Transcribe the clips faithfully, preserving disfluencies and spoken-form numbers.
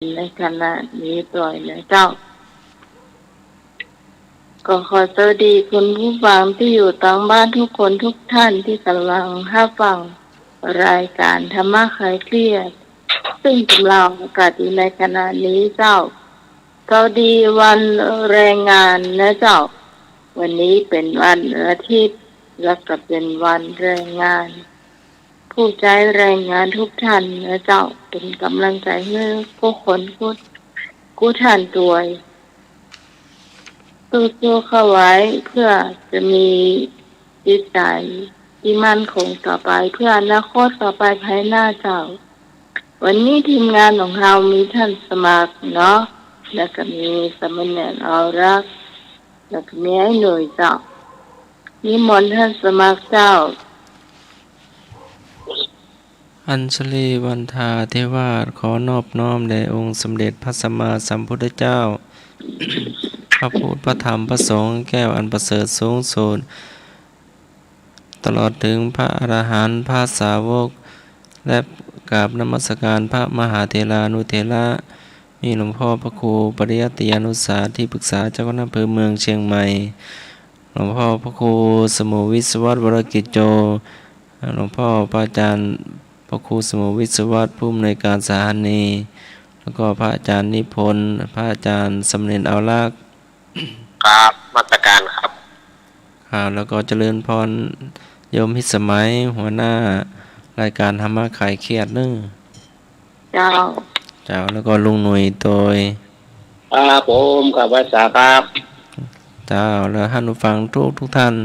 ในขณะนี้ตวยนะเจ้า ก็ขอสวัสดีคุณผู้ฟังตี้อยู่ตางบ้านกู้คนกู้ท่านตี้ก่ำลังฮับฟังรายก๋านธรรมะคลายเครียด ซึ่งกำลังออกอากาศอยู่ในขณะนี้เจ้า สวัสดีวันแรงงานนะเจ้า วันนี้เป๋นวันอาทิตย์ แล้วก็เป๋นวันแรงงาน ผู้ใจ๊แรงงานกู้ท่านนะเจ้า เป๋นก๋ำลังใจ๋หื้อกู้คนกู้ กู้ท่านตวย สู้ๆ เข้าไว้เพื่อจะมีจิตใจ๋ตี้มั่นคงต่อไป เพื่ออนาคตต่อไปภายหน้าเจ้า วันนี้ทีมงานของเฮามีท่านสมัครเนาะ แล้วก็มีสามเณรอาวรักษ์ แล้วก็มีไอ้หนุ่ยเจ้า นิมนต์ท่านสมัครเจ้า อัญชลีวันทาธิวาส ขอนอบน้อมแด่องค์สมเด็จพระสัมมาสัมพุทธเจ้า พระพุทธ พระธรรม พระสงฆ์แก้วอันประเสริฐสูงสุด ตลอดถึงพระอรหันต์ พระสาวก และกราบนมัสการพระมหาเถรานุเถระ มีหลวงพ่อพระครูปริยัติยานุสา ที่ปรึกษาเจ้าคณะอำเภอเมืองเชียงใหม่ หลวงพ่อพระครูสมุวิศวัตร วรกิจโจ หลวงพ่อพระอาจารย์พระครูสมุวิศวัตร ผู้อำนวยการสถานี แล้วก็พระอาจารย์นิพนธ์ พระอาจารย์สามเณรอาวรักษ์ ครับ นมัสการครับ ครับ แล้วก็เจริญพรโยมพิสมัย หัวหน้ารายก๋านธรรมะคลายเครียดเนาะ เจ้า เจ้า แล้วก็ลุงหนุ่ยตวย ครับผม ครับ ไหว้สาครับ เจ้า แล้วท่านผู้ฟังทุกๆ ท่าน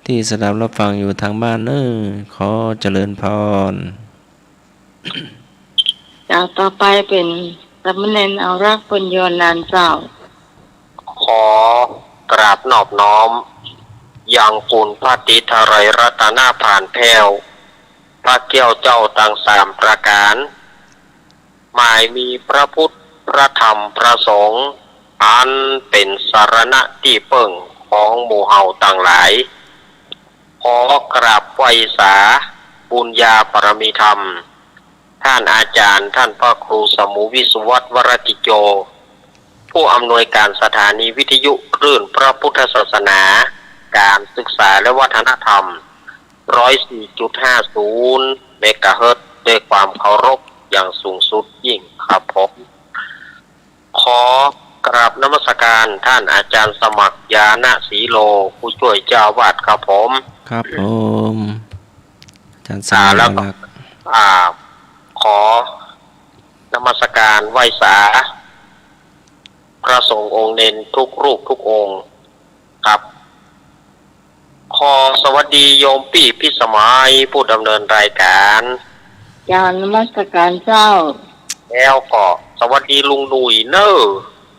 ตี้สดับฮับฟังอยู่ตางบ้านเนาะ ขอเจริญพร เจ้า ต่อไปเป๋นสามเณรอาวรักษ์ เปิ้นยวนนานเจ้า ขอกราบนอบน้อมยังคุณพระตรีไตรรัตนผานแผ้ว พระแก้วเจ้าตังสามประก๋าน หมายมีพระพุทธ พระธรรม พระสงฆ์ อันเป๋นสรณะตี้เปิ้งของหมู่เฮาตังหลาย ขอกราบไหว้สาบุญญาบารมีธรรม ท่านอาจารย์ ท่านพระครูสมุวิศวัตร วรกิจโจ ผู้อำนวยการสถานีวิทยุคลื่นพระพุทธศาสนา การศึกษาและวัฒนธรรม ร้อยสี่จุดห้าศูนย์ เมกะเฮิรตซ์ ด้วยความเคารพอย่างสูงสุดยิ่งครับผม ขอกราบนมัสการท่านอาจารย์สมัคร ญาณศรีโล ผู้ช่วยเจ้าอาวาสครับผม ครับผม อาจารย์สมัคร อ่า แล้วก็ หลัก อ่า ขอนมัสการไหว้สา พระสงฆ์องค์เณรทุกรูปทุกองค์ครับ ขอสวัสดีโยมปี้พิสมัย ผู้ดำเนินรายการ เจ้า นมัสการเจ้า แล้วก็สวัสดีลุงหนุ่ยเน่อ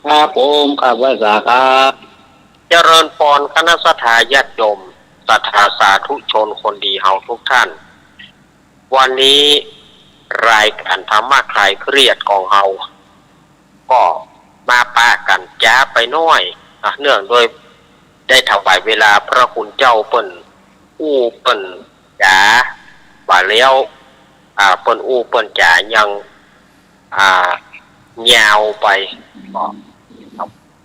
ครับผม ครับ ไหว้สาครับ เจริญพรคณะศรัทธาญาติโยม ศรัทธาสาธุชนคนดีเฮาทุกท่าน วันนี้รายการธรรมะคลายเครียดของเฮา ก็มาปะกั๋นจ๊าไปหน้อยนะ เนื่องโดยได้ถวายเวลาพระคุณเจ้าเปิ้นอู้เปิ้นจ๋าบ่าแล้ว อ่า เปิ้นอู้เปิ้นจ๋ายัง อ่า ยาวไป ก็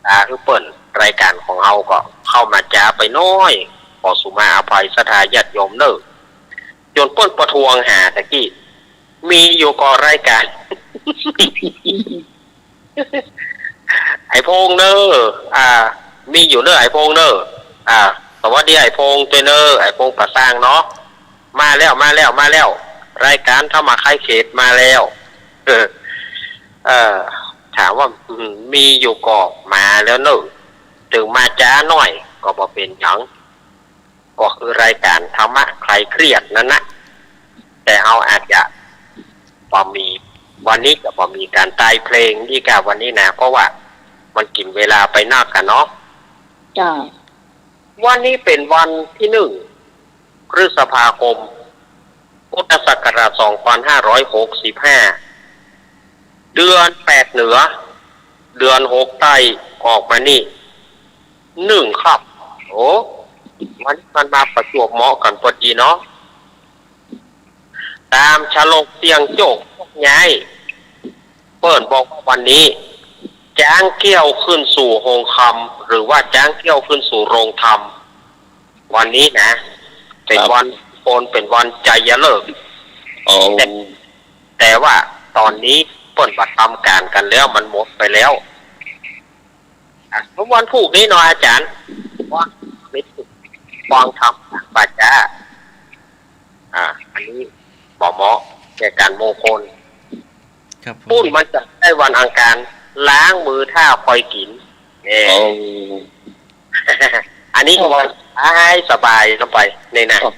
อ่า หื้อเปิ้น รายการของเฮาก็เข้ามาจ๊าไปหน้อย ขอสุมาอภัยศรัทธาญาติโยมเน่อ จ๋นเปิ้นประท้วงหาตะกี้ มีอยู่ก่อรายการ ไอ้พงษ์เน่อ อ่า มีอยู่เน่อ ไอ้พงษ์เน่อ อ่า สวัสดีไอ้พงษ์ตวยเน่อ ไอ้พงษ์ป่าซางเนาะ มาแล้ว มาแล้ว มาแล้ว รายการธรรมะคลายเครียดมาแล้ว เออ เอ่อ ถามว่า อืม มีอยู่ก่อมาแล้วเน่อ เถิงมาจ๊าหน้อยก็บ่เป๋นหยัง ก็คือรายการธรรมะคลายเครียดนั้นนะ แต่เฮาอาจจะบ่มี วันนี้จะบ่มีก๋านตายเพลงอี้ก้าวันนี้นะ เพราะว่ามันกิ๋นเวลาไปนักอะเนาะ เจ้า วันนี้เป๋นวันตี้หนึ่ง พฤษภาคม พุทธศักราชสองพันห้าร้อยหกสิบห้า เดือนแปดเหนือ เดือนหกใต้ออกมานี่ หนึ่งค่ำ โอ้ วันนี้มันมาประจวบเหมาะกั๋นพอดีเนาะ ต๋ามฉลกเสี่ยงโชคย้าย เปิ้นบอกว่าวันนี้ จ๊างเกี้ยวขึ้นสู่โฮงคำ หรือว่าจ๊างเกี้ยวขึ้นสู่โฮงธรรม วันนี้นะ เป๋น ครับ วันโกน เป๋นวันชัยฤกษ์ โอ้ แต่ แต่ว่าต๋อนนี้เปิ้นบ่ทำก๋านกั๋นแล้ว มันหมดไปแล้ว อ่ะ วันพูกนี้เนาะอาจ๋ารย์ ว่ามีฟังธรรมบาจา อ่า อันนี้บ่เหมาะแก่ก๋านมงคล ครับผม ปุ้นมันจะได้วันอังคาร ล้างมือถ้าค่อยกิ๋น เนี่ย โอ้ อันนี้ก็ว่าให้สบายลงไปนี่นะ ครับ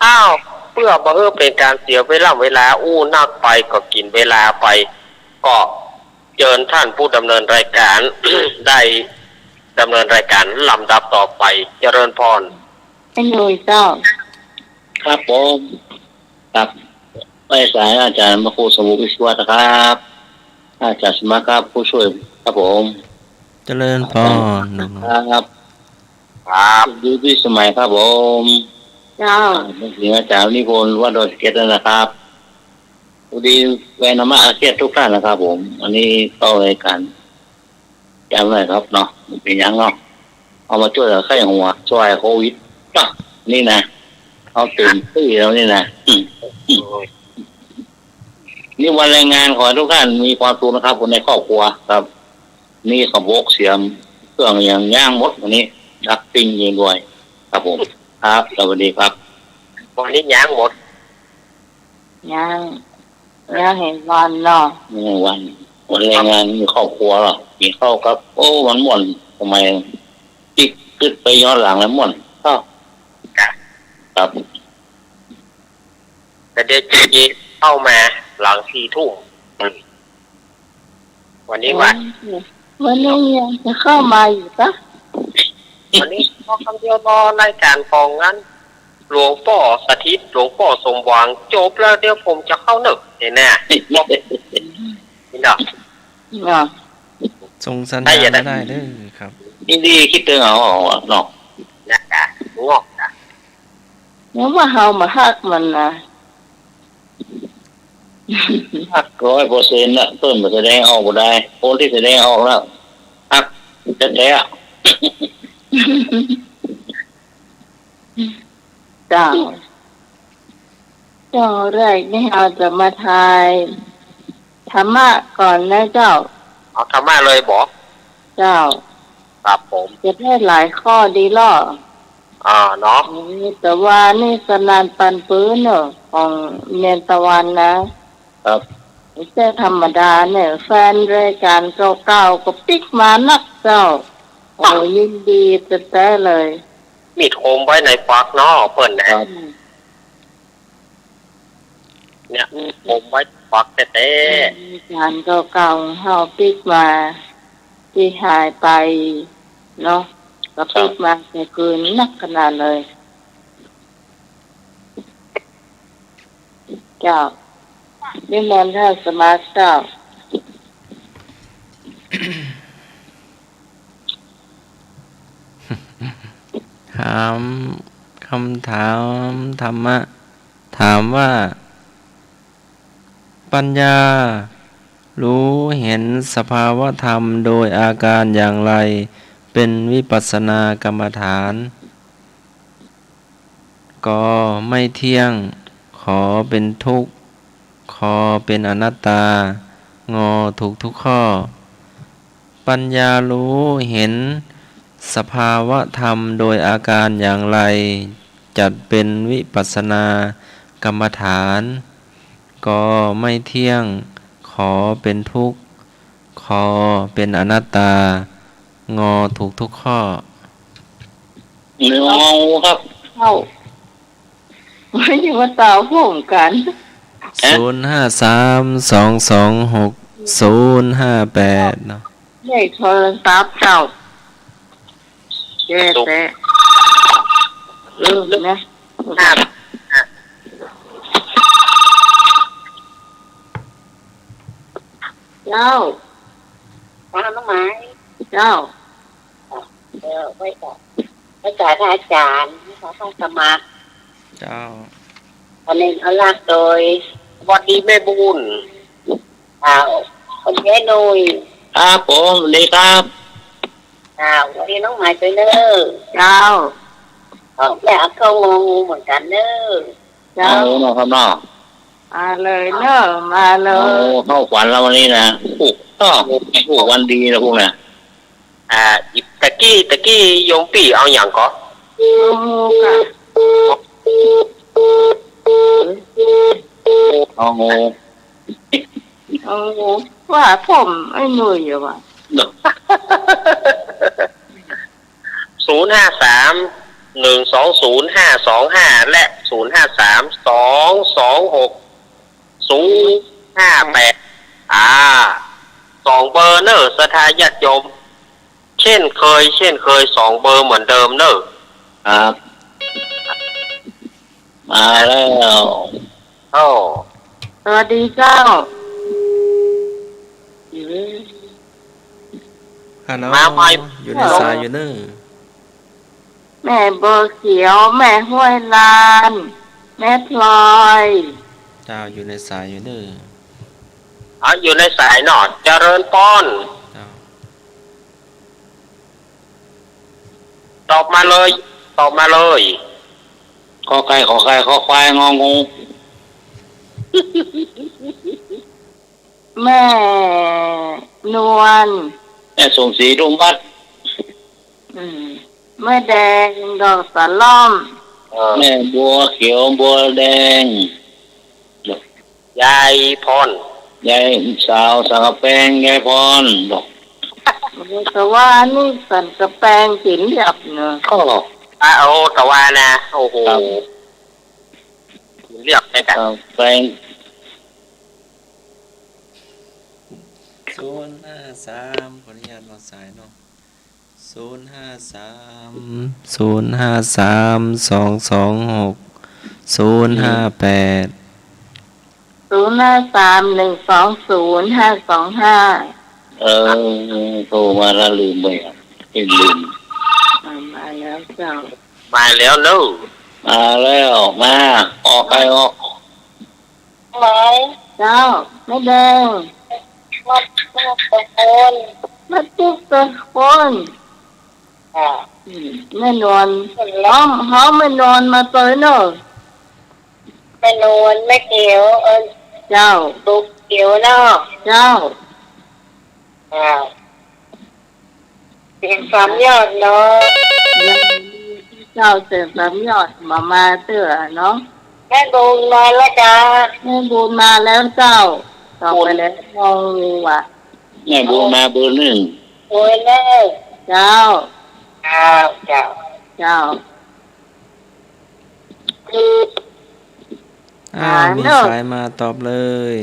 อ้าว เปื้อบ่หื้อเป๋นก๋านเสียเวลา เวลาอู้นักไปก็กิ๋นเวลาไป ก็เจิญท่านผู้ดำเนินรายการ ได้ดำเนินรายการลำดับต่อไป เจริญพร ไอ้หนุ่ยเจ้า ครับผม ครับ ไหว้สาอาจ๋ารย์พระครูสมุทรวิศวะนะครับ อาจ๋ารย์สมัครครับ ผู้ช่วยครับผม เจริญพร ครับ ครับ ครับ อยู่ที่สมัยครับผม เจ้า มาถึงอาจ๋ารย์นิพนธ์วัดดอยสะเก็ดแล้วนะครับ พอดีแวะนมัสการทุกท่านนะครับผม อันนี้เข้ารายการ จ๋ำหน่อยครับเนาะ บ่เป๋นหยังเนาะ เอามาจ้วยแก้ไข้หัว จ้วยโควิดเนาะ นี่นะ เอาเต็มตี้แล้วนี่นะ อืม นี่วันแรงงาน ขอให้ทุกท่านมีความสุขนะครับ คนในครอบครัวครับ นี่ขบกเสียม เครื่องอย่างย่างหมดวันนี้ ดักปิ้งยิงด้วย ครับผม ครับ สวัสดีครับ วันนี้ย่างหมด ย่าง ย่างเห็นวันเนาะ ย่างวัน วันแรงงานมีครอบครัวเหรอ กิ๋นข้าวครับ โอ้ มันม่วน สมัย ปิ๊กกึ๊ดไปย้อนหลังแล้วม่วน ครับ ครับ แต่เดี๋ยวจะเข้ามาหลังสี่ทุ่ม อืม วันนี้วัน โอ้ย วันนี้ยังจะเข้ามาอยู่ปะ วันนี้พอคำเดียวรอรายการของอันหลวงป้อสถิต หลวงป้อสมหวัง จบแล้ว เดี๋ยวผมจะเข้าเนิก เห็นไหม นี่เนาะ เนาะ ส่งสัญญาณ ได้อยู่นะ บ่ได้เด้อครับ นี่ดี กึ๊ดเติงเอา เอาอะเนาะ นะจ๊ะ งอกนะ ยังว่าเฮาบ่ฮักมันนะ ฮักร้อยเปอร์เซ็นต์ละ เปิ้นบ่แสดงออกบ่ได้ คนตี้แสดงออกแล้ว ฮักแต๊ๆ อะ เจ้า เจ้าแรกนี่เฮาจะมาทายธรรมะก่อนนะเจ้า เอาธรรมะเลยบ่ เจ้า ครับผม จะได้หลายข้อดีล่อ อ่า เนาะ เออ แต่ว่านี่สนานปันปื้นเนอะ ของเมียนตะวันนะ ครับ บ่ใจ้ธรรมดาเนี่ย แฟนรายการเก่าๆ ก็ปิ๊กมานักเจ้า โอ้ ยินดีแต๊ๆ เลย มีดคมไว้ในปากเนาะ เปิ้นนะ ครับ อืม เนี่ย ผมไว้ปักแต๊ๆ รายการเก่าๆ เฮาปิ๊กมา ตี้หายไปเนาะ ก็ปิ๊กมาแต่เกินนักขนาดเลย เจ้า นิมนต์ท่านสมัครเจ้า ถาม คำถามธรรมะ ถามว่า ปัญญารู้เห็นสภาวธรรมโดยอาการอย่างไร เป็นวิปัสสนากรรมฐาน ก ไม่เที่ยง ข เป็นทุกข์ ค เป็นอนัตตา ง ถูกทุกข้อ ปัญญารู้เห็นสภาวธรรมโดยอาการอย่างไร จัดเป็นวิปัสสนากรรมฐาน ก ไม่เที่ยง ข เป็นทุกข์ ค เป็นอนัตตา ง ถูกทุกข้อ เงาครับ เจ้า ไม่ใช่ว่าตาผมกัน ฮะ ศูนย์ห้าสาม สองสองหก ศูนย์ห้าแปด เนาะ เลขโทรศัพท์เจ้า แย่แต๊ เออ นะ ครับ เจ้า ว่าน้องไม้ เจ้า เออ ไว้ก่อน ไว้จ่ายพระอาจารย์ ขอเข้าสมัคร เจ้า อันนี้เอาลากโดย หวัดดีแม่บุญ อ้าว คนแก่หน่อย ครับผม สวัสดีครับ อ้าว สวัสดีน้องหมายด้วยเนอะ เจ้า อ้าว แม่ก็งองูเหมือนกั๋นเนอะ เจ้า เอาเนาะครับเนาะ มาเลยเนอะ มาเลย โอ้ เข้าฝันแล้ววันนี้นะ ถูกต้อง ถูกวันดีนะพวกเนี่ย อ่า ตะกี้ ตะกี้โยมปี้เอาหยังก่อ เอางูค่ะ เอางู เอางู ว่าผมไอ้หนุ่ยอยู่ว่ะ ศูนย์ห้าสาม หนึ่งสองศูนย์ ห้าสองห้า และ ศูนย์ห้าสาม สองสองหก ศูนย์ห้าแปด อ่า สองเบอร์เนอะ ศรัทธาญาติโยม เช่นเคย เช่นเคย สองเบอร์เหมือนเดิมเนอะ ครับ มาแล้ว โอ้ สวัสดีเจ้า ฮัลโหล มาใหม่ อยู่ในสายอยู่เนอะ แม่บัวเขียว แม่ห้วยลาน แม่พลอย เจ้า อยู่ในสายอยู่เนอะ อ๋อ อยู่ในสายเนาะ เจริญพร เจ้า ตอบมาเลย ตอบมาเลย กอไก่ ขอไข่ คอควาย งองู แม่นวล แม่สมศรี ดงบัด อืม แม่แดง ดอกสะล่อม เออ แม่บัวเขียว บัวแดง ยายพร ยายสาวสันกะแปง ยายพร บอก โอ้ แต่ว่านี่สันกะแปงกิ๋นเรียบเนอะ ก็ อ่ะ โอ้ แต่ว่านะ โอ้โห ครับ กิ๋นเรียบเลยกะ สันกะแปง ศูนย์ห้าสาม ขออนุญาตรอสายเนาะ ศูนย์ห้าสาม ศูนย์ห้าสาม สองสองหก ศูนย์ห้าแปด ศูนย์ห้าสาม หนึ่งสองศูนย์ ห้าสองห้า เออ โทรมาแล้วลืมไปอ่ะ ลืม อ่ะ มาแล้วเจ้า มาแล้วเนอะ มาแล้ว มา ออกไปออก ไหม เจ้า แม่แดง มา มาตะโกน มาตุ๊กตะโกน อ่า อืม แม่นวล ฮ้อง ฮ้องแม่นวลมาเตยเนอะ แม่นวล แม่เขียว เออ เจ้า ตุ๊กเขียวเนาะ เจ้า อ่า เสียงสามยอดเนาะ เจ้า เสียงสามยอด มา มาเตื้อเนาะ แม่บุญมาแล้วจ้า แม่บุญมาแล้วเจ้า ตอบไปแล้ว งองูอ่ะ แม่บุญมาเบอร์หนึ่ง เบอร์หนึ่ง เจ้า เจ้า เจ้า เจ้า อ้าว ฮัลโหล มีสายมาตอบเลย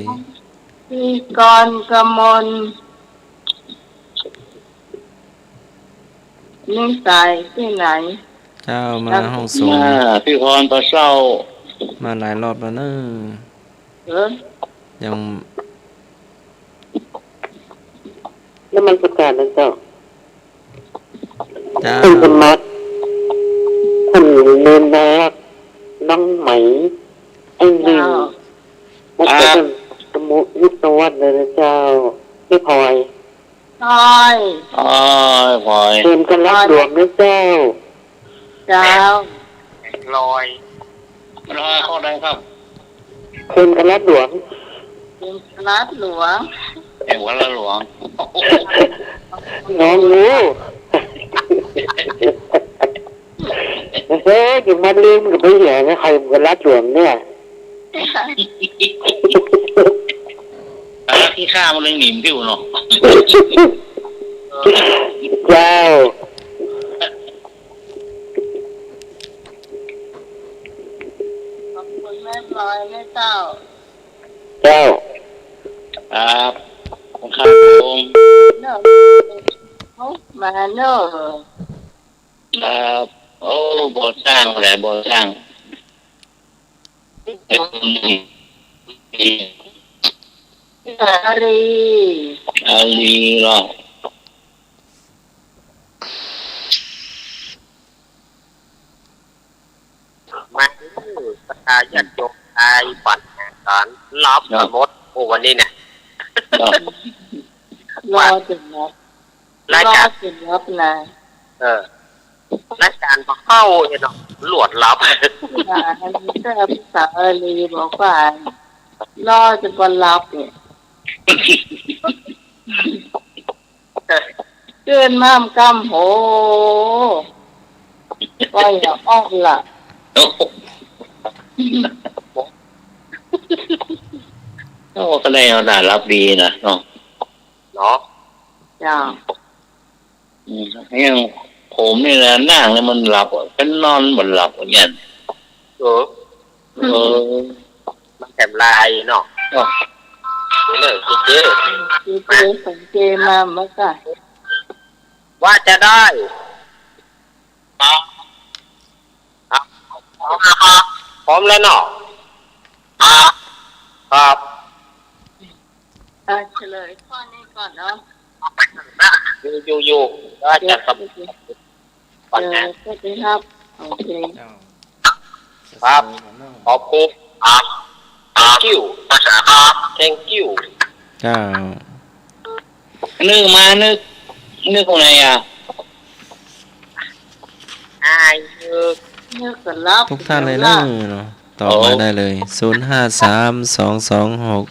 พี่กรกมล นี่สายตี้ไหน เจ้า มาห้องส่ง มา พี่พรปะเซ้า มาหลายรอบแล้วเนอะ เออ ยัง นมัสการนะเจ้า เจ้า ต้นสมัคร ต้นเรียนรัก น้องไหม ไอ้ลิง เจ้า แล้วก็ ครับ ต้นสมุทรวิศวรรษเลยนะเจ้า แม่พลอย พลอย อ๋อ พลอย เตรียมกันรับหลวงนะเจ้า เจ้า ลอย ลอยข้อใดครับ เตรียมกันรับหลวง เตรียมกันรับหลวง เตรียมกันรับหลวง งองู เฮ้ย เดี๋ยวมันลืมกับไปเหียนะ ใครมันก็รัดหลวงเนี่ย อ่ะ ขี้ข้ามันเลยหนีมผิวเนาะ เจ้า ขอบคุณแม่พลอยนะเจ้า เจ้า ครับ ครับผม เนอะ มาเนอะ ครับ โอ้ บ่อสร้างแหละ บ่อสร้าง อารี อารีเหรอ มาเด้อ ศรัทธาญาติโยม ตายบัดนะ ต านหลับ ครับ หมด โอ้ วันนี้เนี่ย ครับ รอจ๋นหลับ รายก๋าน รอจ๋นหลับนะ เออ รายก๋านบ่เข้าเนี่ยเนาะ ลวดหลับ อ่า อันนี้ก็ภาษาเลยบอกว่า รอจ๋นบ่หลับเนี่ย ตื่นมามันก้ำ โห ว่าอย่าออกละ โอ้โห โอ้ ก็ได้เอาหน้าหลับดีนะเนาะ เนาะ จ้า อืม อย่างผมนี่นะ นั่งแล้วมันหลับอะ ก็นอนบ่หลับอย่างเงี้ย เออ เออ มันแถมลายเนาะ เออ เดี๋ยวเลย เจ๊ เจ๊ เจ๊ สังเกตมาเมื่อกี้ ว่าจะได้ ครับ ครับ พร้อมแล้วเนาะ ครับ ครับ อ่ะ เฉลยข้อนี้ก่อนเนาะ อยู่ อยู่ อยู่ อาจารย์ครับ เดี๋ยว ก่อนนะ เออ ก็จะครับ โอเค เจ้า ครับ ขอบคุณ ครับ thank you ภาษาครับ thank you เจ้า นึกมา นึก นึกตรงไหนอะ อ้าย นึก นึกก็หลับ ทุกท่านเลยเนาะ เนาะ ตอบมาได้เลย ศูนย์ห้าสาม สองสองหก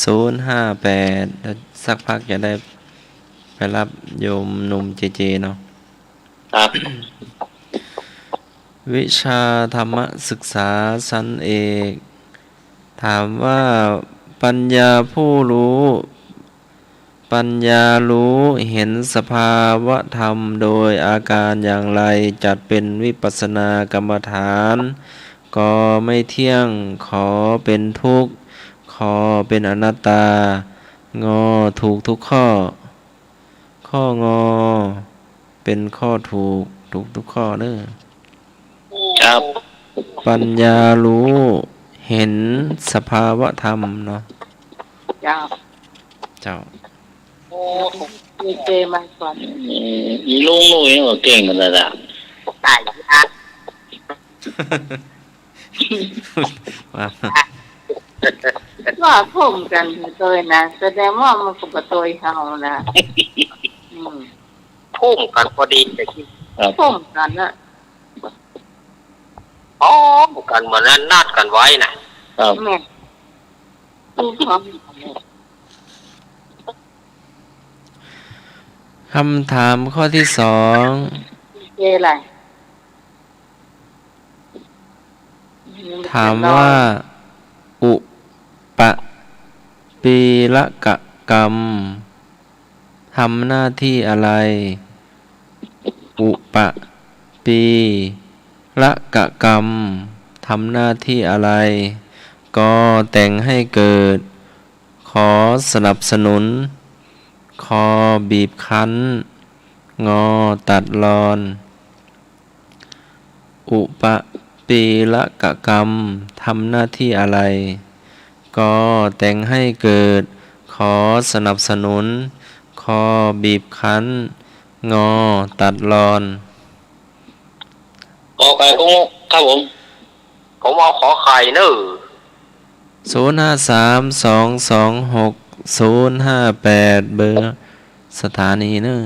ศูนย์ห้าแปด สักพักจะได้ไปรับโยมหนุ่มเจเจเนาะ ครับ วิชาธรรมศึกษาชั้นเอก ถามว่า ปัญญาผู้รู้ ปัญญารู้เห็นสภาวะธรรมโดยอาการอย่างไร จัดเป็นวิปัสสนากรรมฐาน ก ไม่เที่ยง ข เป็นทุกข์ ค เป็นอนัตตา ง ถูกทุกข้อ ข้อ ง เป็นข้อถูก ถูกทุกข้อเน้อ ครับ ปัญญารู้เห็นสภาวะธรรมเนาะ เจ้า เจ้า โอ้ มีเจมาก่อน อืม อีลุงลุยนี่ก็เก่งเหมือนกันนะ ตายละ ว่า ว่าพร้อมกั๋นโตยนะ แสดงว่ามันก็บ่โตยเฮานะ อืม พร้อมกั๋นพอดีแต่กี้ ครับ พร้อมกั๋นน่ะ พร้อมกั๋นเหมือนนัดกั๋นไว้น่ะ ครับ แม่น พร้อมกั๋นเลย คำถามข้อที่สอง เจอะไร ถามว่า อุปะปีละกะกรรม ทำหน้าที่อะไร อุปะปีละกะกรรม ทำหน้าที่อะไร ก แต่งให้เกิด ข สนับสนุน ค บีบคั้น ง ตัดรอน อุปะปีละกะกรรม ทำหน้าที่อะไร ก แต่งให้เกิด ข สนับสนุน ค บีบคั้น ง ตัดรอน ก ไก่ ก ง ครับผม ผมเอาขอไข่เนอะ ศูนย์ห้าสาม สองสองหก ศูนย์ห้าแปด เบอร์สถานีเนอะ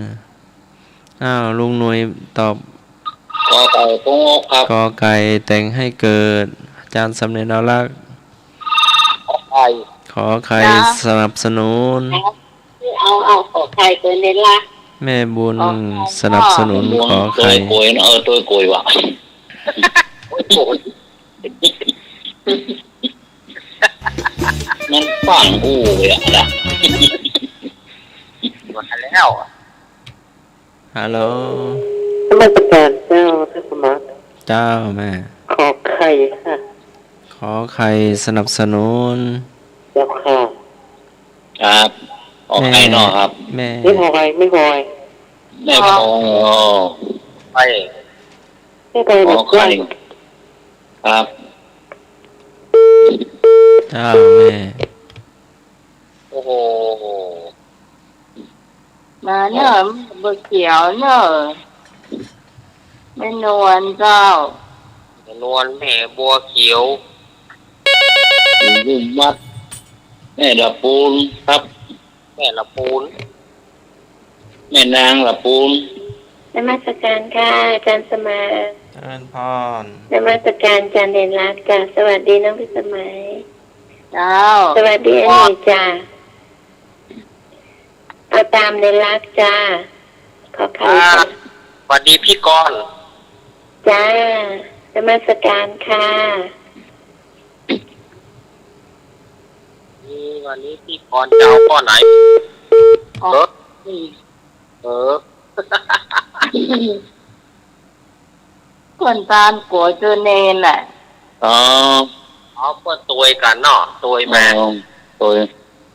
อ้าว ลุงหน่วยตอบ ก ไก่ ก ง ครับ ก ไก่ แต่งให้เกิด อาจารย์สำเร็จเอาลักษณ์ ขอไข่ ขอไข่ จ้า สนับสนุน เอา เอาขอไข่ตัวนี้ละ แม่บุญ ขอไข่ สนับสนุน ขอไข่ ตัวโกยนะ เออ ตัวโกยว่ะ มันฟั่งอู้เลยอะนะ มาแล้ว ฮัลโหล นมัสการเจ้า ท่านสมณ เจ้าแม่ ขอไข่ค่ะ ขอไข่สนับสนุน เจ้าค่ะ ครับ ขอไข่เนาะครับ แม่ แม่ ไม่พอไข่ ไม่พอไข่ แม่พอไข่ ไม่พอไข่ ขอไข่ ครับ เจ้าแม่ โอ้โห มาเนอะ แม่บัวเขียวเนอะ แม่นวลเจ้า แม่นวล แม่บัวเขียว อยู่ลุ่มวัดแม่ละปูนครับ แม่ละปูน แม่นางละปูน นมัสการค่ะ อาจารย์สมาน เจริญพร นมัสการอาจารย์เด่นรักจ้ะ สวัสดีน้องพิสมัย เจ้า สวัสดีอาหนุ่ยจ้ะ เอาต๋ามเด่นรักจ้ะ ขอไข่ อ่า จ้ะ สวัสดีพี่กรณ์ จ้า นมัสการค่ะ อืม วันนี้พี่กรณ์จะเอาข้อไหน อ๋อ เออ เออ เปิ้นตานก๋วยเจอเณรน่ะ อ๋อ อ๋อ เปิ้นตวยกั๋นเนาะ ตวยมา อ๋อ ตวย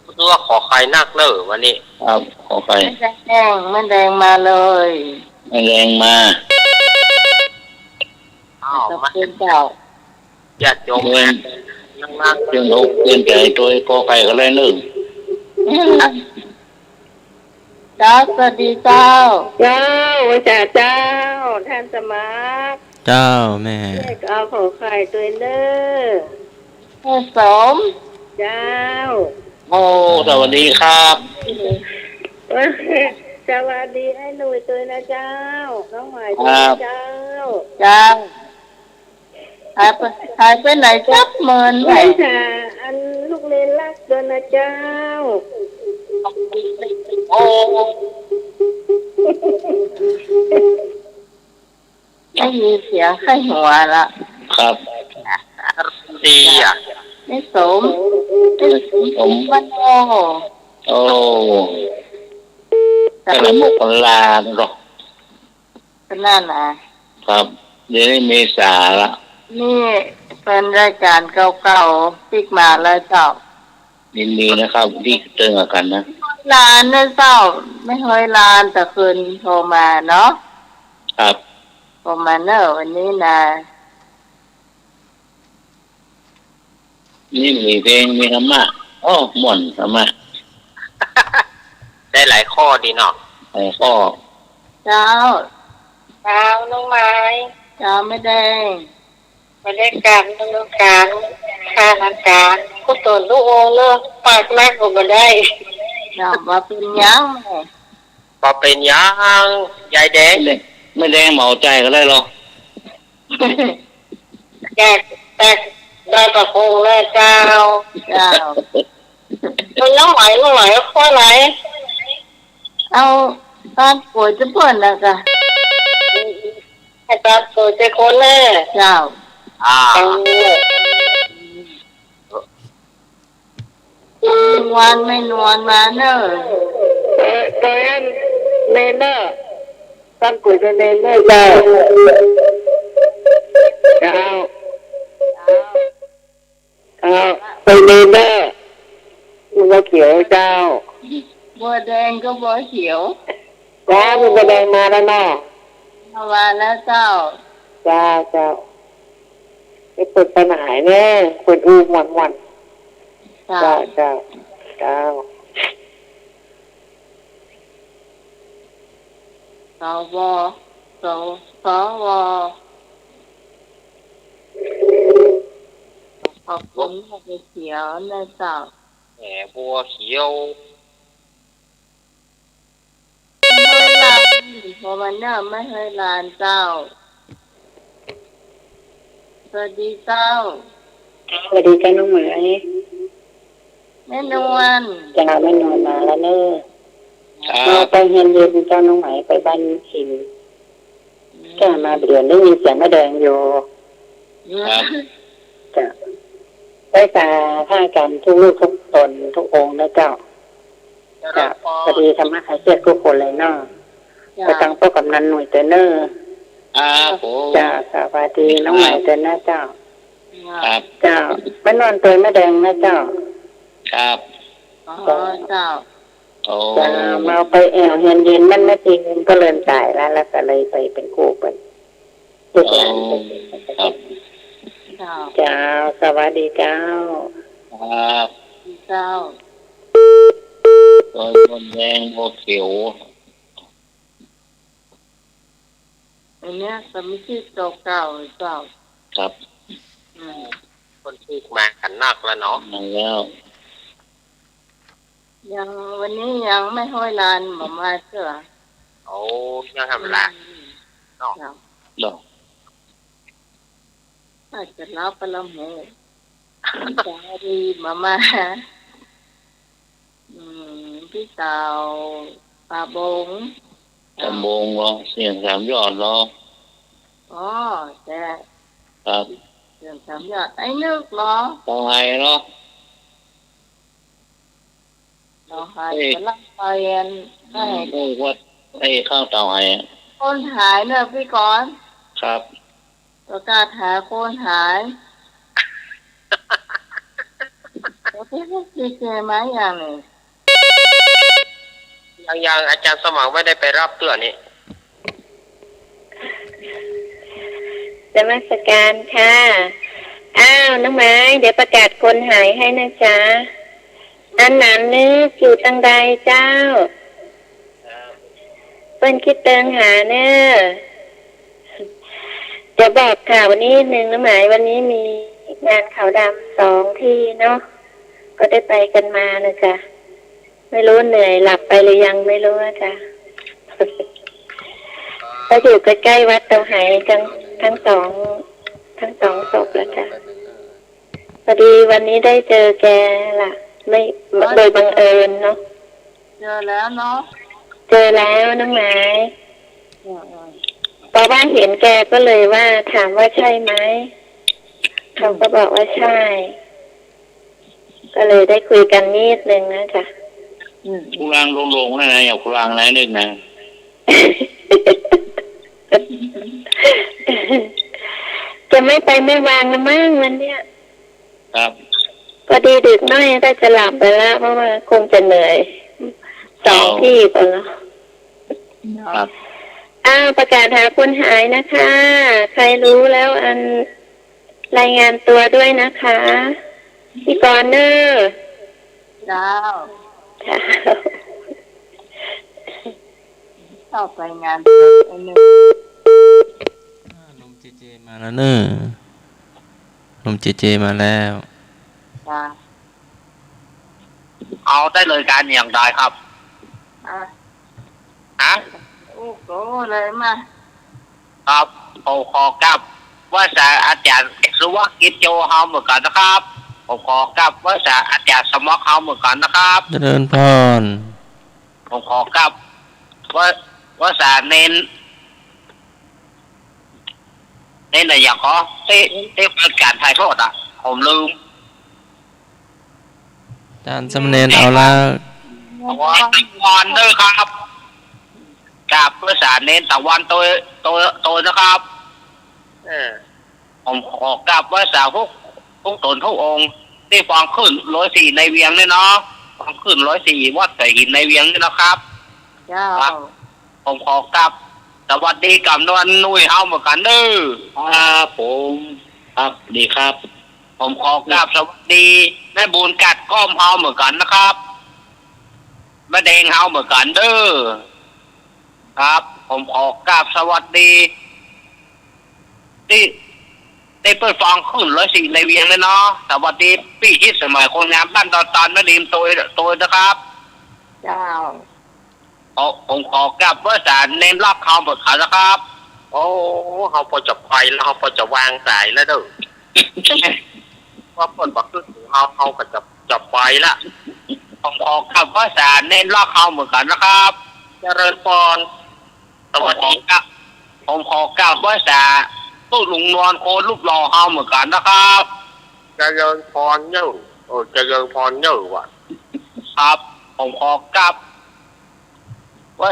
รู้สึกว่าขอไข่นักเน่อวันนี้ ครับ ขอไข่ แม่แดง แม่แดงมาเลย แม่แดงมา อ้าว ขอบคุณเจ้า ญาติโยม เรียน นักๆ เรียนอกเรียนใจ๋ตวย ขอไข่ก็ได้เน่อ เจ้า สวัสดีเจ้า เจ้า ไหว้สาเจ้า ต้านสมัคร เจ้าแม่ แม่ก็เอาขอไข่ตวยเน่อ แม่สม เจ้า โอ้ สวัสดีครับ สวัสดีไอ้หนุ่ยตวยนะเจ้า น้องไหมตวยนะเจ้า ครับ เจ้า หายไป หายไปไหนจ๊ะ เมินไป ไหว้สาอันลูกเณรรักตวยนะเจ้า โอ้ ได้ยินเสียงใค่หัวละ ครับ ดีอ่ะ แม่สม แม่สม มโน โอ้ กะละมกราเนาะ ก็นั่นน่ะ ครับ เดี๋ยวนี้เมษาละ นี่แฟนรายการเก่าๆ ปิ๊กมาแล้วเจ้า ยินดีนะครับ ที่เจอกันนะ หลานนะเจ้า ไม่เฮยหลาน แต่คืนโทรมาเนาะ ครับ โทรมาเนอะวันนี้นะ นี่มีเพลง มีธรรมะ อ้อ ม่วนธรรมะ ได้หลายข้อดีเนาะ หลายข้อ เจ้า เจ้า น้องไม้ เจ้า แม่แดง บรรยากาศ บรรยากาศ ข้าราชการ กู้ต๋นกู้องค์เนาะ ปากนักก็บ่ได้ เจ้า บ่เป๋นหยัง บ่เป๋นหยัง ยายแดง แม่แดง แม่แดงเหมาจ่ายก็ได้หรอ แจก แจกได้กระพงเลยเจ้า เจ้า มันน้องไหว น้องไหวข้อไหน เอาตานก๋วยจะเปิ้นนะกะ ให้ตานก๋วยจะคนแน่ เจ้า อ่า เออ วันไม่นอนมาเนอะ เออ ตวยเณรเน่อ ตานก๋วยตวยเณรเน่อเจ้า เจ้า เจ้า ตวยเณรเน่อ บัวเขียวเจ้า บัวแดงก็บัวเขียว จ้า บัวแดงมาแล้วเนาะ มาแล้วเจ้า เจ้า เจ้า ไปเปิดปัญหาแน่ เปิดอู้ม่วนๆ เจ้า เจ้า เจ้า เจ้า สว สว สว ขอบคุณแม่บัวเขียวนะเจ้า แหม บัวเขียว ไม่เฮยหลาน พอมันเนิ่มไม่เฮยหลานเจ้า สวัสดีเจ้า สวัสดีเจ้าน้องเหมย แม่นวล เจ้าแม่นวลมาแล้วเน่อ ครับ มาไปเฮียนเย็นเจ้าน้องเหมยไปบ้านอิน อืม เจ้ามาเดี๋ยวได้ยินเสียงแม่แดงอยู่ ครับ เจ้า ไหว้สาพระอาจารย์ทุกรูปทุกต๋นทุกองค์นะเจ้า เจ้า เจ้า พอดีธรรมะหายเครียดกู้คนเลยเนาะ เจ้า ไปตังป้อกำนันหนุ่ยเต๋อเน่อ ครับผม เจ้า สวัสดีน้องใหม่เต๋อนะเจ้า ครับ เจ้า แม่นวลตวยแม่แดงนะเจ้า ครับ อ๋อ เจ้า เจ้า โอ้ เจ้า มาไปแอ่วเฮียนเย็นมันแม่จริงก็เลินต๋ายแล้ว แล้วก็เลยไปเป๋นกู้เปิ้น ลูกหลาน โอ้ ครับ เจ้า เจ้า สวัสดีเจ้า ครับ เจ้า ตวยม่อนแดงบัวเขียว อันเนี้ยสมาชิกเก่าๆ เจ้า ครับ อืม คนตึกมากั๋นนักแล้วเนาะ มาแล้ว ยัง วันนี้ยังไม่ห้อยลานบ่มาเตื้อ โอ้ ยังธรรมดา อืม เนาะ เจ้า เนาะ อาจจะเล่าไปละหมู่ จ๋าดีมามา อืม ปี้เต่า ป่าบง ป่าบงเหรอ เสียงสามยอดเหรอ อ๋อ แต่ ครับ เสียงสามยอด ไอ้นึกเหรอ เต่าไหเหรอ เต่าไห เอ้ย กำลังไปอัน อืม ไอ้ เอ้ย วัด ไอ้ข้างเต่าไหอะ คนหายเน่อปี้กรณ์ ครับ ประกาศหาคนหาย แล้วพี่เจเจมายังนี่ ยัง ยัง อาจ๋ารย์สมัครไม่ได้ไปรับเตื้อนี่ นมัสการค่ะ อ้าว น้องไม้ เดี๋ยวประกาศคนหายให้นะจ๊ะ อันหนานนึกอยู่ตังใดเจ้า เปิ้นคิดเติงหาเน่อ จะบอกข่าวนิดนึงนะหมาย วันนี้มีงานขาวดำสองที่เนาะ ก็ได้ไปกันมานะจ๊ะ ไม่รู้เหนื่อยหลับไปหรือยังไม่รู้อะจ๊ะ ก็อยู่ใกล้ๆวัดเตาไหทั้ง ทั้งสอง ทั้งสองศพแล้วจ๊ะ พอดีวันนี้ได้เจอแกล่ะ ไม่ โดยบังเอิญเนาะ เจอแล้วเนาะ เจอแล้วน้องไม้ เออ เออ เพราะว่าเห็นแกก็เลยว่า ถามว่าใช่ไหม เขาก็บอกว่าใช่ ก็เลยได้คุยกันนิดนึงนะจ๊ะ อืม กุลางโลงๆ นะนะ อย่ากุลางนะนึกนะ จะไม่ไปแม่วางละมั้งวันเนี้ย ครับ พอดีดึกหน่อยก็จะหลับไปแล้ว เพราะว่าคงจะเหนื่อย สอง เอา ที่ไปแล้ว ครับ อ้าว ประกาศหาคนหายนะคะ ใครรู้แล้วอัน รายงานตัวด้วยนะคะ พี่กรณ์เน่อ เจ้า เจ้า เข้าไปงานศพไอ้นึก อ่า หนุ่มเจเจมาแล้วเน่อ หนุ่มเจเจมาแล้ว จ้ะ เอาได้เลย ก๋านอย่างใดครับ อ่ะ ฮะ โอ้โห เลยมา ครับ ผมขอกราบไหว้สาอาจ๋ารย์สุวัสดิ์ กิจโจ เฮาเหมือนกันนะครับ ผมขอกราบไหว้สาอาจ๋ารย์สมัคร เฮาเหมือนกันนะครับ เจริญพร ผมขอกราบไหว้ ไหว้สาเณร เณรอะหยังก่อ ตี้ ตี้เปิดก๋านถ่ายทอดอะ ผมลืม อาจ๋ารย์สามเณรเอาละ ตะวันเน่อครับ กราบไหว้สาเณรตะวันโตย โตย โตยนะครับ เออ ผมขอกราบไหว้สาทุก ทุกต๋นทุกองค์ ตี้ฟังคลื่นร้อยสี่ในเวียงเนี่ยเนาะ ฟังคลื่นร้อยสี่ วัดสายหินในเวียงเนี่ยนะครับ เจ้า ครับ ผมขอกราบสวัสดีกำนันหนุ่ยเฮาเหมือนกันเน่อ ครับผม ครับ ดีครับ ผมขอกราบสวัสดีแม่บุญกาดก้อมเฮาเหมือนกันนะครับ แม่แดงเฮาเหมือนกันเน่อ ครับ ผมขอกราบสวัสดี ตี้ ตี้เปิ้นฟังคลื่นร้อยสี่ในเวียงเนี่ยเนาะ สวัสดีปี้ฮิตสมัยคนงานบ้านดอนตาลแม่ริมโตย โตยนะครับ เจ้า ขอ ผมขอกราบไหว้สาเณรรักเฮาเหมือนกันนะครับ โอ้ เฮาปอจะไปแล้ว เฮาปอจะวางสายแล้วเน่อ ว่าเปิ้นบ่ขึ้นเฮา เฮาก็จะ จะไปละ ผมขอกราบไหว้สาเณรรักเฮาเหมือนกันนะครับ เจริญพร สวัสดีครับ ผมขอกราบไหว้สาตุ๊ลุงนวลคนรูปหล่อเฮาเหมือนกันนะครับ เจริญพรเน่อ เออ เจริญพรเน่อว่ะ ครับ ผมขอกราบ ว่า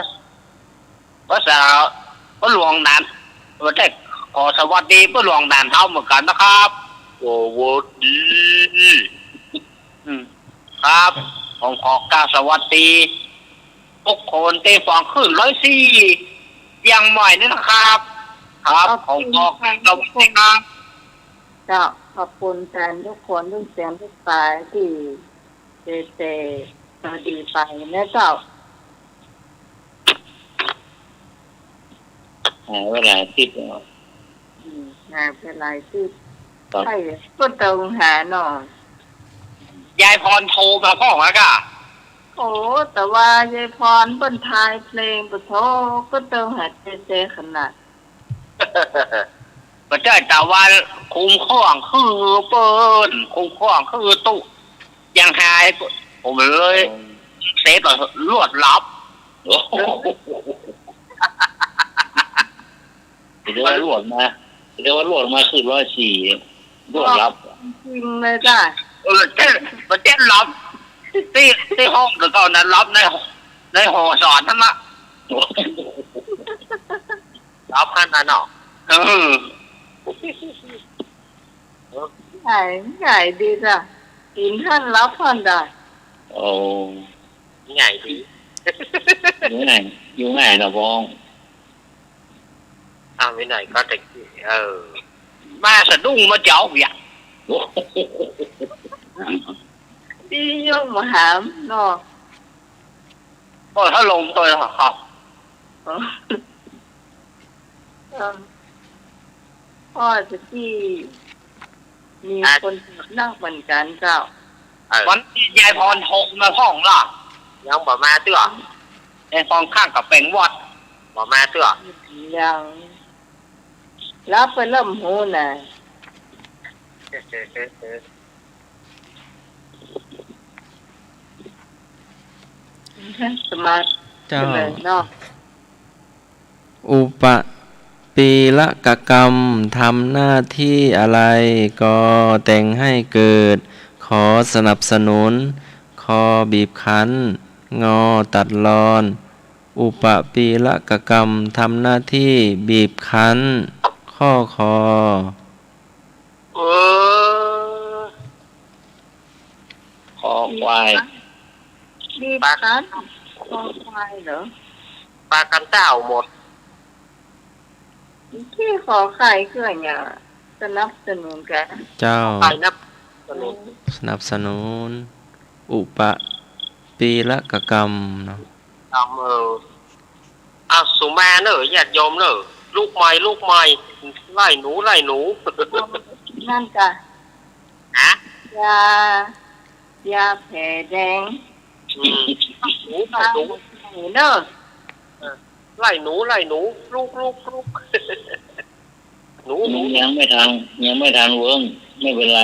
ว่าสา ว่าหลวงหนาน ว่าได้ขอสวัสดีว่าหลวงหนานเฮาเหมือนกันนะครับ สวัสดี อืม ครับ ผมขอกราบสวัสดีทุกคนตี้ฟังคลื่นร้อยสี่เจียงใหม่นี่นะครับ ครับ ขอบคุณค่ะ ผมขอกราบสวัสดีครับ เจ้า ขอบคุณแตนทุกคน ลูกแตนลูกปายตี้ เตเต สวัสดีไปนะเจ้า หายไปหลายอาทิตย์แล้ว อืม หายไปหลายอาทิตย์ ใช่ ก็ต้องหาเนาะ ยายพรโทรมาพ่องอะก่ะ โอ้ แต่ว่ายายพรเปิ้นทายเพลง ปะโถ ก็ต้องหาเจเจขนาด บ่ใจ้ แต่ว่าคุ้มครองคือเปิ้น คุ้มครองคือตุ๊ ยังหาย ผมเลย เซฟอะ ลวดลับ เดี๋ยวว่าลวดมา เดี๋ยวว่าลวดมาคือร้อยสี่ ลวดลับ จริงเลยจ้ะ เออ เจ๊ มันเจ๊ลับ ตี้ ตี้ห้องเดี๋ยวก่อนนะ ลับใน ในหอสอนนั่นละ ลับขนาดเนาะ เออ ง่าย ง่ายดีจ้ะ กิ๋นหั้นลับหั้นได้ โอ้ ง่ายดี อยู่ง่าย อยู่ง่ายนะพ่อง อ้าว มีหน่อยก็ตะกี้ เออ มาสะดุ้งมาเจ้าเวีย ตี้ย่องมาหามเนาะ โอ้ย ถ้าลงตัวครับ อ๋อ เออ พ่อจะตี้ มี อ่ะ คนนักเหมือนกันเจ้า เออ วันนี้ยายพรโทรมาพ่องล่ะ ยังบ่มาเตื้อ ยายพรข้างกับแปงวอด บ่มาเตื้อ ยัง ลับไปเริ่มหูน่ะ สมาธิ เจ้า ขึ้นเลยเนาะ อุปะปีละกะกรรม ทำหน้าที่อะไร กอ แต่งให้เกิด ขอ สนับสนุน คอ บีบคั้น งอ ตัดรอน อุปะปีละกะกรรม ทำหน้าที่บีบคั้น ข้อ คอ เออ คอควาย บีบคั้น คอควายเหรอ ปากั๋นเต้าหมด ตี้ขอไข่คืออะหยัง สนับสนุนกะ เจ้า ขอไข่นับสนุน สนับสนุน อุปะปีละกะกรรมเนาะ กรรม เออ อ้าว สุมาเน่อ ญาติโยมเน่อ ลุกใหม่ ลุกใหม่ ไล่หนู ไล่หนู นั่นกะ ฮะ ยา ยาแผลแดง อืม หนู ไล่หนู เน่อ เออ ไล่หนู ไล่หนู ลุก ลุก ลุก หนู หนู ยังไม่ทัน ยังไม่ทันเวิ้ง ไม่เป็นไร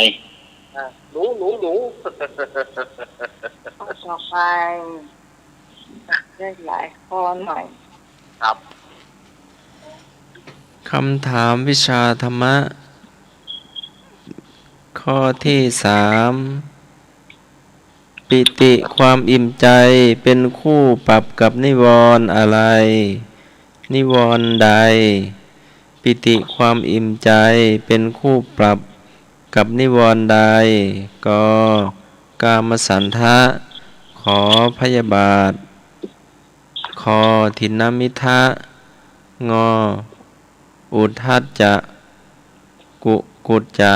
อ่ะ หนู หนู หนู ข้อต่อไป ได้หลายข้อหน่อย ครับ คำถามวิชาธรรมะ ข้อที่สาม ปีติความอิ่มใจเป็นคู่ปรับกับนิวรณ์อะไร นิวรณ์ใด ปีติความอิ่มใจเป็นคู่ปรับกับนิวรณ์ใด ก กามฉันทะ ข พยาบาท ค ถินนมิทธะ ง อุทธัจจะ กุกุจจะ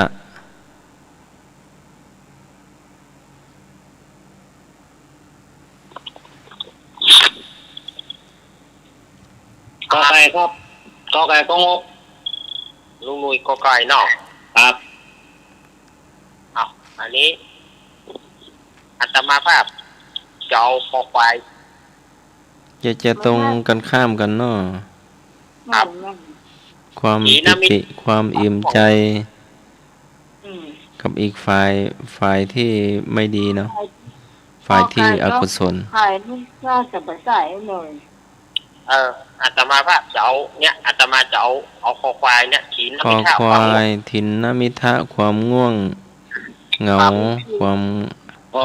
กอไก่ครับ กอไก่ กองก ลุงหนุ่ย กอไก่เนาะ ครับ อ้าว อันนี้ อาตมาภาพจะเอาคอควาย จะ จะตรงกันข้ามกันเนาะ ครับ ความปีติ ความอิ่มใจ อืม กับอีกฝ่าย ฝ่ายที่ไม่ดีเนาะ ฝ่ายที่อกุศล ฝ่ายนี้ก็จะไปใส่เลย เออ อาตมาภาพจะเอา เนี่ย อาตมาจะเอา เอาคอควายเนี่ย ถินนมิทธะ คอควาย ความง่วง ถินนมิทธะ ความง่วงเหงา ความ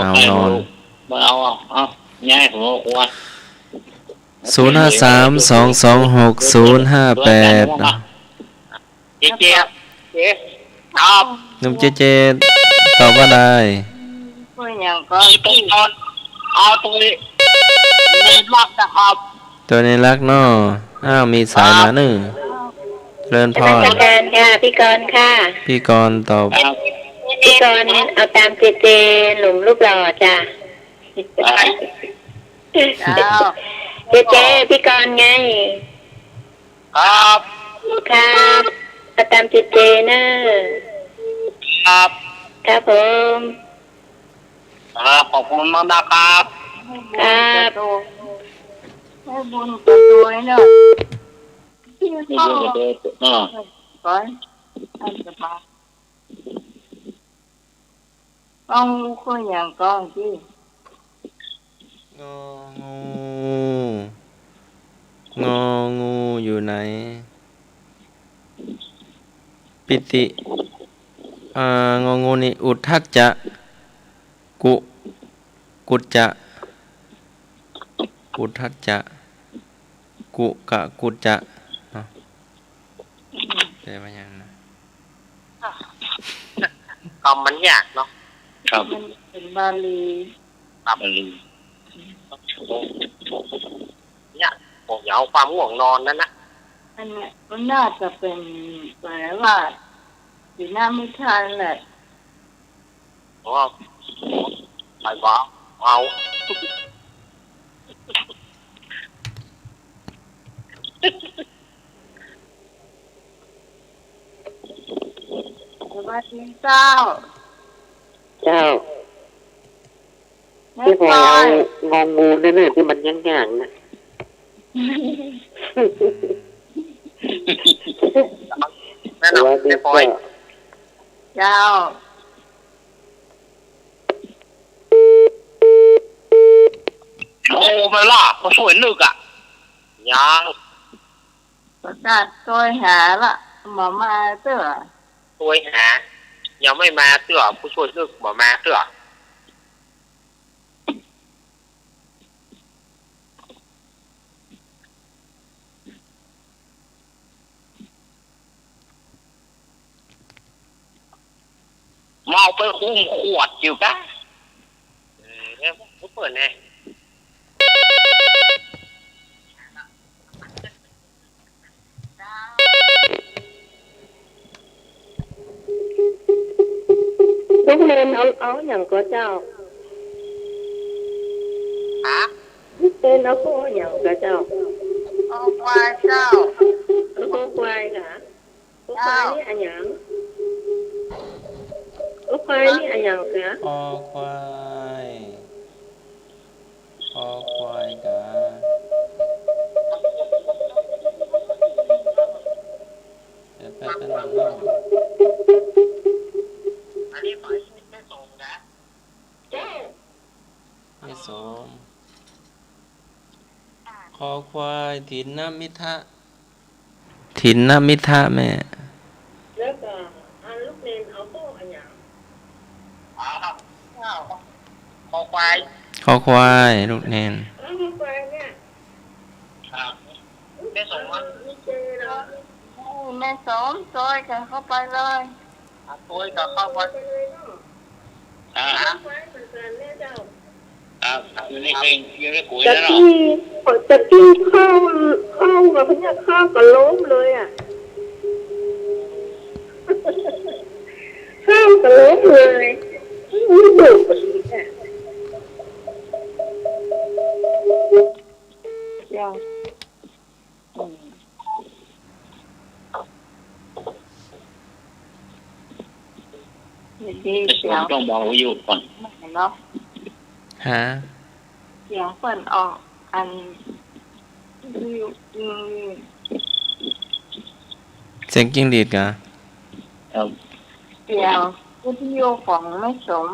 หาวนอน มาเอา เอา เอา ย้ายหัวครัว ศูนย์ห้าสาม สองสองหก ศูนย์ห้าแปด เจ๊เจ๊ เจ๊ ตอบ หนุ่มเจ๊เจ๊ ตอบว่าได้ เปิ้นหยังก็ เอาตัวนี้ ในรักนะครับ ตัวในรักเนาะ อ้าว มีสายมาเน่อ เจริญพร นมัสการค่ะ พี่กรณ์ค่ะ พี่กรณ์ตอบ พี่กรณ์เอาตามเจเจ หนุ่มรูปหล่อจ้ะ เจ้า เจเจ พี่กรณ์ไง ครับ ครับ เอาตามเจเจเน่อ ครับ ครับผม ครับ ขอบคุณมากนะครับ ครับ ให้บุญกับตัวเนาะ ให้บุญกับตัว อ่า ก่อน ท่านจะมา งองูคือหยังก่อนสิ งองู งองูอยู่ไหน ปิติ อ่า งองูนี่ อุทธัจจะ กุ กุจจะ อุทธัจจะ กุกะกุจจะเนาะ แปลว่าหยังนะ กำมันยากเนาะ ครับ มันเป็นบาลี ครับ บาลี เนี่ย ผมจะเอาความง่วงนอนนั่นนะ อันเนี้ยมันน่าจะเป็นแปลว่า ถีนมิทธะแหละ อ๋อ ใครวะ เอา สวัสดีเจ้า เจ้า แม่ ที่ผม ปอย เอางองูนั่นน่ะ ที่มันยากๆ นะ แม่นำ สวัสดี แม่ปอย เจ้า เจ้า โทรไปละ ผู้ช่วยนึกอะ ยัง ประกาศตวยหาละ บ่มาเตื้อ ตวยหา ยังไม่มาเตื้อ ผู้ช่วยนึกบ่มาเตื้อ เมาไปคุ้มขวดอยู่กะ เออ เปิดแน่ ลูกเนนเอา เอาหยังก่อเจ้า ฮะ ลูกเนนเอาข้อหยังก่อเจ้า ข้อควายเจ้า เอาข้อควายค่ะ ข้อควายนี่อะหยัง ข้อควายนี่อะหยังคะ ข้อควาย ข้อควายกะ เดี๋ยวแป๊บนึงเนาะ อันนี้ขอให้แม่สมนะ แม่สม คอควาย ถีนมิทธะ ถีนมิทธะแม่ แล้วก็อันลูกเนนเอาข้ออะหยัง อ๋อ คอควาย คอควาย ลูกเนน แล้วคอควายเนี่ย ครับ แม่สมวะ โอ้ แม่สม ตวยกะเข้าไปเลย อ่ะ ตวยกะเข้าไป อ่า ครับ อยู่ในเพลง อยู่ในกุ๋ย ตะ แล้วเนาะ กี้ ตะกี้ข้าว ข้าวกับเนี่ย ข้าวกะล้มเลยอะ ข้าวกะล้มเลย ไม่ดุกว่านี้อะ ยัง อืม ดีๆ เสียงต้องเบาอยู่ก่อน เนาะ ฮะ เสียงเปิ้นออก อัน อืม เสียงจิ้งหรีดกะ ครับ เสียงวิทยุของแม่สม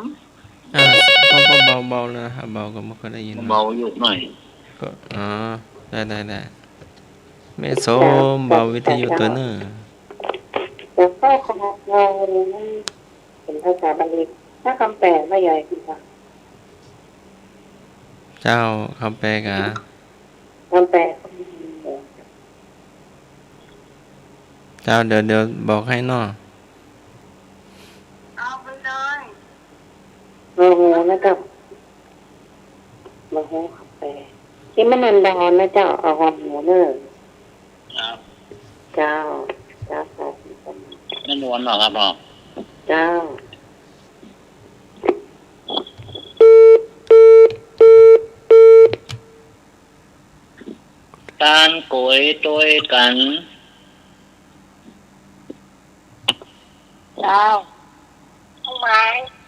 อ่า ก็ ก็เบาๆ แล้วนะครับ เบาก็บ่ค่อยได้ยิน เบาอยู่หน่อย ก็ อ๋อ ได้ ได้ ได้ แม่สม เบาวิทยุตั๋วเน่อ แล้วก็ของเราเป็นภาษาบาลี ถ้าคำแปลว่าใหญ่ดีกว่า เจ้า คำแปลกะ คำแปล เจ้า เดี๋ยว เดี๋ยวบอกให้เนาะ เอาไปเลย โอ้โห นะเจ้า โอ้โห คำแปล ที่แม่นวลดอนนะเจ้า โอ้โห เน่อ ครับ เจ้า เจ้า ครับ แม่นวลเหรอครับพ่อ เจ้า ตานก๋วยตวยกั๋น เจ้า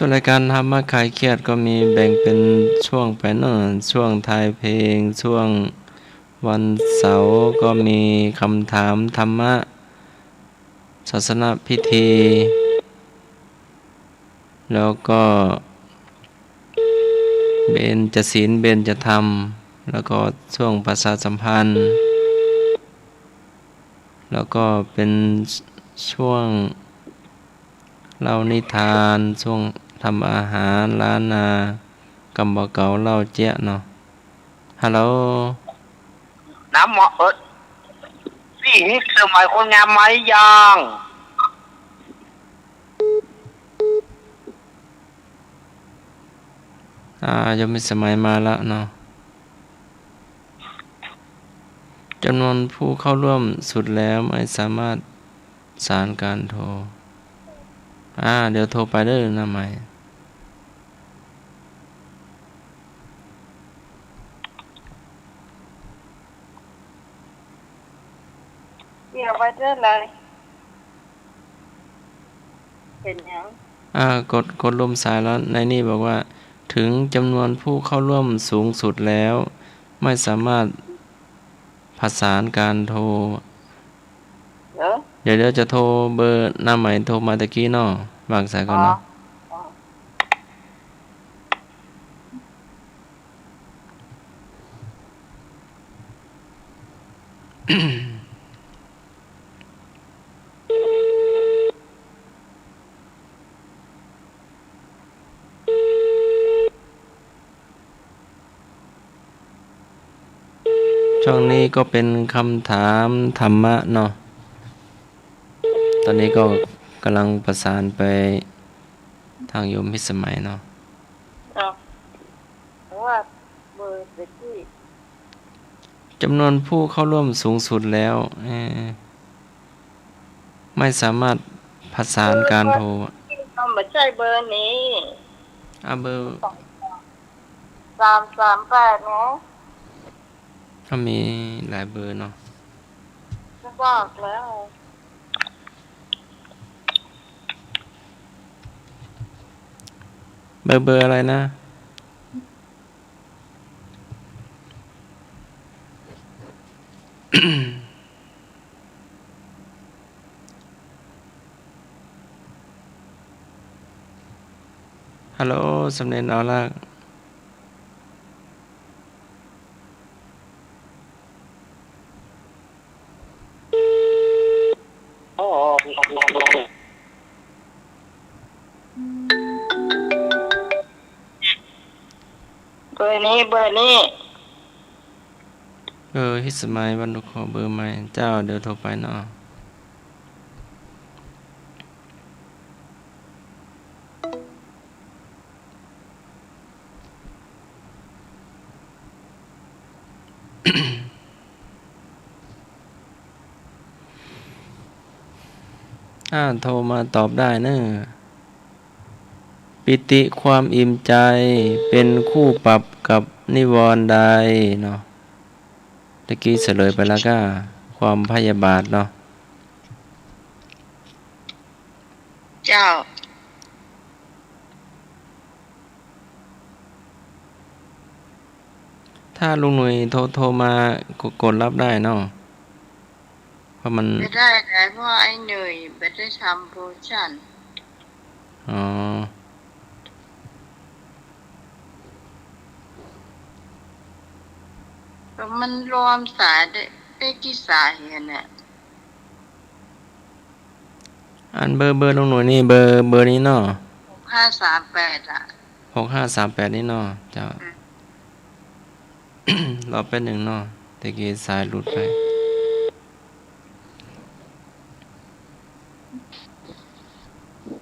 ส่วนรายการธรรมะคลายเครียดก็มีแบ่งเป็นช่วงไปเนาะ ช่วงทายเพลง ช่วงวันเสาร์ก็มีคำถามธรรมะ ศาสนพิธี แล้วก็เบญจศีล เบญจธรรม แล้วก็ช่วงประชาสัมพันธ์ แล้วก็เป็นช่วงเล่านิทาน ช่วงทำอาหาร ล้านนา กำบ่าเก๋า เล่าเจ๊ยะเนาะ ฮัลโหล น้ำหมอ เอิ้น ตี้ฮิตสมัยคนงามมายัง อ่า โยมมิตรสมัยมาละเนาะ จำนวนผู้เข้าร่วมสุดแล้ว ไม่สามารถประสานการโทร อ่า เดี๋ยวโทรไปเด้อ หน้าใหม่ เดี๋ยวไปเจอเลย เป็นหยัง อ่า กด กดลมสายแล้ว ในนี่บอกว่า ถึงจำนวนผู้เข้าร่วมสูงสุดแล้ว ไม่สามารถประสานการโทร เดี๋ยว เดี๋ยว เดี๋ยวจะโทรเบอร์หน้าใหม่โทรมาตะกี้เนาะ วางสายก่อนเนาะ อ๋อ อ๋อ ช่วงนี้ก็เป็นคำถามธรรมะเนาะ ตอนนี้ก็กำลังประสานไปทางโยมพิสมัยเนาะ เอ้า ว่าเบอร์ตะกี้ จำนวนผู้เข้าร่วมสูงสุดแล้ว เอ่อ ไม่สามารถประสานการโทร เบอร์ตะกี้ก็ไม่ใช่เบอร์นี้ อ่ะ เบอร์ สามสามแปดเนาะ ก็มีหลายเบอร์เนาะ ก็บอกแล้ว เบอร์ เบอร์อะไรนะ ฮัลโหล สำเร็จเอาละ เบอร์นี้ เบอร์นี้ เออ พิสมัย บ้านดงคอ เบอร์ใหม่ เจ้า เดี๋ยวโทรไปเนาะ อ่า โทรมาตอบได้เนอะ ปีติความอิ่มใจเป็นคู่ปรับกับนิวรณ์ใดเนาะ ตะกี้เฉลยไปแล้วก็ความพยาบาทเนาะ เจ้า ถ้าลุงหนุ่ยโทร โทรมา กด กดรับได้เนาะ เพราะมัน ไม่ได้ไง เพราะไอ้หนุ่ยไม่ได้ทำเวอร์ชัน อ๋อ ก็มันรวมสายได้ ได้กี่สายเนี่ย อันเบอร์ เบอร์ลุงหนุ่ยนี่ เบอร์ เบอร์นี้เนาะ หกห้าสามแปด อ่ะ หกห้าสามแปด นี่เนาะ เจ้า อืม รอแป๊บหนึ่งเนาะ ตะกี้สายหลุดไป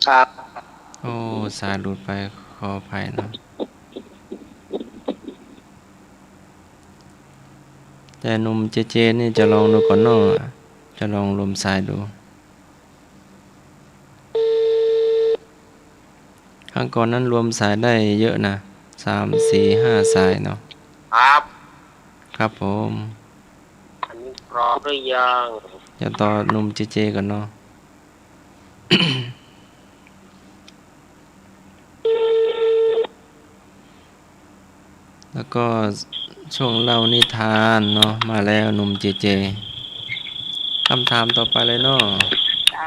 ครับ โอ้ สายหลุดไป ขออภัยเนาะ แต่หนุ่มเจเจนี่จะลองดูก่อนเนาะ จะลองลมสายดู ครั้งก่อนนั้นรวมสายได้เยอะนะ สาม สี่ ห้า สายเนาะ ครับ ครับผม อันนี้พร้อมหรือยัง จะต่อหนุ่มเจเจก่อนเนาะ แล้วก็ช่วงเล่านิทานเนาะ มาแล้วหนุ่มเจเจ คำถามต่อไปเลยเนาะ เจ้า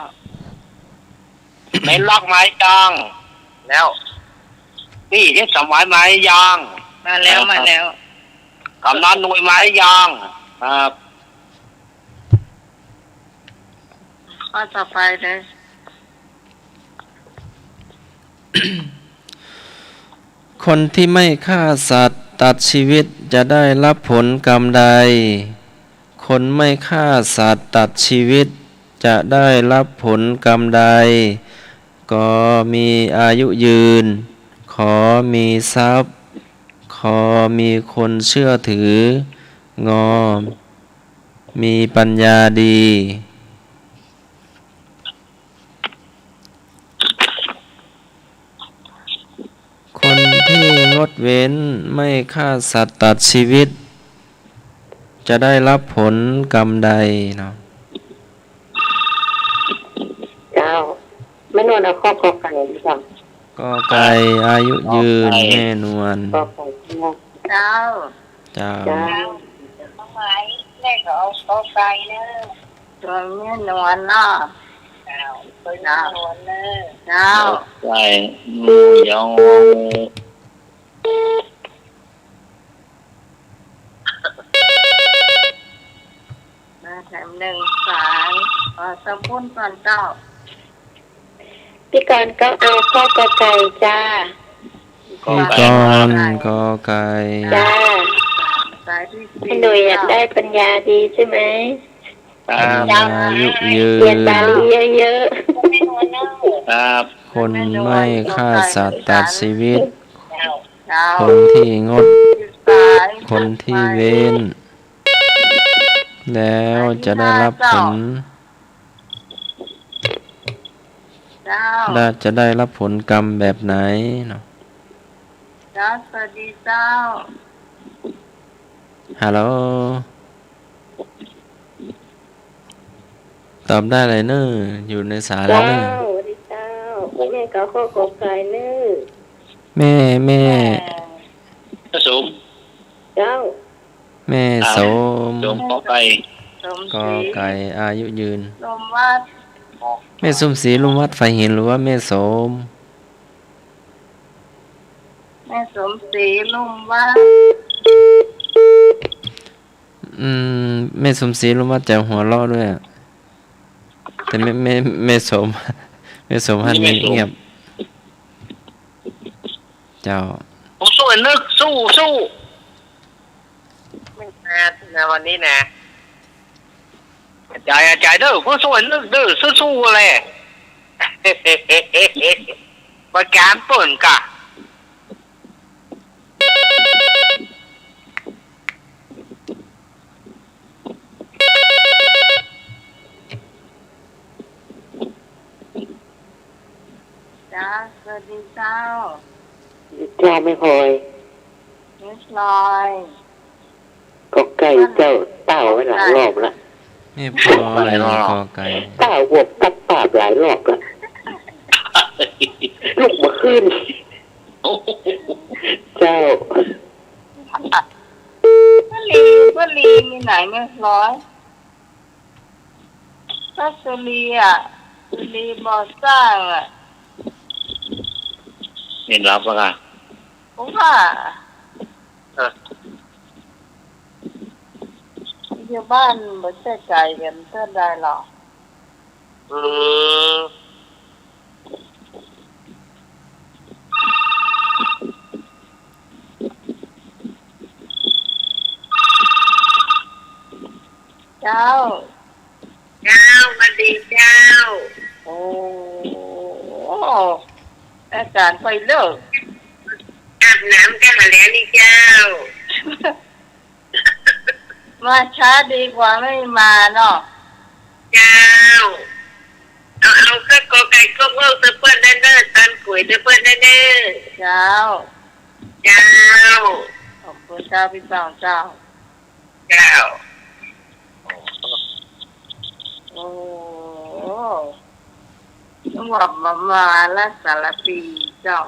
เม้นล็อกมายัง แล้ว ตี้เจ๊สมหมายมายัง มาแล้ว มาแล้ว กำนันหนุ่ยมายัง ครับ ข้อต่อไปเลย คนที่ไม่ฆ่าสัตว์ตัดชีวิตจะได้รับผลกรรมใด คนไม่ฆ่าสัตว์ตัดชีวิตจะได้รับผลกรรมใด ก มีอายุยืน ข มีทรัพย์ ค มีคนเชื่อถือ ง มีปัญญาดี คนที่งดเว้นไม่ฆ่าสัตว์ตัดชีวิต จะได้รับผลกรรมใดเนาะ เจ้า แม่นวลเอาข้อกอไก่ดีกว่า กอไก่ อายุยืน กอไก่ แม่นวล กอไก่ เจ้า เจ้า เจ้า เจ้า เอาไว้ แม่ก็เอากอไก่เนอะ ตัวแม่นวลเนาะ เจ้า ตัวแม่นวลเนอะ เจ้า กอไก่ ง ยอ มาแถมหนึ่งสาย ขอสมบูรณ์ก่อนเจ้า พี่กรณ์ก็เอาข้อกอไก่จ้า พี่กรณ์ กอไก่ จ้า สายที่สี่ แม่หนุ่ยอยากได้ปัญญาดีใช่ไหม ครับ ปัญญาอายุยืน เรียนบาลีเยอะๆ ครับ คนไม่ฆ่าสัตว์ตัดชีวิต เจ้า คนที่งด คนที่เว้น แล้วจะได้รับผล เจ้า และจะได้รับผลกรรมแบบไหนเนาะ เจ้า สวัสดีเจ้า ฮัลโหล ตอบได้เลยเนอะ อยู่ในสายแล้วเนอะ เจ้า สวัสดีเจ้า แม่ก็ข้อกอไก่เนอะ แม่ แม่ แม่สม เจ้า แม่สม สม กอไก่ สมศรี กอไก่ อายุยืน ลุ่มวัด แม่สมศรี ลุ่มวัด ไฟเห็น หรือว่าแม่สม แม่สมศรี ลุ่มวัด อืม แม่สมศรี ลุ่มวัด จะหัวเราะด้วยอะ แต่แม่ แม่ แม่สม แม่สมหัน นี่แม่สม เงียบ เจ้า ผมสู้นึก สู้ สู้ ไม่แพ้นะวันนี้นะ อาจารย์ อาจารย์เด้อ ผู้สู้นึกเด้อ สู้ๆ เลย ประการเปิ้นกะ จ้า สวัสดีเจ้า เจ้าแม่พลอย แม่พลอย กอไก่เจ้า ต้าเอาไว้หลายรอบละ แม่พลอย กอไก่ ต้าเอาหัวปักปากหลายรอบละ ลุกบ่ขึ้น เจ้า ป้าลี ป้าลีมีไหนแม่พลอย ป้าสุรีอะ สุรีบ่อสร้างอะ นี่หลับแล้วกะ ผมว่า เออ อยู่บ้านบ่ใจ้ไก๋กั๋นเตื้อใดหรอก อืม เจ้า เจ้า สวัสดีเจ้า โอ้ อาจารย์ไปเลิก อาบน้ำกั๋นมาแล้วนี่เจ้า มาช้าดีกว่าไม่มาเนาะ เจ้า เอา เอาเครื่องกอไก่เครื่องเวิร์กเตอร์เปิ้นแน่เน่อ ตันก๋วยเตอร์เปิ้นแน่เน่อ เจ้า เจ้า ขอบคุณเจ้าพี่ปองเจ้า เจ้า โอ้ นึกว่ามา มาละสารปีเจ้า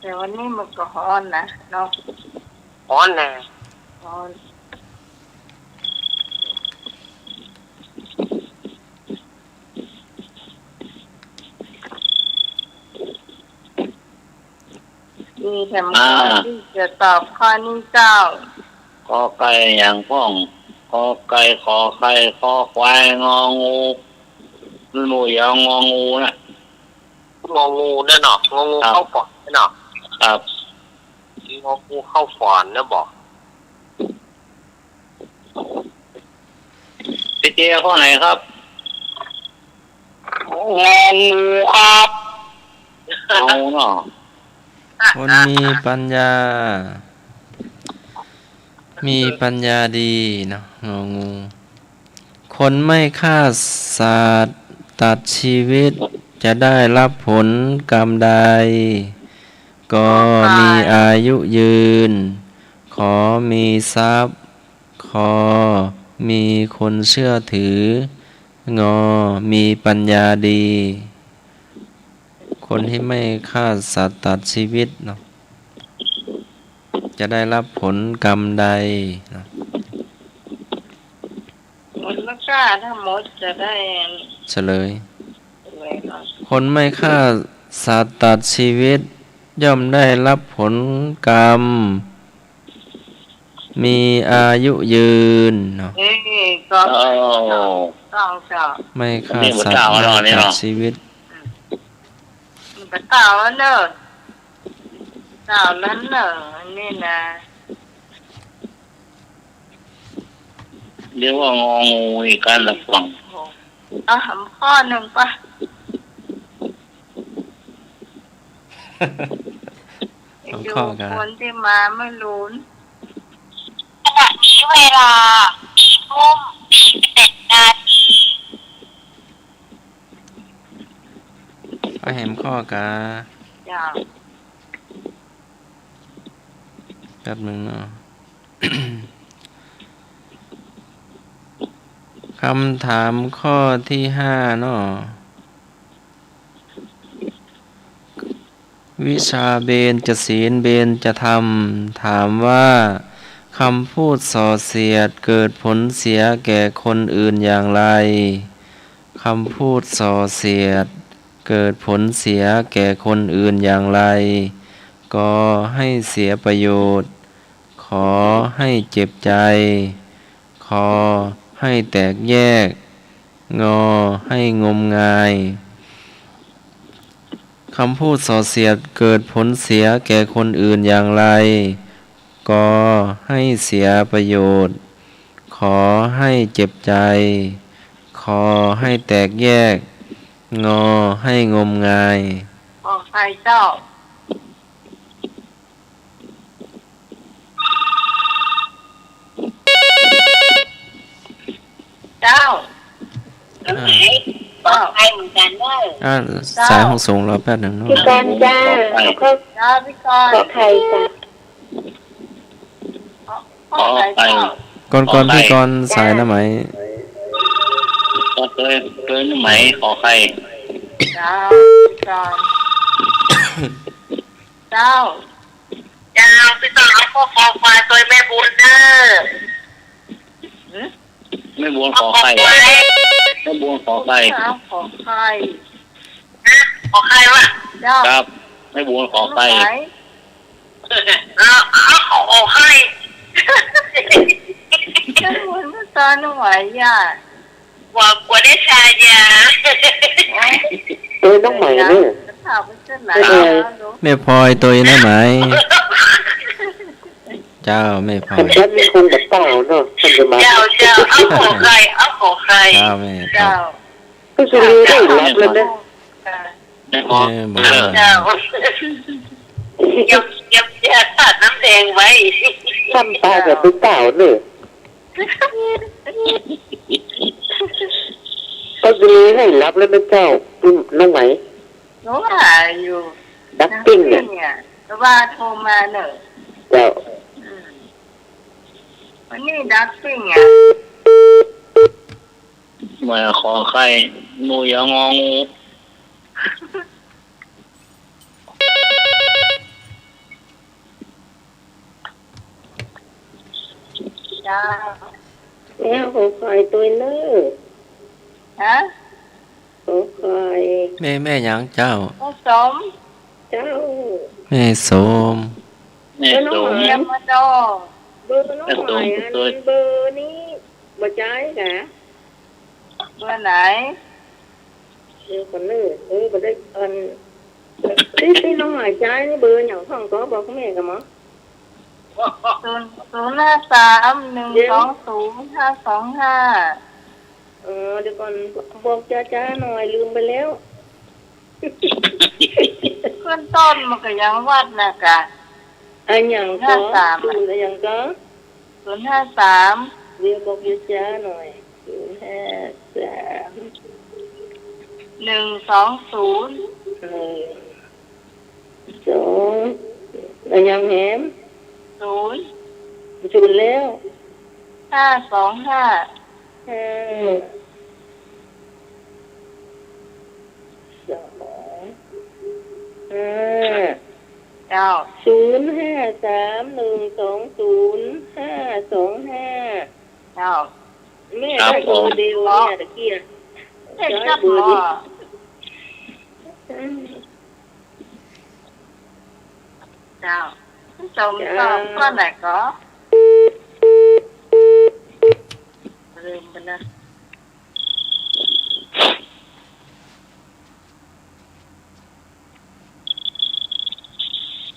แต่วันนี้มันก็ฮ้อนนะเนาะ ฮ้อนแน่ ฮ้อน มีแถม อ่า ข้อที่จะตอบข้อนี้เจ้า กอไก่อย่างพ่อง กอไก่ ขอไข่ คอควาย งองู มันบ่ยาว งองูน่ะ งองูนั่นเนาะ งองู ครับ เข้าฝันนั่นเนาะ ครับ งองูเข้าฝันนะบอก พี่เจข้อไหนครับ งองูครับ งองูเนาะ คนมีปัญญา มีปัญญาดีเนาะ งองู คนไม่ฆ่าสัตว์ตัดชีวิต จะได้รับผลกรรมใด กอ มีอายุยืน ขอ มีทรัพย์ คอ มีคนเชื่อถือ งอ มีปัญญาดี คนที่ไม่ฆ่าสัตว์ตัดชีวิตเนาะ จะได้รับผลกรรมใดเนาะ คนไม่ฆ่าทั้งหมดจะได้ เฉลย เฉลยเนาะ คนไม่ฆ่าสัตว์ตัดชีวิต ย่อมได้รับผลกรรม มีอายุยืนเนาะ เอ้ย ก็ โอ้ ต้องเจ้า ไม่ฆ่าสัตว์ อันนี้บ่เจ้า ไม่ตัดชีวิต อืม มันก็เจ้าแล้วเนอะ เจ้าแล้วเนอะ อันนี้นะ เรียกว่างองูอีกการละฟัง เอาข้อหนึ่งปะ เอาข้อกัน คนที่มาไม่รู้ ขณะนี้เวลาสี่ทุ่มสี่สิบเอ็ดนาที เอาแหมข้อกา จ้า แป๊บหนึ่งเนาะ คำถามข้อที่ห้าเนาะ วิชาเบญจศีลเบญจธรรม ถามว่า คำพูดส่อเสียดเกิดผลเสียแก่คนอื่นอย่างไร คำพูดส่อเสียดเกิดผลเสียแก่คนอื่นอย่างไร กอ ให้เสียประโยชน์ ขอ ให้เจ็บใจ คอ ให้แตกแยก งอ ให้งมงาย คำพูดส่อเสียดเกิดผลเสียแก่คนอื่นอย่างไร กอ ให้เสียประโยชน์ ขอ ให้เจ็บใจ คอ ให้แตกแยก งอ ให้งมงาย ขอไข่เจ้า เจ้า อ่า ขอไข่เหมือนกันเนอะ อ่า เจ้า สายห้องส่งรอแป๊บหนึ่งเนาะ พี่กรณ์จ้า ขอ เจ้า พี่กรณ์ ขอไข่จ้ะ ขอไข่เจ้า กรณ์ กรณ์ พี่กรณ์ สายหน้าไหม ก็เตย เตยหน้าไหม ขอไข่ เจ้า พี่กรณ์ เจ้า เจ้า พี่กรณ์ เอาข้อ คอควาย เตยแม่บุญเด้อ หือ แม่บุญขอไข่ เอาขอไข่ แม่บุญขอไข่ เอาขอไข่ ฮะ ขอไข่วะ เจ้า ครับ แม่บุญขอไข่ เอา เอา ขอไข่ แม่บุญมาตอนไหนอ่ะ ว่ากั๋วได้ฉายา เอ้ย น้องใหม่เนี่ย เดี๋ยวถามมันจะไหน เอ้ย แล้วลูก แม่พลอยเตยหน้าไหม เจ้า แม่พลอย ท่านมีคงกับเต่าเนาะ ท่านจะมา เจ้า เจ้า เอาขอไข่ เอาขอไข่ เจ้า แม่ เจ้า ก็จะมีได้รับแล้วนะ แม่พลอย เจ้า เจ้า เก็บ เก็บยาธาตุน้ำแดงไว้ ท่านตายแบบเป็นเต่าเนี่ย ก็จะมีให้รับแล้วนะเจ้า อืม น้องไหม หนูหาอยู่ ดักปิ้งเนี่ย ดักปิ้งเนี่ย แต่ว่าโทรมาเนอะ เจ้า อืม วันนี้ดักปิ้งอ่ะ บ่อขอไข่ หมูยององู เจ้า แล้วขอไข่ตัวเน้อ ฮะ ขอไข่ แม่ แม่หยังเจ้า แม่สม เจ้า แม่สม แม่สม เดี๋ยวมาดอ เบอร์น้องใหม่อัน เบอร์นี้บ่ใจ๊กะ เบอร์ไหน เดี๋ยวก่อนเน้อ เออ บ่ได้ อัน ตี้ ตี้น้องใหม่ใจ๊นี่เบอร์หยังพ่องก็บอกแม่กะหมอ ศูนย์ ศูนย์ห้าสาม หนึ่งสองศูนย์ ห้าสองห้า เออ เดี๋ยวก่อน บอกจ๊าๆ หน่อย ลืมไปแล้ว ขึ้นต้นมันก็ยังวัดนะกะ อะหยังก็ ห้าสาม ศูนย์อะหยังก็ ศูนย์ห้าสาม เดี๋ยวบอกจ๊าๆ หน่อย ศูนย์ห้าสาม หนึ่งสองศูนย์ หนึ่งสอง อะหยังแหม ศูนย์ ศูนย์แล้ว ห้าสองห้า ห้า สอง ห้า เจ้า ศูนย์ห้าสาม หนึ่งสองศูนย์ ห้าสองห้า เจ้า แม่ ครับผม ได้เบอร์เดียวเนี่ยตะกี้อะ เอ๊ะ ใจ๊ จับ เบอร์นี้ หมอ อืม เจ้า สม เจ้า ตอบข้อไหนก็ ลืมไปแล้ว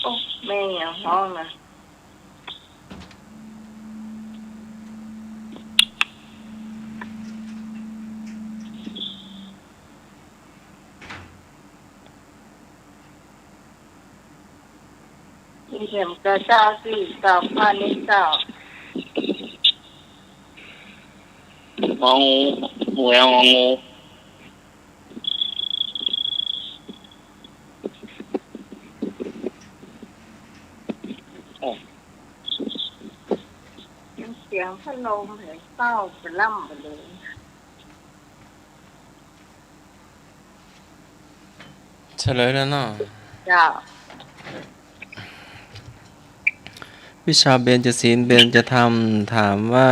โอ้ แม่ยังฮ้องนะ มีแถมกระเจ้าสี่ ตอบข้อนี้เจ้า งองู หมูยององู เสียงพัดลมแหมเศร้าไปล่ำไปเลย เฉลยแล้วเนาะ เจ้า วิชาเบญจศีลเบญจธรรมถามว่า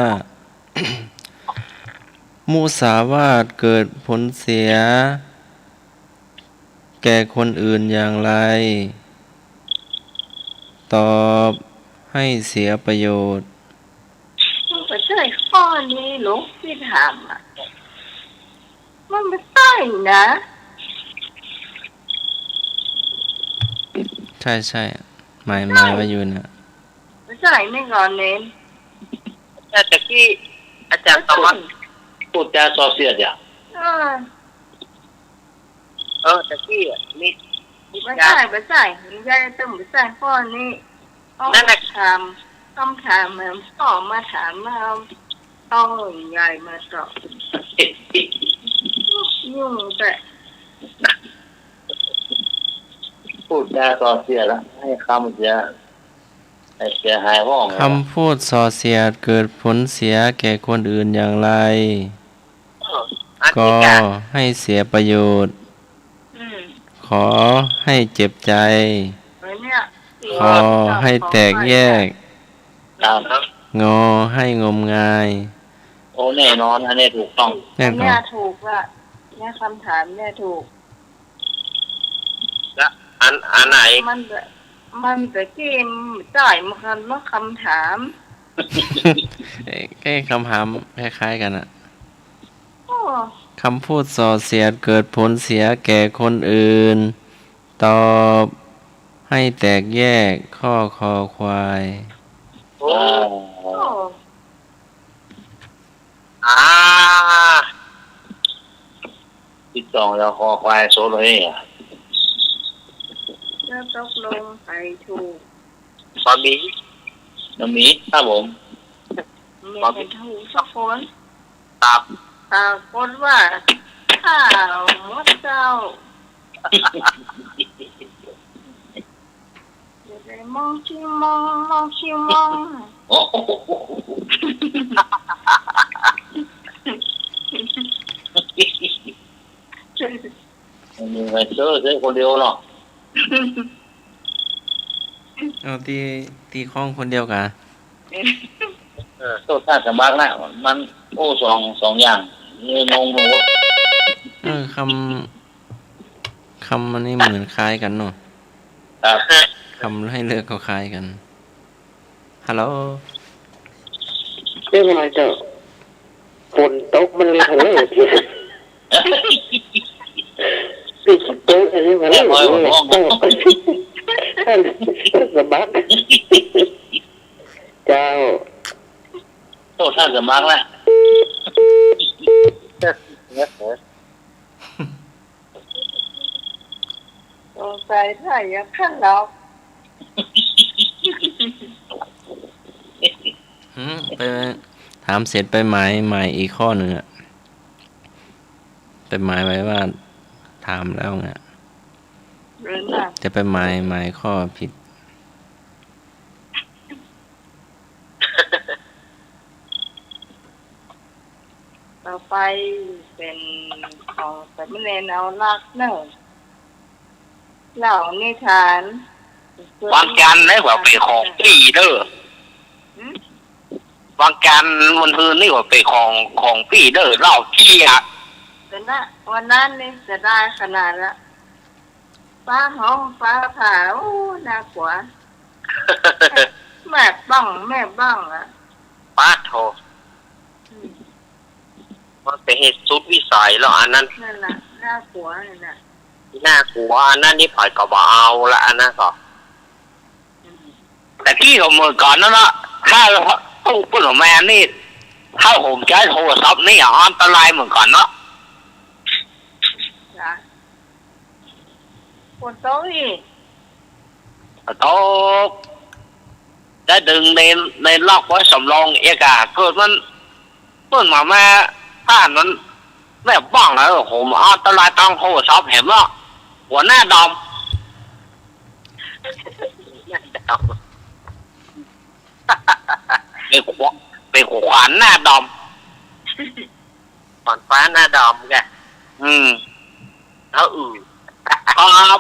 มุสาวาทเกิดผลเสีย แก่คนอื่นอย่างไร ตอบ ให้เสียประโยชน์ มันบ่ใจ้ข้อนี้หลวงตี้ถามอะ มันบ่ใจ้นะ ใช่ ใช่ หมาย หมายไว้อยู่นะ บ่ใจ้นี่ก่อนเน้น แต่ตะกี้อาจารย์ตอบว่า พูดจาส่อเสียดอย่าง เออ เออ ตะกี้อะ มี บ่ใจ้ บ่ใจ้ ยายต้องบ่ใจ้ข้อนี้ นั่นแหละ ถาม คำถามเหมือนพ่อมาถาม มาเอา ต้องยายมาตอบ ยุ่งแต่ พูดจาส่อเสียดละ ให้คำเสีย ให้เสียหายห้อง คำพูดส่อเสียดเกิดผลเสียแก่คนอื่นอย่างไร เออ อันนี้ ก็ กะ ให้เสียประโยชน์ อืม ขอให้เจ็บใจ เออ เนี่ย ขอให้แตกแยก ครับ งอให้งมงาย โอ้ แน่นอน อันนี้ถูกต้อง แน่นอน อันเนี้ยถูกละ เนี่ยคำถามเนี่ยถูก ละ อัน อันไหน มัน มันตะกี้จ่ายมาคันว่าคำถาม เอ้ย คำถามคล้ายๆ กันอะ โอ้ คำพูดส่อเสียดเกิดผลเสียแก่คนอื่น ตอบ ให้แตกแยก ข้อคอควาย โอ้ โอ้ อ่า ตี้สองแล้วคอควายโซโลเอะ แล้วตกลงใครถูก บ่มี บ่มี ครับผม มีใครถูกสักคน ครับ ปรากฏว่า ข้าวหมดเจ้า เดี๋ยวไปมองชิงมอง มองชิงมอง โอ้โห มันอยู่ในเซิร์ฟเซิร์ฟคนเดียวเนาะ เอาตี้ ตี้ข้องคนเดียวกา เออ โต้นท่าสมัครนะ มัน โอ้ สอง สองอย่าง นี่งงไปหมด เออ กำ กำอันนี้เหมือนคล้ายกั๋นเนาะ ครับ กำหื้อเลือกก็คล้ายกั๋น ฮัลโหล เรื่องอะไรเจ้า ฝนตกมันเลยฮัลโหล ปิดโต๊ะอันนี้มาแล้ว เรียบร้อย ผมมอง สะบัด เจ้า โต้ท่าสมัครนะ สงสัยถ้าอย่างนั้นหรอก หืม ไป ถามเสร็จไปหมาย หมายอีกข้อนึ่งอะ ไปหมายไว้ว่าถามแล้วไง เออน่ะ แต่ไปหมาย หมายข้อผิด ต่อไปเป๋นของสามเณรเอาลักษณ์เน่อ เล่านิทาน วันจันทร์นี่ว่าเป๋นของปี้เน่อ หืม วันจันทร์วันฮืนนี่ว่าเป๋นของ ของปี้เน่อ เล่าเตี้ย เดี๋ยวนะ วันนั้นนี่เสียดายขนาดละ ฟ้าฮ้องฟ้าผ่า โอ้ น่ากลัว แม่บ้อง แม่บ้องอะ ป๊าดโธ่ อืม มันเป๋นเหตุสุดวิสัยแล้วอันนั้น นั่นแหละ น่ากลัวนั่นแหละ น่ากลัว อันนั้นนี่ใผก็บ่เอาละ อันนั้นก็ อืม แต่กี้ก็เหมือนกั๋นนั่นแหละ ถ้าตู้เปิ้นเอามานี่ ถ้าผมใจ๊โทรศัพท์นี่อันตรายเหมือนกั๋นเนาะ จ้ะ ฝนตกอีก ตก ได้ดึงใน ในล็อกไว้สำรองเอกอะ เกิดมัน เปิ้นมา มาต้านมัน แม่บ้อง เออ ผมอันตรายตังโทรศัพท์แหมเนาะ หัวหน้าดอม เป๋นขวา เป๋นขวานหน้าดอม ขวานฟ้าหน้าดอมแก อืม แล้วอื่น ครับ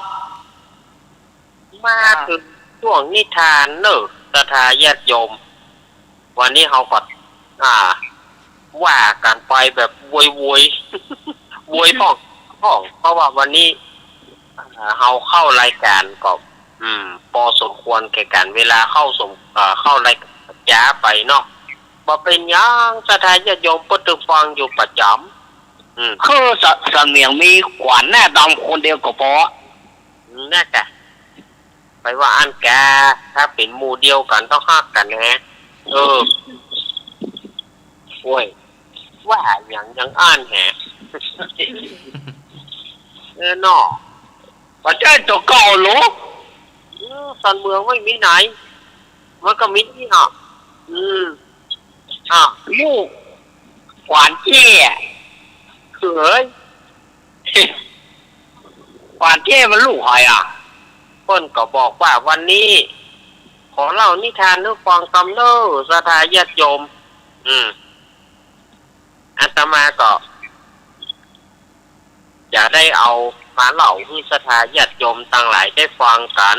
มาเถิงช่วงนิทานเน่อ ศรัทธาญาติโยม วันนี้เฮาก็ อ่า ว่ากั๋นไปแบบโวยๆ โวยพ่องพ่อง เพราะว่าวันนี้ อ่า เฮาเข้ารายก๋านก็ อืม ปอสมควรแก่ก๋านเวลาเข้าสม เอ่อ เข้ารายก๋านจ๊าไปเนาะ บ่เป๋นหยัง ศรัทธาญาติโยมเปิ้นตึงฟังอยู่ประจ๋ำ อืม คือสะ สำเนียงมีขวานหน้าดอมคนเดียวก็ปอ อืม น่าจะ ไปว่าอั้นกา ถ้าเป๋นหมู่เดียวกั๋นต้องฮักกั๋นแหนะ เออ โอ้ย ว่าหยังยังอั้นแหนะ เออเนาะ บ่ใจ้ตั๋วเก่าหรอ เออ ซ่อนเมืองไม่มีไหน มันก็มีนี่เนาะ อืม อ่ะ ลูกขวานเจ้ เฮ้ย ขวานเจ้มันลูกใผอะ เปิ้นก็บอกว่าวันนี้ ขอเล่านิทานหื้อฟังกำเน่อ ศรัทธาญาติโยม อืม อาตมาก็ จะได้เอามาเล่าหื้อศรัทธาญาติโยมตังหลายได้ฟังกั๋น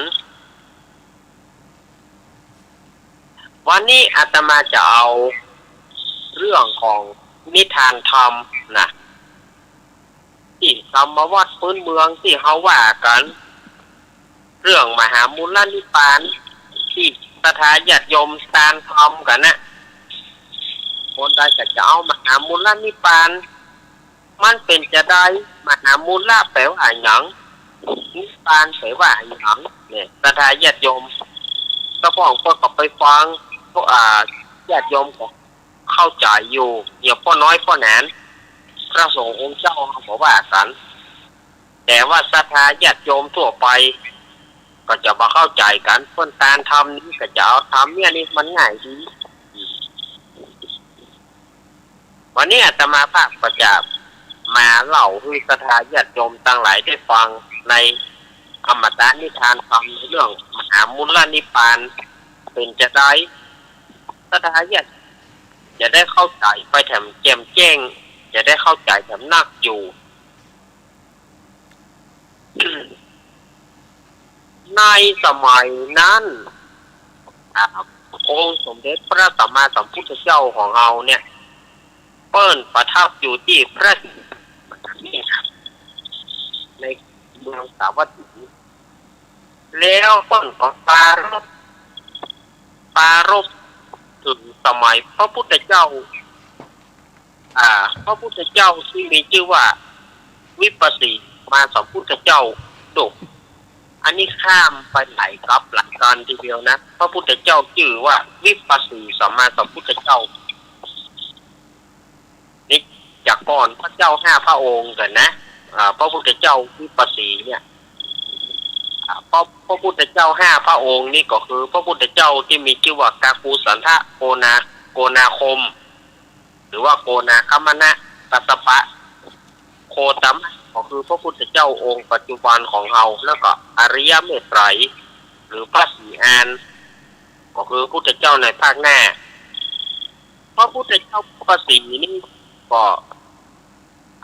วันนี้อาตมาจะเอาเรื่องของนิทานธรรมนะ ตี้ธรรมวัตรพื้นเมืองตี้เฮาว่ากั๋น เรื่องมหามูลนิพพาน ตี้ศรัทธาญาติโยมตานธรรมกั๋นนะ คนใดก็จะเอามหามูลนิพพาน มันเป๋นจาใด มหามูลละแป๋ว่าอะหยัง นิพพานแป๋ว่าอะหยัง เนี่ย ศรัทธาญาติโยม กระพ่องเปิ้นก็ไปฟัง พวก อ่า ญาติโยมก็เข้าใจ๋อยู่ อย่างป้อน้อยป้อหนาน พระสงฆ์องค์เจ้าก็บ่ว่ากั๋น แต่ว่าศรัทธาญาติโยมทั่วไป ก็จะบ่เข้าใจ๋กั๋น เปิ้นตานธรรมนี้ก็จะเอาธรรมเนี่ยนี่มันง่ายดี วันนี้อาตมาภาพก็จะมาเล่าหื้อศรัทธาญาติโยมตังหลายได้ฟังในอมตะนิทานธรรมในเรื่องมหามูลนิพพานเป๋นจาใด ศรัทธาญาติจะได้เข้าใจ๋ไปแถมแจ่มแจ้ง จะได้เข้าใจ๋แถมนักอยู่ ในสมัยนั้น อ่า องค์สมเด็จพระสัมมาสัมพุทธเจ้าของเฮาเนี่ย เปิ้นประทับอยู่ตี้พระ ในเมืองสาวัตถี แล้วเปิ้นก็ปรารภ ปรารภเถิงสมัยพระพุทธเจ้า อ่า พระพุทธเจ้าตี้มีจื้อว่าวิปัสสีมาสัมพุทธเจ้า โด อันนี้ข้ามไปหลายกัปหลายกัณฑ์ทีเดียวนะ พระพุทธเจ้าจื้อว่าวิปัสสีสัมมาสัมพุทธเจ้า นี่จากก่อนพระเจ้าห้าพระองค์กั๋นนะ อ่า พระพุทธเจ้าวิปัสสีเนี่ย อ่า พระ พระพุทธเจ้าห้าพระองค์นี่ก็คือพระพุทธเจ้าตี้มีจื้อว่ากักกุสันทะ โกนา โกนาคม หรือว่าโกนาคมมนะ กัสสปะ โคตมะ ก็คือพระพุทธเจ้าองค์ปัจจุบันของเฮา แล้วก็อริยะเมตไตรย หรือพระศรีอาน ก็คือพุทธเจ้าในภาคหน้า พระพุทธเจ้าพระศรีนี่ก็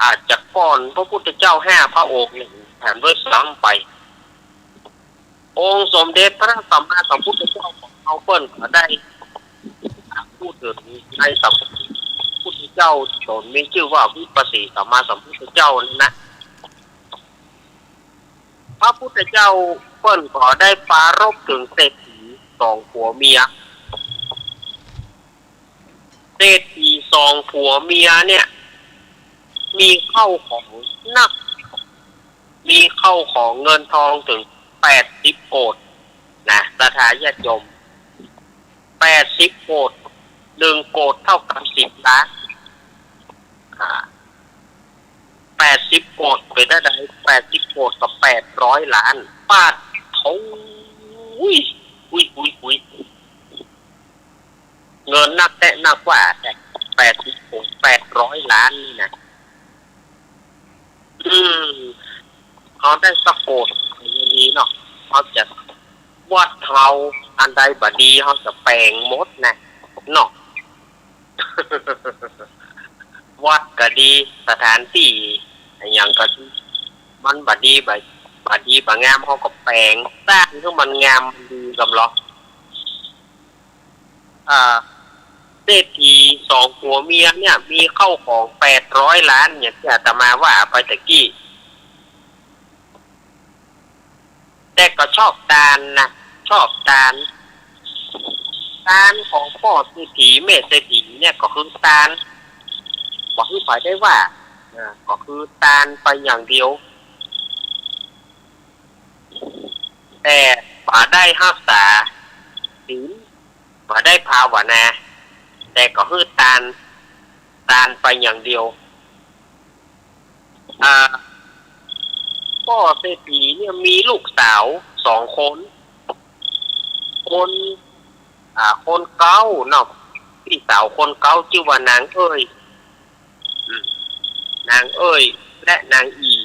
อาจจะก่อนพระพุทธเจ้าห้าพระองค์นี่แถมด้วยซ้ำไป องค์สมเด็จพระสัมมาสัมพุทธเจ้าของเฮาเปิ้นก็ได้พูดเถิงในสมัยพุทธเจ้าต๋นมีจื้อว่าวิปัสสีสัมมาสัมพุทธเจ้านั่นนะ พระพุทธเจ้าเปิ้นก็ได้ปรารภเถิงเศรษฐีสองผัวเมีย เศรษฐีสองผัวเมียเนี่ย มีเข้าของนัก มีเข้าของเงินทองเถิงแปดสิบโกฏนะ ศรัทธาญาติโยม แปดสิบโกฏ หนึ่งโกฏเท่ากับสิบล้าน อ่า แปดสิบโกฏเป๋นเต้าใด แปดสิบโกฏก็แปดร้อยล้าน ปาดโธ่ อุ๊ย อุ๊ย อุ๊ย อุ๊ย เงินนักแต๊นักว่า แต๊แปดสิบโกฏ แปดร้อยล้านนี่นะ อืม เฮาได้สักโกฏยังดีเนาะ เฮาจะ วัดเฮาอันใดบ่ดี เฮาจะแป๋งหมดนะ เนาะ วัดก็ดี สถานตี้อะหยังก็ดี มันบ่ดี บ่ บ่ดีบ่งาม เฮาก็แป๋ง สร้างหื้อมันงามมันดีก่ำลอ อ่า เศรษฐีสองผัวเมียเนี่ย มีเข้าของแปดร้อยล้าน อย่างตี้อาตมาว่าไปตะกี้ แต่ก็ชอบตานนะ ชอบตาน ตานของป้อเศรษฐีแม่เศรษฐีเนี่ยก็คือตาน บ่หื้อใผได้ว่า อ่า ก็คือตานไปอย่างเดียว แต่บ่ได้ฮักษาศีล บ่ได้ภาวนา แต่ก็หื้อตาน ตานไปอย่างเดียว อ่า ป้อเศรษฐีเนี่ยมีลูกสาวสองคน คน อ่า คนเก๊าเนาะ ปี้สาวคนเก๊าจื้อว่านางเอ้ย อืม นางเอ้ยและนางอี่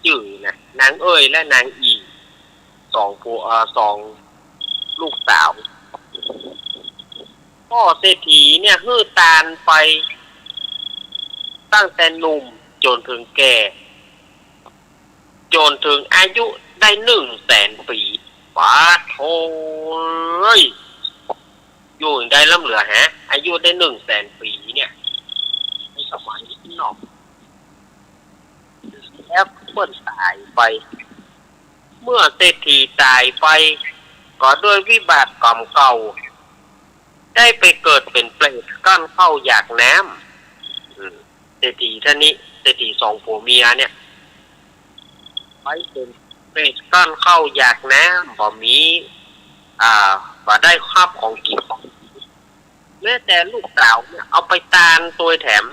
จื้อนะ นางเอ้ยและนางอี่ สองผัว เอ่อ สองลูกสาว ป้อเศรษฐีเนี่ยหื้อตานไปตั้งแต่หนุ่มจ๋นเถิงแก่ จ๋นเถิงอายุได้หนึ่งแสนปี๋ ปาดโธ่เอ้ย อยู่ได้ล้ำเหลือฮะ อายุได้หนึ่งแสนปี๋เนี่ย ในสมัยนั้นเนาะ แล้วเปิ้นต๋ายไป เมื่อเศรษฐีต๋ายไป ก็ด้วยวิบากกรรมเก่า ได้ไปเกิดเป๋นเปรตก้อนข้าวอยากน้ำ อืม เศรษฐีต้านนี้ เศรษฐีสองผัวเมียเนี่ย ไปเป๋นเปรตก้อนข้าวอยากน้ำ บ่มี อ่า บ่ได้ฮับของกิ๋น แม้แต่ลูกสาวเนี่ย เอาไปตานตวยแถม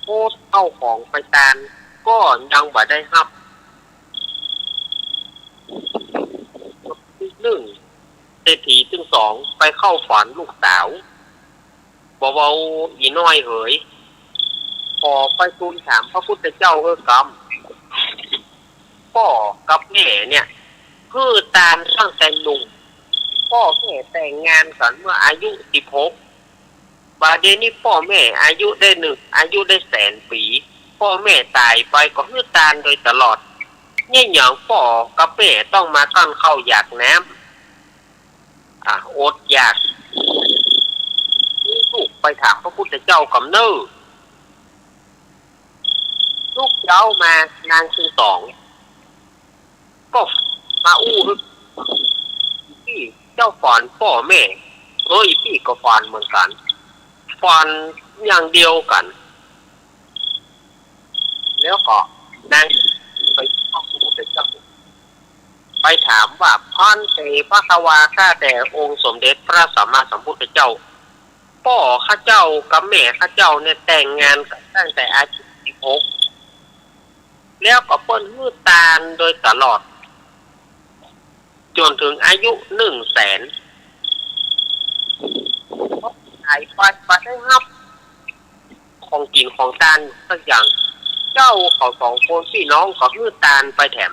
โพสต์ข้าวของไปตาน ก็ยังบ่ได้ฮับ นึ่ง เศรษฐีตึงสองไปเข้าฝันลูกสาว บ่าเว้าอี่น้อยเหย ขอไปทูลถามพระพุทธเจ้าเฮ้อกำ ป้อกับแม่เนี่ย หื้อตานตั้งแต่หนุ่ม ป้อแม่แต่งงานกั๋นเมื่ออายุสิบหก บ่าเดี่ยวนี้ป้อแม่อายุได้หนึ่ง อายุได้แสนปี๋ ป้อแม่ต๋ายไปก็หื้อตานโดยตลอด เยียะหยังป้อกับแม่ต้องมากั้นข้าวอยากน้ำ อ่ะ อดอยาก ลูกไปถามพระพุทธเจ้าก่ำเน่อ ลุกเจ๊ามานางตึงสอง ก็มาอู้ ตี้เจ้าฝนป้อแม่ เออ อีตี้ก็ฝนเหมือนกั๋น ฝนอย่างเดียวกั๋น แล้วก็นางไปพระพุทธเจ้า ไปถามว่า ภันเต ภะคะวา ข้าแต่องค์สมเด็จพระสัมมาสัมพุทธเจ้า ป้อข้าเจ้ากับแม่ข้าเจ้าเนี่ยแต่งงานกั๋นตั้งแต่อายุสิบหก แล้วก็เปิ้นหื้อตานโดยตลอด จ๋นเถิงอายุหนึ่งแสน ต๋ายไปบ่ได้ฮับของกิ๋นของตานสักอย่าง เจ้าเขาสองคนปี้น้องก็หื้อตานไปแถม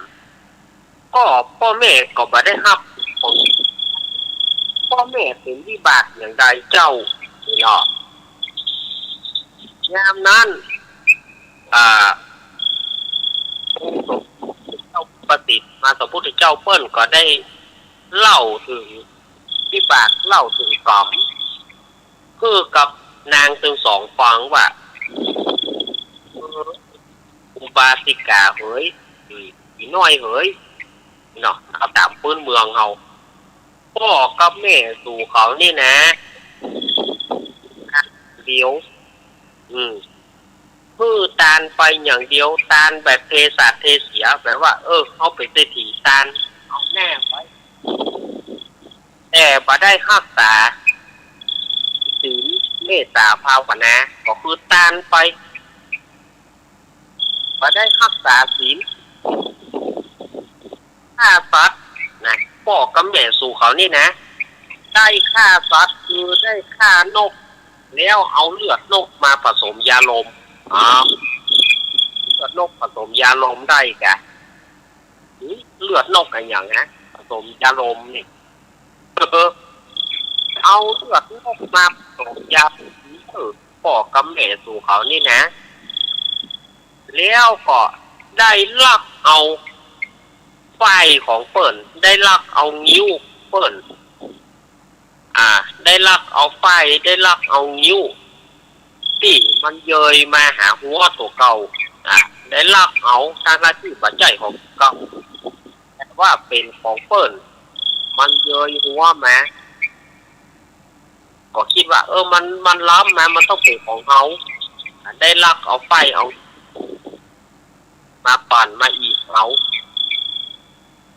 ก็ป้อแม่ก็บ่ได้ฮับของ ป้อแม่เป๋นวิบากอย่างใดเจ้า นี่เนาะ ยามนั้น อ่า องค์สมเด็จเจ้าประสิทธิ์มหาสัมพุทธเจ้าเปิ้นก็ได้เล่าเถิงวิบาก เล่าเถิงกรรม หื้อกับนางตึงสองฟังว่า เออ อุบาสิกาเหย อืม อีน้อยเหย เนาะ เอาต๋ามปื๊นเมืองเฮา ป้อกับแม่สูเขานี่นะ เดียว อืม หื้อตานไปอย่างเดียว ตานแบบเทสาเทเสีย แบบว่า เออ เฮาเป๋นเศรษฐีตาน เอาแน่ไป แต่บ่ได้ฮักษาศีล เมตตาภาวนา ก็คือตานไป บ่ได้ฮักษาศีล ฆ่าสัตว์นะ ป้อกับแม่สูเขานี่นะ ได้ฆ่าสัตว์ คือได้ฆ่านก แล้วเอาเลือดนกมาผสมยาลม อ้าว เลือดนกผสมยาลมได้กะ หือ เลือดนกอะหยังนะ ผสมยาลมนี่ เออ เอาเลือดนกมาผสมยา เออ ป้อกับแม่สูเขานี่นะ แล้วก็ได้ลักเอาฝ้ายของเปิ้น ได้ลักเอางิ้วเปิ้น อ่า ได้ลักเอาฝ้าย ได้ลักเอางิ้ว ตี้มันเยยมาหาหัวตั๋วเก่า อ่า ได้ลักเอา ตังๆ ตี้บ่ใจ้ของเก่า แต่ว่าเป๋นของเปิ้น มันเยยหัวมา ก็กึ๊ดว่า เออ มัน มันล้ำมา มันต้องเป๋นของเฮา อ่า ได้ลักเอาฝ้ายเอา มาปั่นมาอีกเอา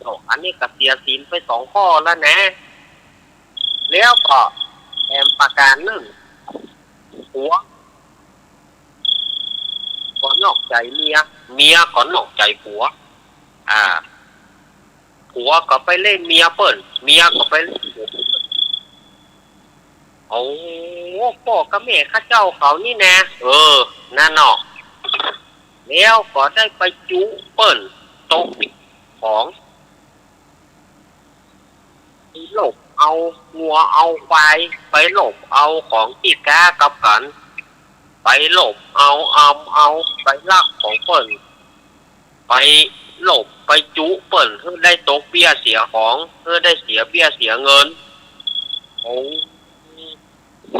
โอ้ อันนี้ก็เสียศีลไปสองข้อแล้วนะ แล้วก็แถมประก๋านนึ่ง ผัวก็นอกใจ๋เมีย เมียก็นอกใจ๋ผัว อ่า ผัวก็ไปเล่นเมียเปิ้น เมียก็ไปเล่นผัวเปิ้น โอ้ ป้อกับแม่ข้าเจ้าเขานี่นะ เออ นั่นเนาะ แล้วก็ได้ไปจุเปิ้น ตกของ ไปลบเอางัวเอาควาย ไปลบเอาของตี้ก๊ากับกั๋น ไปลบเอา อำเอา ไปลักของเปิ้น ไปลบไปจุเปิ้น หื้อได้ตกเบี้ยเสียของ หื้อได้เสียเบี้ยเสียเงิน โอ้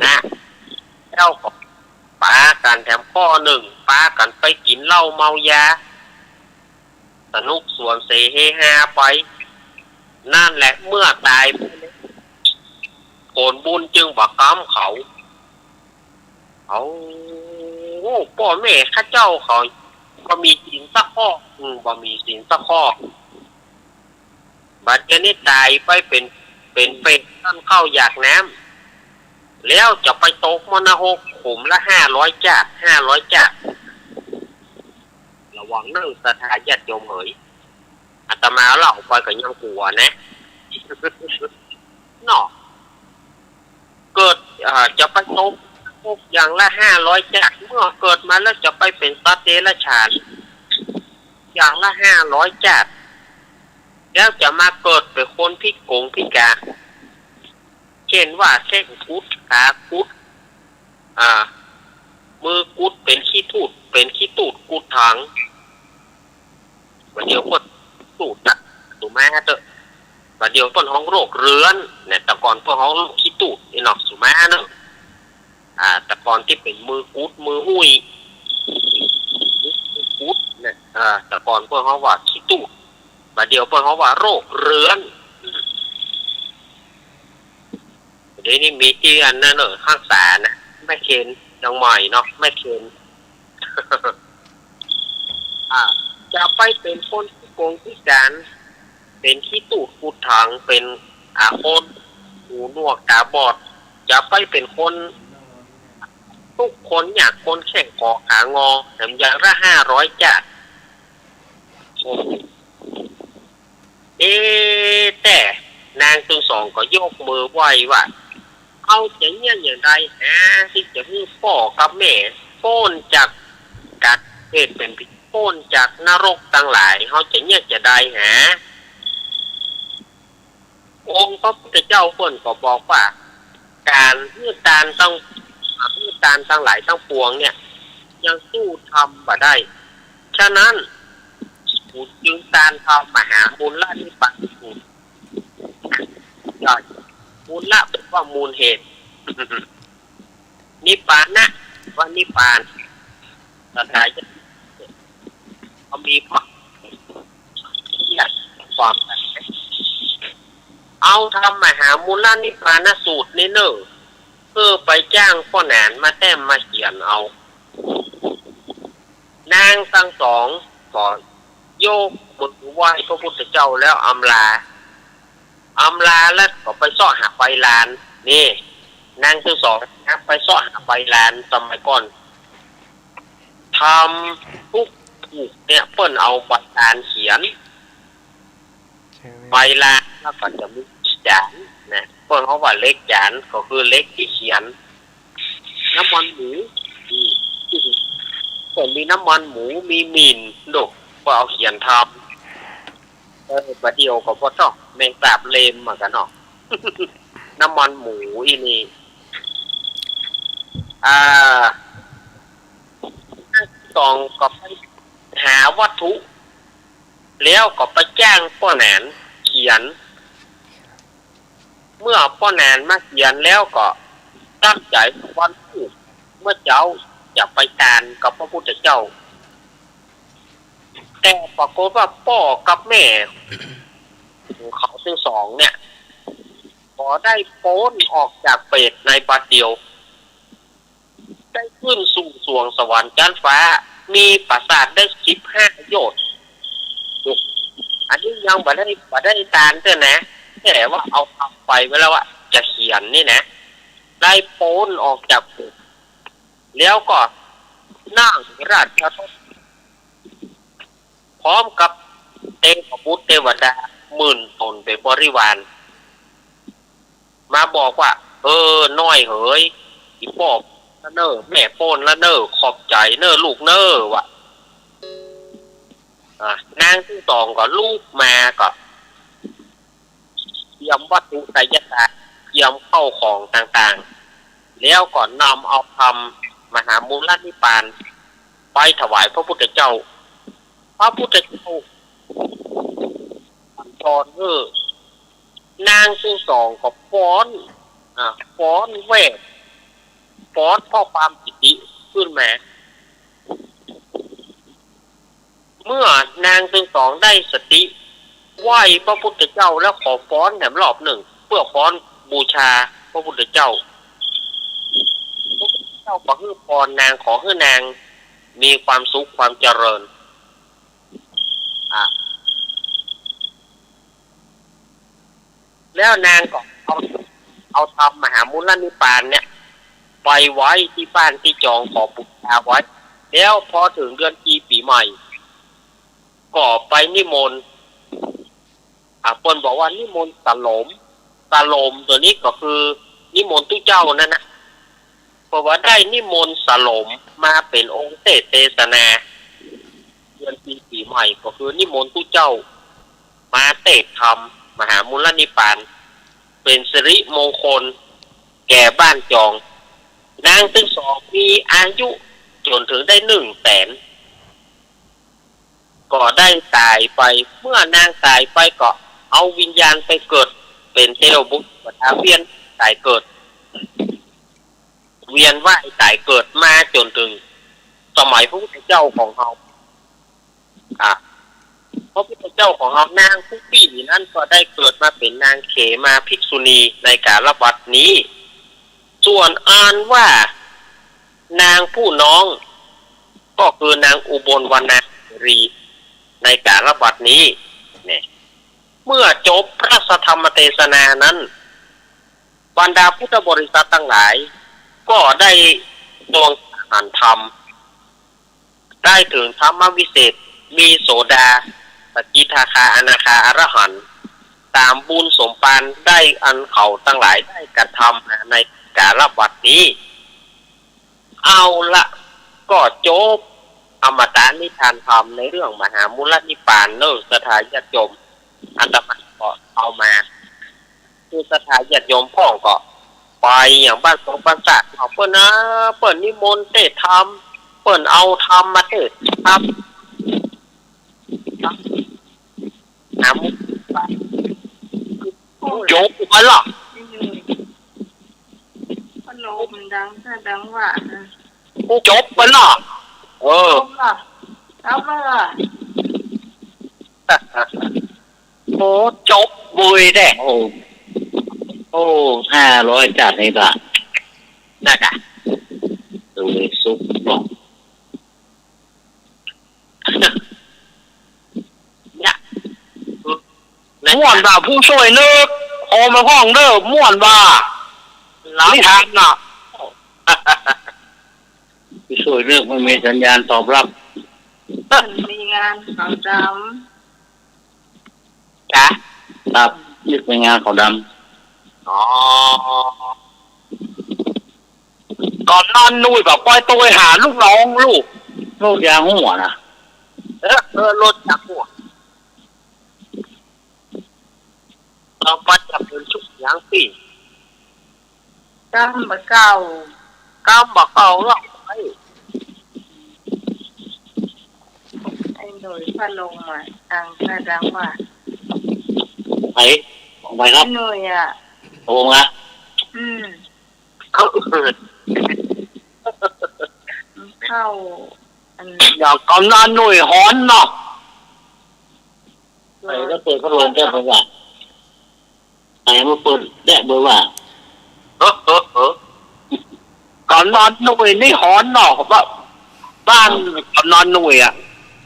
นะ แล้วก็ปากั๋นแถมข้อนึ่ง ปากั๋นไปกิ๋นเหล้าเมายา สนุกสวนเสเฮฮาไป นั่นแหละ เมื่อต๋ายไปแล้ว ผลบุญจึงบ่กำเขา เอา ป้อแม่ข้าเจ้าเขา บ่มีศีลสักข้อ อืม บ่มีศีลสักข้อ บัดเดี๋ยวนี้ต๋ายไปเป๋น เป๋นเปรตกั้นข้าวอยากน้ำ แล้วจะไปตกมรณะหกขุมละห้าร้อยจ๊าด ห้าร้อยจ๊าด ระวังเน่อศรัทธาญาติโยมเหย อาตมาเล่าไปก็ยังกั๋วนะ เนาะ เกิด เอ่อ จะไปตกนรกอย่างละห้าร้อยจ๊าด เมื่อเกิดมาแล้วจะไปเป๋นสัตว์เดรัจฉาน อย่างละห้าร้อยจ๊าด แล้วจะมาเกิดเป๋นคนพิก๋งพิก๋าน เจ้นว่าแข้งกุด ขากุด อ่า มือกุด เป๋นขี้ตูด เป๋นขี้ตูดกุดถัง บัดเดี๋ยวก็ มาเต๊อะ บ่าเดี่ยวเปิ้นฮ้องโรคเรื้อนเนี่ย แต่ก่อนเปิ้นฮ้องโรคขี้ตูดนี่เนาะ สุมาเนาะ อ่า แต่ก่อนตี้เป๋นมือกุดมืออุ้ย มือกุดเนี่ย อ่า แต่ก่อนเปิ้นฮ้องว่าขี้ตูด บ่าเดี่ยวเปิ้นฮ้องว่าโรคเรื้อน เดี๋ยวนี้มีตี้อันนั้นเนอะ ฮักษานะ แม่เคน เจียงใหม่เนาะ แม่เคน อ่า จะไปเป๋นคนพิกงพิก๋าน เป๋นขี้ตูดกุดถัง เป๋น อ่า คนหูหนวกต๋าบอด จะไปเป๋นคนตุ๊กข์คนยากคนแข้งก๋อขางอ แถมอย่างละห้าร้อยจ้า เอ๊ะ แต่นางตึงสองก็ยกมือไหว้ว่า เฮาจะเยียะอย่างใดหา ตี้จะหื้อป้อกับแม่ป๊นจากก๋านเกิดเป๋นผี ป๊นจากนรกตังหลาย เฮาจะเยียะจะใดหา องค์พระพุทธเจ้าเปิ้นก็บอกว่า ก๋านหื้อตานตัง หื้อตานตังหลายตังปวงเนี่ย ยังสู้ธรรมบ่ได้ ฉะนั้น กูจึงตานทำมหามูลนิปปานะสูตร มูลละแปลว่ามูลเหตุ นิปปานะ ว่านิพพาน สถานะ ก็มีพระ เนี่ย ความ เอาทำมหามูลนิปปานะสูตรนี่เน่อ เออ ไปจ้างป้อหนานมาแต้มมาเขียนเอา นางตึงสองก็ยกมือไหว้พระพุทธเจ้าแล้วอำลา อำลาแล้วก็ไปเซาะหาใบลาน นี่ นางตึงสองนะ ไปเซาะหาใบลาน สมัยก่อน ธรรมทุกผูกเนี่ย เปิ้นเอาใบลานเขียน ใช่ไหม ใบลานแล้วก็จะมีจ๋านนะ เปิ้นฮ้องว่าเหล็กจ๋าน ก็คือเหล็กตี้เขียน น้ำมันหมู อืม ก็มีน้ำมันหมู มีหมิ่น โด ก็เอาเขียนธรรม เออ บ่าเดี่ยวก็บ่ต้อง แมงสาบเล็มเหมือนกั๋นเนาะ น้ำมันหมูอี้นี่ อ่า ตึงสองก็ไปหาวัตถุ แล้วก็ไปจ้างป้อหนานเขียน เมื่อป้อหนานมาเขียนแล้วก็ตั้งใจ๋วันพูด เมื่อเจ๊าจะไปตานกับพระพุทธเจ้า แต่ปรากฏว่าป้อกับแม่ของเขาตึงสองเนี่ย ก็ได้ป๊นออกจากเปรตในบัดเดียว ได้ขึ้นสู่สวงสวรรค์จั๊นฟ้า มีปราสาทได้สิบห้าโยชน์ อันนี้ยังบ่ได้ บ่ได้ตานเตื้อนะ แต่ว่าเอาธรรมไปไว้แล้วอะ จะเขียนนี่นะ ได้ป๊นออกจากเปรต แล้วก็นั่งราชรถ พร้อมกับเตวบุตรเตวดาหมื่นต๋นเป๋นบริวาร มาบอกว่า เออ น้อยเหย อี่ป้อละเน่อ แม่ป๊นละเน่อ ขอบใจ๋เน่อลูกเน่อ ว่า อ่ะ นางตึงสองก็ลุกมาก็เตรียมวัตถุไสยสาร เตรียมเข้าของต่างๆ แล้วก็นำเอาธรรมมหามูลนิปปานไปถวายพระพุทธเจ้า พระพุทธเจ้าสั่งสอน เออ นางตึงสองก็ฟ้อน อ่า ฟ้อนแวด ฟ้อนเพราะความปีติขึ้นมา เมื่อนางตึงสองได้สติ ไหว้พระพุทธเจ้าแล้วขอฟ้อนแถมรอบนึ่ง เปื้อฟ้อนบูชาพระพุทธเจ้า พระพุทธเจ้าก็หื้อปอนนาง ขอหื้อนางมีความสุขความเจริญ อ่า แล้วนางก็เอา เอาธรรมมหามูลนิปปานเนี่ย ไปไว้ตี้บ้านตี้จองขอบูชาไว้ แล้วพอเถิงเดือนจีปี๋ใหม่ ก็ไปนิมนต์ อ่ะ เปิ้นบอกว่านิมนต์สโลม สโลมตั๋วนี้ก็คือนิมนต์ตุ๊เจ้านั้นนะ เพราะว่าได้นิมนต์สโลมมาเป๋นองค์เตสน์เตสนา เดือนจีปี๋ใหม่ก็คือนิมนต์ตุ๊เจ้ามาเตสน์ธรรมมหามูลนิปปาน เป๋นสิริมงคลแก่บ้านจอง นางตึงสองมีอายุจ๋นเถิงได้นึ่งแสน ก็ได้ต๋ายไป เมื่อนางต๋ายไปก็ เอาวิญญาณไปเกิดเป๋นเตวบุตรเตวดา เวียนต๋ายเกิด เวียนว่ายต๋ายเกิดมาจ๋นเถิงสมัยพระพุทธเจ้าของเฮา อ่ะ พระพุทธเจ้าของเฮา นางคุปปี้นั้นก็ได้เกิดมาเป๋นนางเขมาภิกษุณีในกาลบัดนี้ ส่วนอันว่านางผู้น้อง ก็คือนางอุบลวรรณาเสรี ในกาลบัดนี้ เนี่ย เมื่อจบพระธรรมเตสนานั้น บรรดาพุทธบริษัทตังหลาย ก็ได้ดวงสังหารธรรม ได้เถิงธรรมวิเศษ มีโสดา สกิทาคา อนาคา อรหันต์ ต๋ามบุญสมปานได้อันเขาตังหลายได้กระทำมาในกาลบัดนี้ เอาละ ก็จบอมตะนิทานธรรมในเรื่องมหามูลนิพพานเน่อ ศรัทธาญาติโยม อาตมาก็เอามา คือศรัทธาญาติโยมพ่องก็ไปอย่างบ้านสงบ้านซา เอาเปิ้นนะ เปิ้นนิมนต์เตสน์ธรรม เปิ้นเอาธรรมมาเตสน์ธรรม หามุก โอ้ย จบไปละ อืม พัดลมดัง ถ้าดังว่านะ จบไปละ เออ จบละ จบละ โอ้ จบเว้ยเด้ โอ้ โอ้ ห้าร้อยจาดนี่ละ นั่นน่ะ ดูเลยซุกบอก เนี่ย ม่วนว่าผู้ช่วยนึก โอมาพ่องเด้อ ม่วนว่า นิทานน่ะ ผู้ช่วยนึกมันมีสัญญาณตอบรับ มันมีงานเขาดำ จ๊ะ ครับ นึกมีงานเขาดำ อ๋อ ก่อนนอนนุ้ยบอกปอยโตไปหาลูกน้องลูก ลูกยางหัวนะ เออ เออ รถจักรหัว เอาไปจับเป็นชุดยางปี กำบ่เก่า กำบ่เก่าหรอก ไอ้ ไอ้หนุ่ยพัดลมอะ ดัง ถ้าดังว่า ไผ ของไผครับ ไอ้หนุ่ยอะ ของผมอะ อืม เข้า เข้า อัน อย่างกำนันหนุ่ยฮ้อนเนาะ ไผก็เปิดพัดลมแก้เปิ้นว่า ไผมาเปิดแดะเปิ้นว่า เออ เออ เออ กำนันหนุ่ยนี่ฮ้อนเนาะ บ้าน บ้านกำนันหนุ่ยอะ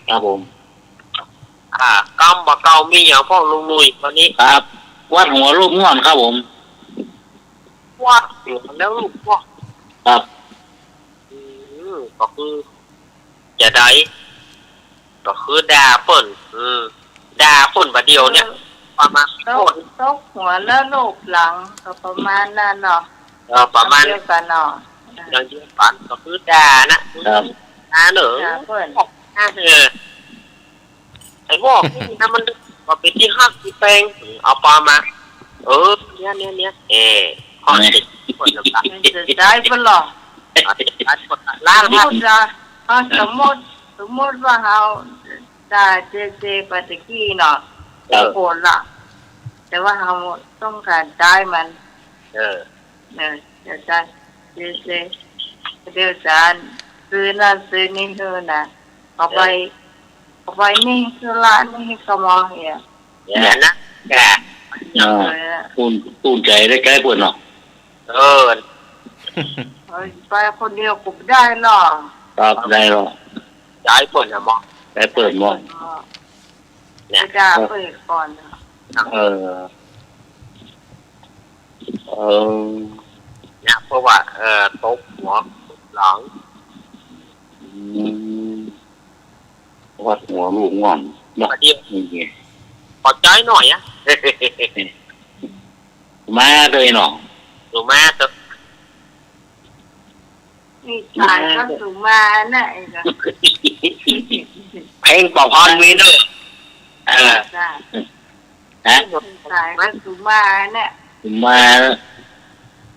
ครับผม อ่า กำบ่าเก่ามีอย่างพ่องลุงหนุ่ยวันนี้ ครับ วัดหัวลูกง่อนครับผม วัดหัวแล้วลูกง่อน ครับ อืม ก็คือ จะได้ ก็คือด่าเปิ้น อืม ด่าเปิ้นบ่าเดี่ยวเนี่ย เออ ประมาณ ตก ตกหัวแล้วลูบหลัง ก็ประมาณนั้นเนาะ เออ ประมาณ เดียวกั๋นเนาะ อย่างเดียวกั๋น ก็คือด่านะ ครับ ด่าเนอะ ด่าเปิ้น เออ ไอ้หม้อนี่นะ มันก็เป๋นตี้ฮักตี้แปง เอาปามา เออ เนี่ย เนี่ย เนี่ย เออ ข้อเท็จจริง มันจะได้เปิ้นเหรอ อาจจะได้เปิ้นละ ล้าน สมมุติอะ อ่ะ สมมุติ สมมุติว่าเฮาด่าเจเจไปตะกี้เนาะ ครับ โกรธละ แต่ว่าเฮาต้องก๋านใจ๊มัน เออ เออ เดี๋ยวจะ เดี๋ยวจะ เดี๋ยวจะซื้อนั่นซื้อนี่หื้อนะ เอาไป เออ เอาไปนี่ซื้อละนี่ก็มองเหีย เนี่ยนะ แก อ่า เออ อุ่น อุ่นใจ๋ได้ใก้เปิ้นเนาะ เออ เออ ไปคนเดียวก็บ่ได้เนาะ ครับ ได้เนาะ ใจ๊เปิ้นน่ะมอง ใจ๊เปิ้นมอง เนี่ย ไปด่าเปิ้นก่อนเนาะ เออ เออ เนี่ย เพราะว่า เออ ตบหัวหลัง อืม วัดหัวลูกง่อนเนาะ ประเดี๋ยว นี่ไง ขอใจ๊หน่อยอะ มาเลยเนาะ หนูมาเถอะ นี่สายก็สูงมาน่ะ ไอ้ก็ เพลงประพันธ์มีเนอะ เออ จ้ะ ฮะ สายก็สูงมาน่ะ สูงมา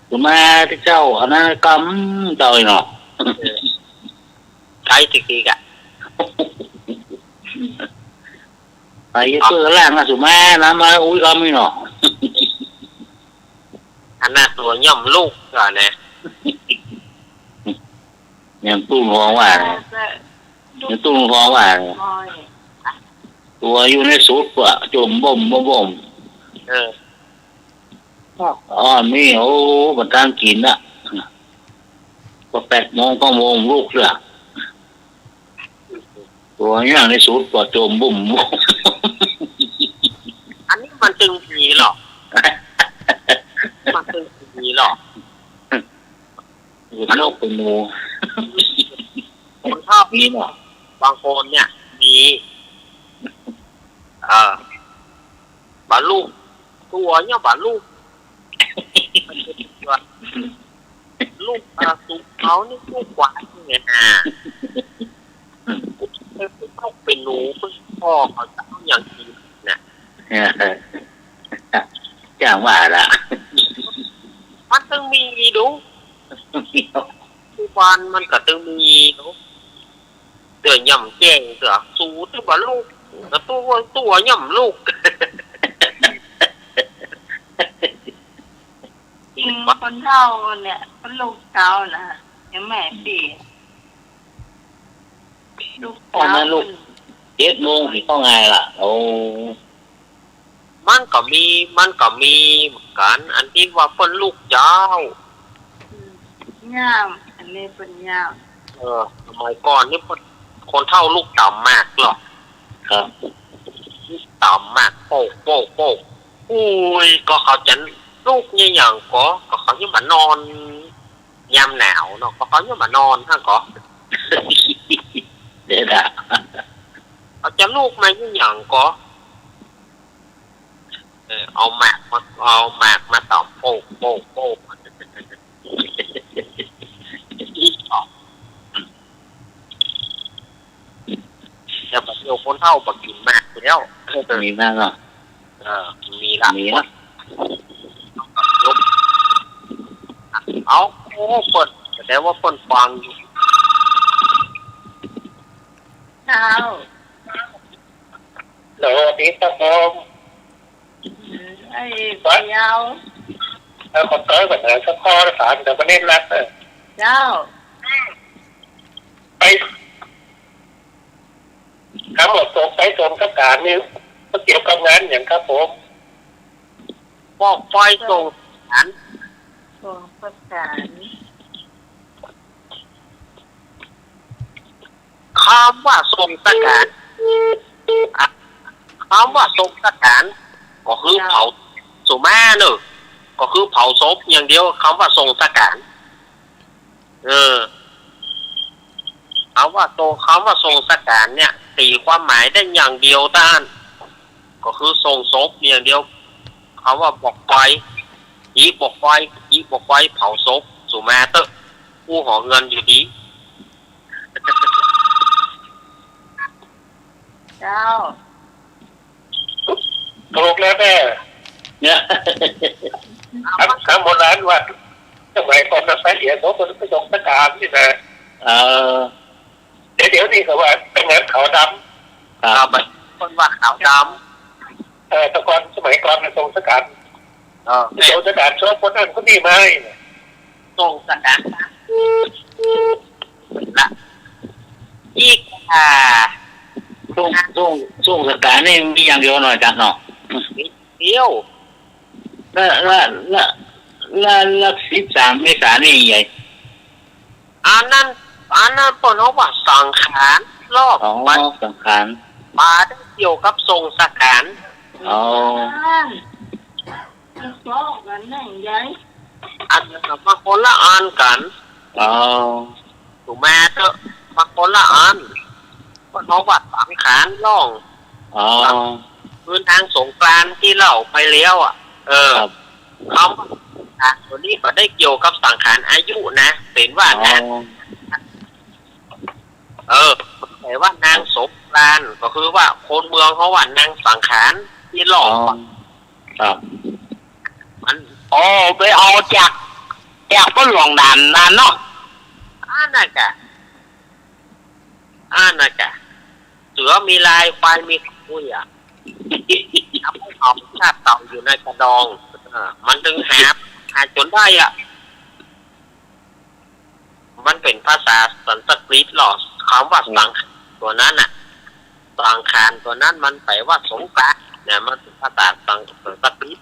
สูงมาตี้เจ้า อันนั้นกำเจ้าไอ้เนาะ เออ ใจ๊จริงๆ อะ ไป ไปเปื้อล้างนะสุมา น้ำมาอุ้ยก็มีเนาะ อันนั้นตั๋วย่อมลูกก่อนนะ ยังตุ้งทองว่านะ ยังตุ้งทองว่านะ ตั๋วอยู่ในสุดว่ะ จ่มบ่มบ่มบ่ม เออ อ๋อ นี่ โอ้ มันตั้งกิ๋นอะ พอแปดโมงเก้าโมงลูกเสีย ตั๋วอย่างในสุดว่าจ่มบ่ม อันนี้มันตึงผีเหรอ มันตึงผีเหรอ เป็นนกเป็นหนู คนชอบ มีเนาะ บางคนเนี่ย มี เออ บ่ลูก ตั๋วเนี่ยบ่ลูก ลูก อ่า สุกเขานี่ลูกกว่าเนี่ยนะ เป็นนกเป็นหนู พ่อเขาจะเอาอย่างกิ๋นนะ จ้างว่าละ มันตึงมีดู ทุกวันมันก็ตึงมีดู เตื้อย่ำแจ้งเตื้อ สูตึงบ่ลูก ก็ตั๋ว ตั๋วย่ำลูก จริง คนเฒ่าเนี่ย คนลูกเฒ่านะ ยังแม่ปี ลูก เอามาลูก เจ็ดโมงสิเข้าไงล่ะ โอ้ มันก็มี มันก็มีเหมือนกั๋น อันตี้ว่าเปิ้นลูกเจ๊า อืม ยาม อันนี้เปิ้นยาม เออ สมัยก่อนนี่เปิ้น คนเฒ่าลูกต๋ำมากเหรอ ครับ ลูกต๋ำมาก โป๊ก โป๊ก โป๊ก อุ้ย ก็เขาจะลูกเนี่ยอย่างก็ ก็เขายังบ่นอน ยามหนาวเนาะ ก็เขายังบ่นอน ฮะ ก็ เดี๋ยวนะ เขาจะลูกมาเนี่ยอย่างก็ เออ เอาหมากมา เอาหมากมาต๋ำ โป๊ก โป๊ก โป๊ก แต่ปัจจุบันคนเฒ่าบ่กิ๋นหมากแล้ว มีหมากเหรอ เออ มีละ มีละ เอา โอ้ เปิ้น แสดงว่าเปิ้นฟังอยู่ เจ้า สวัสดีครับผม อืม ไอ้ ครับ เจ้า เออ ขอเติมก่อนนะ สักข้อละสาม เดี๋ยวประเด็นหลัก เออ เจ้า ไป คำว่าส่งไปส่งสังขารนี่ มันเกี่ยวกับงานหยังครับผม บอกไปส่งสังขาร ส่งสังขาร คำว่าส่งสังขาร อ่ะ คำว่าส่งสังขาร ก็คือเผา สุมาเนอะ ก็คือเผาศพอย่างเดียว คำว่าส่งสังขาร เออ คำว่าส่ง คำว่าส่งสังขารเนี่ย ตี๋ความหมายได้อย่างเดียวเต้านั้น ก็คือส่งศพอย่างเดียว คำว่าบอกไป อีบอกไป อีบอกไป เผาศพ สุมาเต๊อะ อู้หอเงินอยู่ดี เจ้า ถูกแล้วแม่ เนี่ย คำ คำโบราณว่า สมัยก่อนนะ ไปเสียศพไปส่งสังขารนี่นะ เออ เดี๋ยว เดี๋ยวนี้เขาว่าเป็นงานขาวดำ ครับ คนว่าขาวดำ เออ แต่ก่อนสมัยก่อนน่ะส่งสังขาร เออ ส่งสังขารศพคนนั้นคนนี้มาให้น่ะ ส่งสังขาร ละ อีก อ่า ส่ง ส่ง ส่งสังขารนี่มีอย่างเดียวหน่อยจ้ะเนาะ เดียว แล้ว แล้ว แล้ว แล้ว แล้วสิบสามเมษานี่ใหญ่ อันนั้น อันนั้นเปิ้นฮ้องว่าสังขาร ลอก อ๋อ มัน สังขาร บ่ได้เกี่ยวกับส่งสังขาร อ๋อ อันนั้น มันก็อันนั้นใหญ่ อันนั้นมันคนละอันกั๋น อ๋อ สุมาเต๊อะ มันคนละอัน เปิ้นฮ้องว่าสังขารล่อง อ๋อ คือนางสงกรานต์ตี้เล่าไปแล้วอะ เออ ครับ คำว่าสังขารตั๋วนี้บ่ได้เกี่ยวกับสังขารอายุนะ เป๋นว่า อ๋อ นาง เออ แป๋ว่านางสงกรานต์ ก็คือว่าคนเมืองเขาว่านางสังขารตี้เล่า อ๋อ ครับ มัน อ๋อ ไปเอาจาก จากเปิ้นหลวงด่านนั่นเนาะ อันนั้นกะ อันนั้นกะ เสือมีลาย ควายมีเขา อุ้ยอะ เอาของชาติเก่าอยู่ในกระดอง เออ มันจึงหา หาจ๋นได้อะ มันเป๋นภาษาสันสกฤตลอ กำว่าสังขารตั๋วนั้นน่ะ สังขารตั๋วนั้นมันแปลว่าสงกรานต์เนี่ย มันเป๋นภาษาสัน สันสกฤต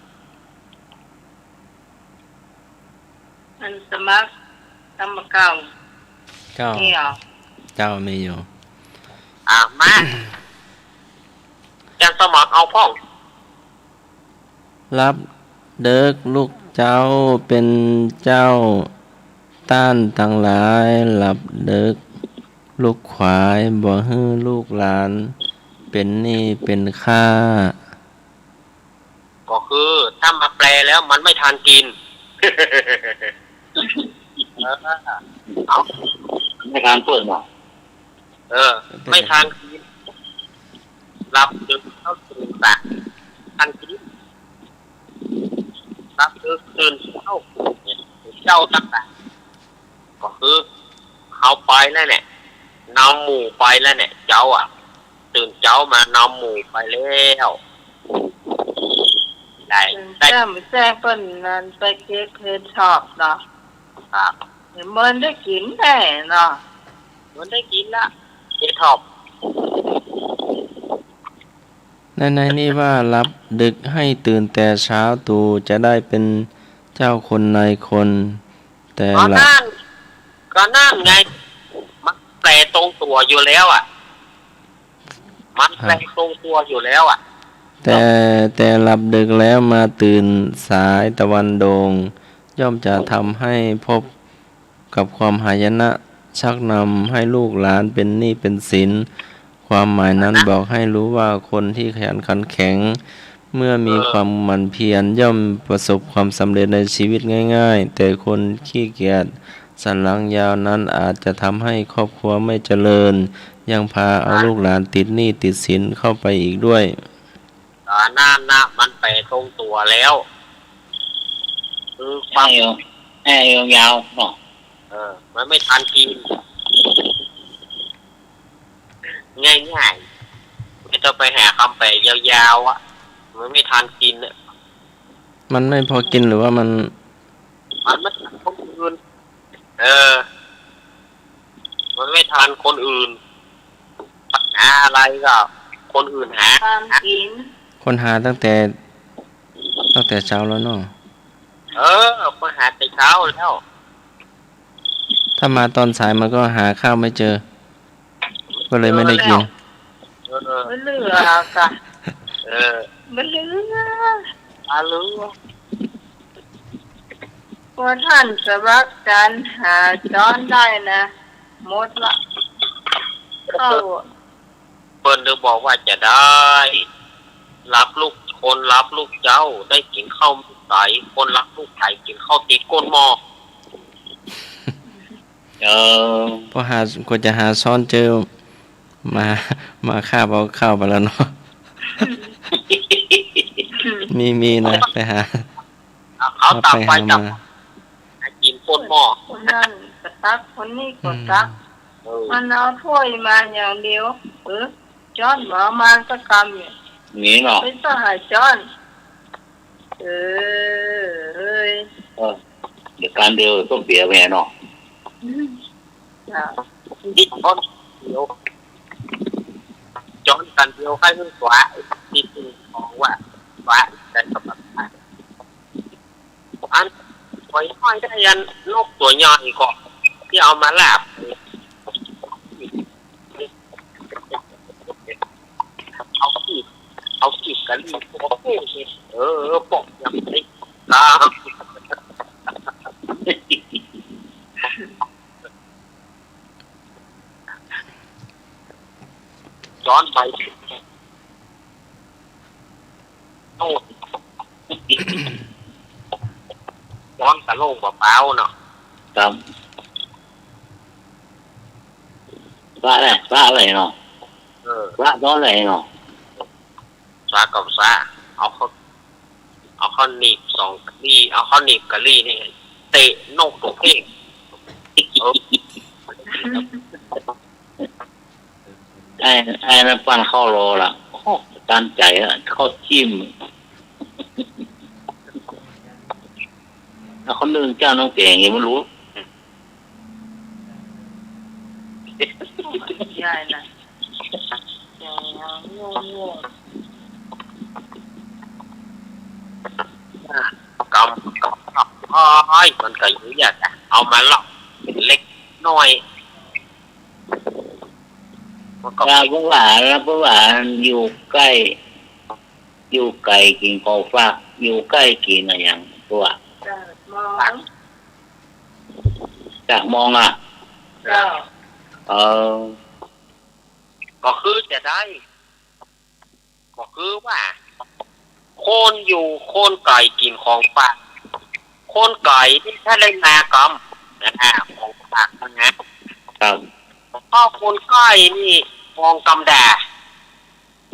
อันสมัครกำเก่า เจ้า มีเหรอ เจ้า มีอยู่ อ่ะ มา อาจ๋ารย์สมัครเอาพ่อง หลับเดิ็กลูกเจ๊าเป๋นเจ้า ต้านตังหลายหลับเดิ็ก ลูกขวายบ่หื้อลูกหลาน เป๋นหนี้เป๋นค่า ก็คือถ้ามาแปลแล้วมันไม่ทันกิน เออ เอา ไม่ทันเปิ้นว่ะ เออ ไม่ทันกิน หลับดึกเจ๊าตื่นสาย ทันกิน หลับดึกตื่นเจ๊า เจ๊าตังหลาย ก็คือเฮาไปแล้วแหละ นำหมู่ไปแล้วเนี่ย เจ๊าอะ ตื่นเจ๊ามานำหมู่ไปแล้ว ได้ ตื่น ได้ เจ๊ามาแจ้งเปิ้นนั่นไปเก็บเห็ดถอบเนาะ ครับ เดี๋ยวเมินได้กิ๋นแน่เนาะ เมินได้กิ๋นละ เห็ดถอบ ใน ในนี่ว่าหลับดึกให้ตื่นแต่เช้าตรู่ จะได้เป๋นเจ้าคนนายคน แต่ ก็ หลับ นั่น ก็นั่นไง มันแปลตรงตั๋วอยู่แล้วอะ มันแปลตรงตั๋วอยู่แล้วอะ แต่ แต่หลับดึกแล้วมาตื่นสายตะวันโด่ง ย่อมจะทำให้พบกับความหายนะ ชักนำให้ลูกหลานเป๋นหนี้เป๋นสิน ความหมายนั้นบอกให้รู้ว่าคนที่ขยันขันแข็ง เมื่อมีความหมั่นเพียรย่อมประสบความสำเร็จในชีวิตง่ายๆ แต่คนขี้เกียจสันหลังยาวนั้นอาจจะทำให้ครอบครัวไม่เจริญ ยังพาเอาลูกหลานติดหนี้ติดสินเข้าไปอีกด้วย อันนั้นนะ มันแปลตรงตั๋วแล้ว คือความ แห้งยาว แห้งยาวเนาะ เออ มันไม่ทันกิ๋น ง่ายๆ ไม่ต้องไปหากำแปลยาวๆ อะ มันไม่ทันกิ๋นอะ มันไม่พอกิ๋นหรือว่ามัน มันไม่ทันคนอื่น เออ มันไม่ทันคนอื่น ปัญหาอะไรก็คนอื่นหา ตามกิ๋น คนหาตั้งแต่ ตั้งแต่เจ๊าแล้วเนาะ เออ คนหาแต่เจ๊าแล้ว ถ้ามาตอนสายมันก็หาข้าวไม่เจอ ก็เลยไม่ได้กิ๋น เออ มันเหลือกะ เออ มันเหลือ อาลือ พวกต้านสมัครจ๋ารย์หาจ๊อนได้นะ หมดละ ข้าว เปิ้นเลยบอกว่าจะได้ หลับลูก คนหลับลูกเจ๊าได้กิ๋นข้าวใส คนหลับลูกใสกิ๋นข้าวติดก้นหม้อ เออ พอหา กว่าจะหาซ้อนเจอ มา มาคาบเอาข้าวไปแล้วเนาะ มี มีนะ ไปหา เอา เอาตักไป ไปหา ตัก มา หากิ๋นก้นหม้อ คนนั้นก็ตัก คนนี้ก็ตัก อืม เออ มันเอาถ้วยมาอย่างเดียว เออ จ๊อนบ่เอามาสักกำเนี่ย นี่เนาะ ไปสหายจ๊อน เออ เอ้ย เออ เดี๋ยวกันเดียวก็เบียร์แม่เนาะ อืม จ้ะ นี่จ๊อนเดียว จ๊อนกันเดียวใคร่หื้อขวา ที่จริงของว่าขวาได้สำหรับ อัน ข้อยห้อยได้อันนกตั๋วใหญ่ก่อ ตี้เอามาลาบ เอาขี้ เอาขี้กะลี่ เออ ปอกยังไง ครับ จ๊อนไป โอ้ จ๊อนกะโล่งเปล่าๆ เนาะ ครับ พระเนี่ย พระอะไรเนาะ เออ พระจ๊อนอะไรเนาะ สากับสา เอาเข้า เอาเข้าหนีบสองกะลี่ เอาเข้าหนีบกะลี่นี่ เตะนกตั๋วเพ่ง เออ ไอ้ ไอ้นั่นปั้นเข้ารอละ โอ้ ต๋ามใจ๋อะ ข้าวจิ้ม แล้วคนนึ่งเจ้าน้ำแข็งยังบ่ฮู้ ใหญ่นะ กำ กำ กำ โอ๊ย มันก็อยู่ยากอะ เอามาลอกเป๋นเล็กน้อย มันก็ แล้วเปิ้นว่า แล้วเปิ้นว่าอยู่ใก้ อยู่ไก๋กิ๋นของฝาก อยู่ใก้กิ๋นอะหยัง ตั๋ว จากมอง จากมองอะ เจ้า เออ ก็คือจะได้ ก็คือว่า คนอยู่ คนไก๋กิ๋นของฝาก คนไก๋นี่ถ้าได้มากำ นะ ของฝากนะ ครับ เพราะคนใก้นี่มองกำด่า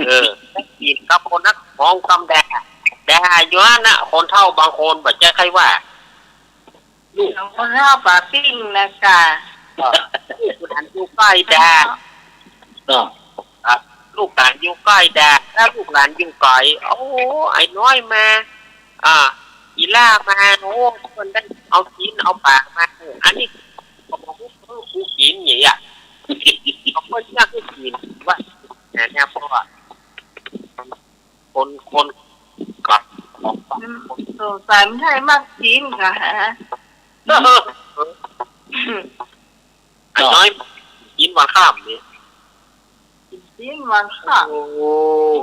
เออ กิ๋นกับคนนั้นมองกำด่า ด่าอยู่หั้นนะ คนเฒ่าบางคนบ่ใจ้ใค่ว่า ลูก คนเฒ่าป๋าปิ้งนะจ๊ะ เออ ลูกหลานอยู่ใก้ด่า ก็ ครับ ลูกหลานอยู่ใก้ด่า ถ้าลูกหลานอยู่ไก๋ โอ้ ไอ้น้อยมา อ่า อีหล้ามา โอ้ เปิ้นได้เอากิ๋นเอาป๋ามา อันนี้ก็บอกว่า เออ กูกิ๋นอย่างเงี้ย ก็เปิ้นอยากหื้อกิ๋นว่า เนี่ย เนี่ย เพราะว่า คน คนกัดของฝาก อืม สงสัยมันใจ้มักกิ๋นกะฮะ เออ ไอ้น้อยกิ๋นวันค่ำนี่ กิ๋นวันค่ำ โอ้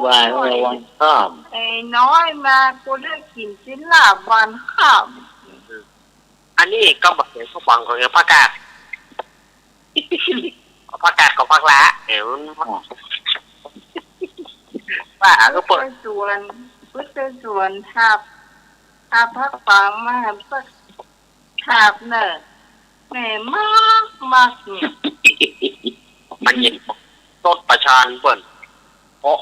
ว่าไอ้วันค่ำ ไอ้น้อยมา กูได้กิ๋นกิ๋นลาบวันค่ำ อันนี้ก็บ่เห็นเขาฟังเขาเนี่ย ผักกาด ผักกาดกับผักหล้า เออ มัน อ๋อ ว่าก็เปิ้น ไปสวน ไปสวน หาบ หาบผักฝางมา หาบสัก หาบเน่อ แม่มัก มักเนี่ย มันเย็น สดประชานเปิ้น ขอ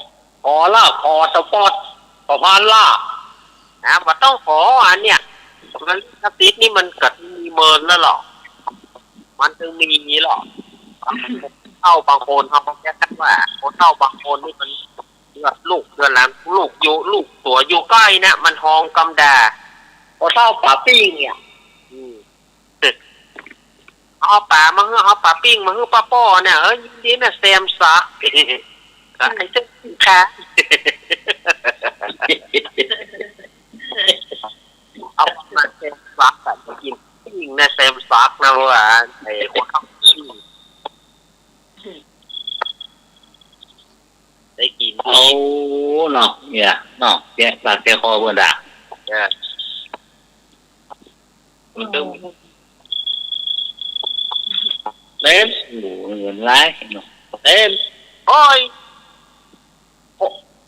ขอละ ขอสปอต ขอพันละ นะ บ่ต้องขออันเนี้ย มันลิขสิทธิ์นี่มันก็มีเมินแล้วหรอ มันจึงมีหรอ เฒ่าบางคนเขาก็แก้กันว่า คนเฒ่าบางคนนี่มันเลือดลูกเลือดหลาน ลูกอยู่ ลูกตั๋วอยู่ใก้นะ มันฮ้องกำด่า คนเฒ่าป๋าปิ้งเนี่ย อืม เอาป๋ามาหื้อ เอาป๋าปิ้งมาหื้อป้าป้อเนี่ย เออ ยินดีนะ แซมศักดิ์ ไอ้เจ้าค่ะ เอามาแซมศักดิ์อะ มากิ๋นปิ้งนะ แซมศักดิ์นะ ว่าไอ้คนทำปิ้ง ได้กิ๋น เอาเนาะ เนี่ย เนาะ แกะปากแกะคอเปิ้นดา เออ มันตึง เต็ม โอ้โห เงินหลายเนาะ เต็ม โอ้ย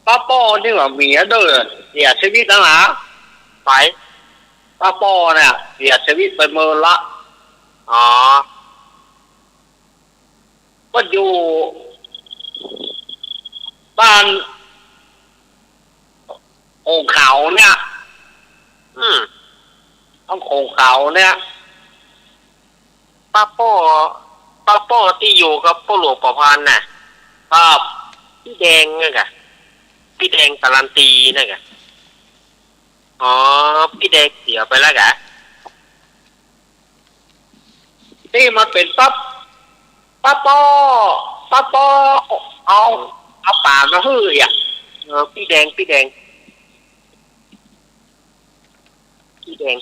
ป้าป้อนี่ว่าเมียเด้อ เสียชีวิตแล้วนะ ไป ป้าป้อเนี่ย เสียชีวิตไปเมินละ อ๋อ ก็อยู่บ้านโขงเขาเนี่ย อืม บ้านโขงเขาเนี่ย ป้าป้อ ป้าป้อตี้อยู่กับป้อหลวงปอพานน่ะ ครับ ปี้แดงนั่นกะ ปี้แดงการันตีนั่นกะ อ๋อ ปี้แดงเสียไปแล้วกะ ตี้มันเป๋นป้า ป้าป้อ ป้าป้อ เอา เอาป๋ามาหื้ออ่ะ เออ ปี้แดง ปี้แดง ปี้แดง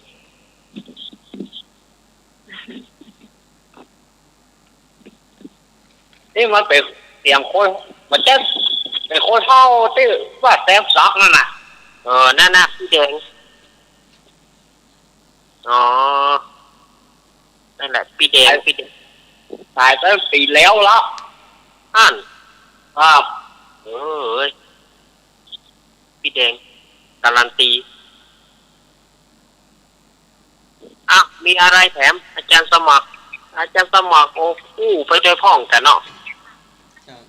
ตี้มันเป๋นเสียงคน มันจะเป๋นคนเฒ่าตี้ว่าแซมศักดิ์นั่นน่ะ เออ นั่นน่ะ ปี้แดง อ๋อ นั่นแหละ ปี้แดง ต๋าย ปี้แดง ต๋ายไปปี๋แล้วละ อั้น ครับ เอ้ย ปี้แดง การันตี อ่ะ มีอะไรแถม อาจ๋ารย์สมัคร อาจ๋ารย์สมัคร โอ้ อู้ไปโดยพ่องแต๊เนาะ ครับ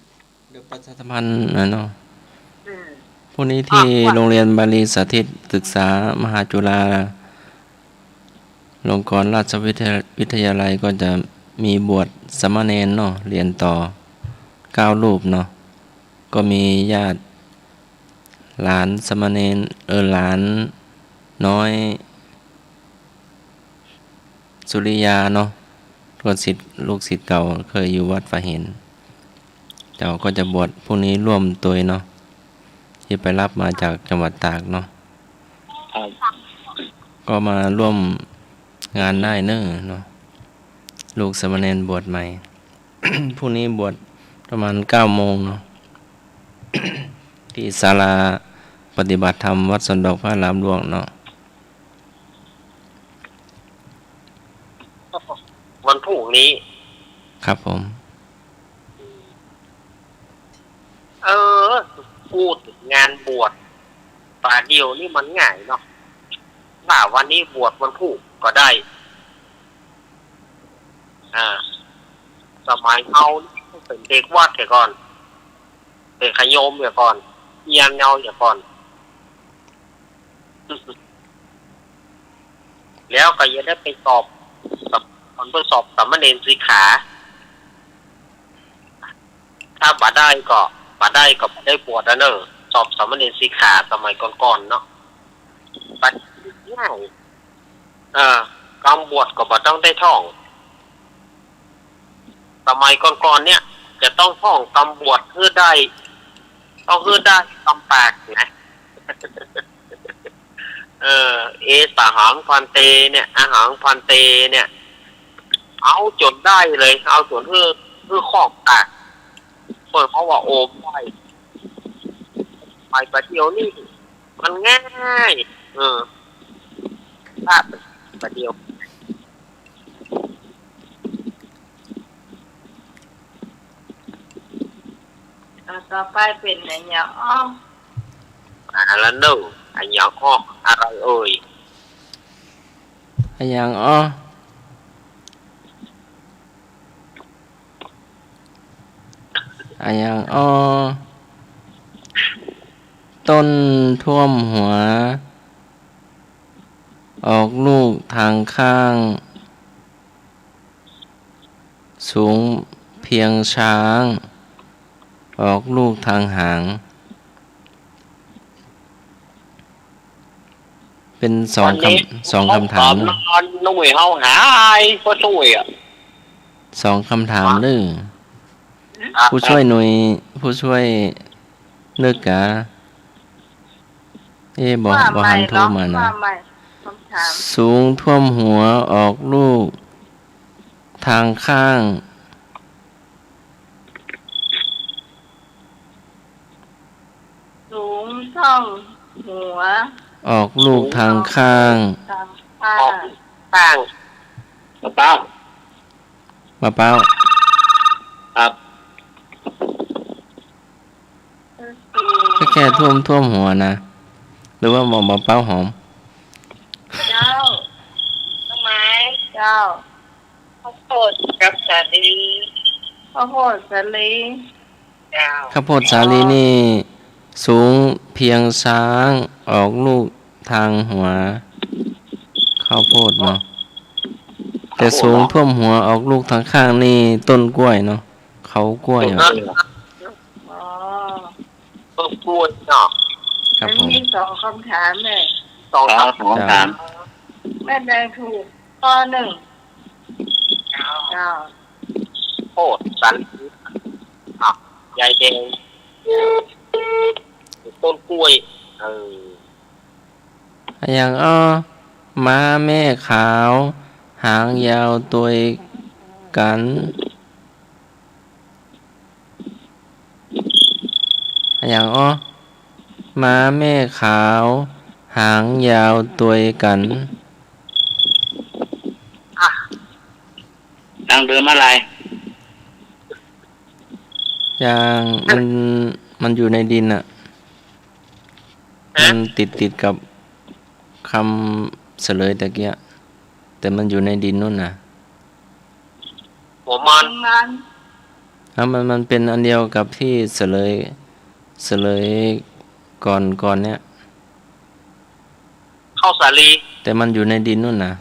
เดี๋ยวประชาสัมพันธ์หน่อยเนาะ อืม พรุ่งนี้ที่ อ่ะ ว่า โรงเรียนบาลีสาธิตศึกษามหาจุฬาลงกรณราชวิทยา- วิทยาลัยก็จะมีบวชสามเณรเนาะ เรียนต่อ เก้ารูปเนาะ ก็มีญาติ หลานสามเณร เออ หลานน้อยสุริยาเนาะ ก็ศิษย์ ลูกศิษย์เก่า เคยอยู่วัดฝาเห็น เจ้าก็จะบวชพรุ่งนี้ร่วมตวยเนาะ ที่ไปรับมาจากจังหวัดตากเนาะ ครับ ก็มาร่วมงานได้เน้อเนาะ ลูกสามเณรบวชใหม่ พรุ่งนี้บวชประมาณเก้าโมงเนาะ ที่ศาลาปฏิบัติธรรมวัดสวนดอกพระอารามหลวงเนาะ วันพรุ่งนี้ ครับผม เออ พูดถึงงานบวช ป่าเดี่ยวนี้มันง่ายเนาะ ว่าวันนี้บวชวันพูกก็ได้ อ่า สมัยเฮาเป๋นเด็กวัดเหียก่อน เป๋นขะโยมเหียก่อน เยียมเยาเหียก่อน แล้วก็ยังได้ไปสอบ สอบ มันไปสอบสามเณรสิกขา ถ้าบ่ได้ก็ บ่ได้ก็บ่ได้บวชอะเนอะ สอบสามเณรสิกขาสมัยก่อนๆ เนาะ บัดนี้ง่าย เออ กำบวชก็บ่ต้องได้ท่อง สมัยก่อนๆ เนี่ย จะต้องท่องกำบวชหื้อได้ ต้องหื้อได้กำปากนะ เออ เอสาหังภันเต เนี่ย อาหังภันเต เนี่ย เอาจ๋นได้เลย เอาจ๋นหื้อ หื้อคล่องปาก เปิ้นเขาว่าโอมได้ ไปป่าเดี่ยวนี้ มันง่าย เออ พระป่าเดี่ยว อ่า ต่อไปเป๋นอะหยังอ้อ อ่า แล้วเนอะ อะหยังอ้อ อะไรเอ่ย อะหยังอ้อ อะหยังอ้อ ต้นท่วมหัว ออกลูกทางข้าง สูงเพียงช้าง ออกลูกทางหาง เป๋นสองกำ วันนี้ สองกำถาม ตอบนอน น้องเหมยเฮาหาย ผู้ช่วยอะ สองกำถามเน้อ อ่ะ ผู้ช่วยหนุ่ย ผู้ช่วยนึกกา เอ๊ะ บ่ ว่า บ่หัน ใหม่ โทรมานะ ว่าใหม่ กำถาม สูงท่วมหัว ออกลูกทางข้าง สูงท่วมหัว ออกลูกทางข้าง ทางข้าง ออกข้าง มะพร้าว มะพร้าว ครับ ก็แค่ท่วม ท่วมหัวนะ หรือว่าบ่ บ่เป๊าหอม เจ้า ต้นไม้ เจ้า ข้าวโพดกับสาลี ข้าวโพดสาลี เจ้า ข้าวโพดสาลีนี่ สูงเพียงช้าง ออกลูกทางหัว ข้าวโพดเนาะ แต่สูงท่วมหัว ออกลูกทางข้างนี่ ต้นกล้วยเนาะ เขากล้วยอะ อ๋อ ต้นกล้วยเนาะ ครับผม มันมีสองกำถามเลย สอง ครับ สองกำถาม แม่นแดงถูกข้อหนึ่ง เจ้า โพธิ์สาลี อ่ะ ยายแดง ต้นกล้วย เออ อะหยังอ้อ ม้าแม่ขาว หางยาวตวยกั๋น อะหยังอ้อ ม้าแม่ขาว หางยาวตวยกั๋น อ่ะ ดั้งเดิมอะไร อย่าง มัน มันอยู่ในดินน่ะ ฮะ มันติด ติดกับคำเฉลยตะกี้ แต่มันอยู่ในดินนู่นน่ะ หัวมัน มัน แล้วมัน มันเป๋นอันเดียวกับตี้เฉลย เฉลยก่อน ก่อนเนี่ย ข้าวสาลี แต่มันอยู่ในดินนู่นน่ะ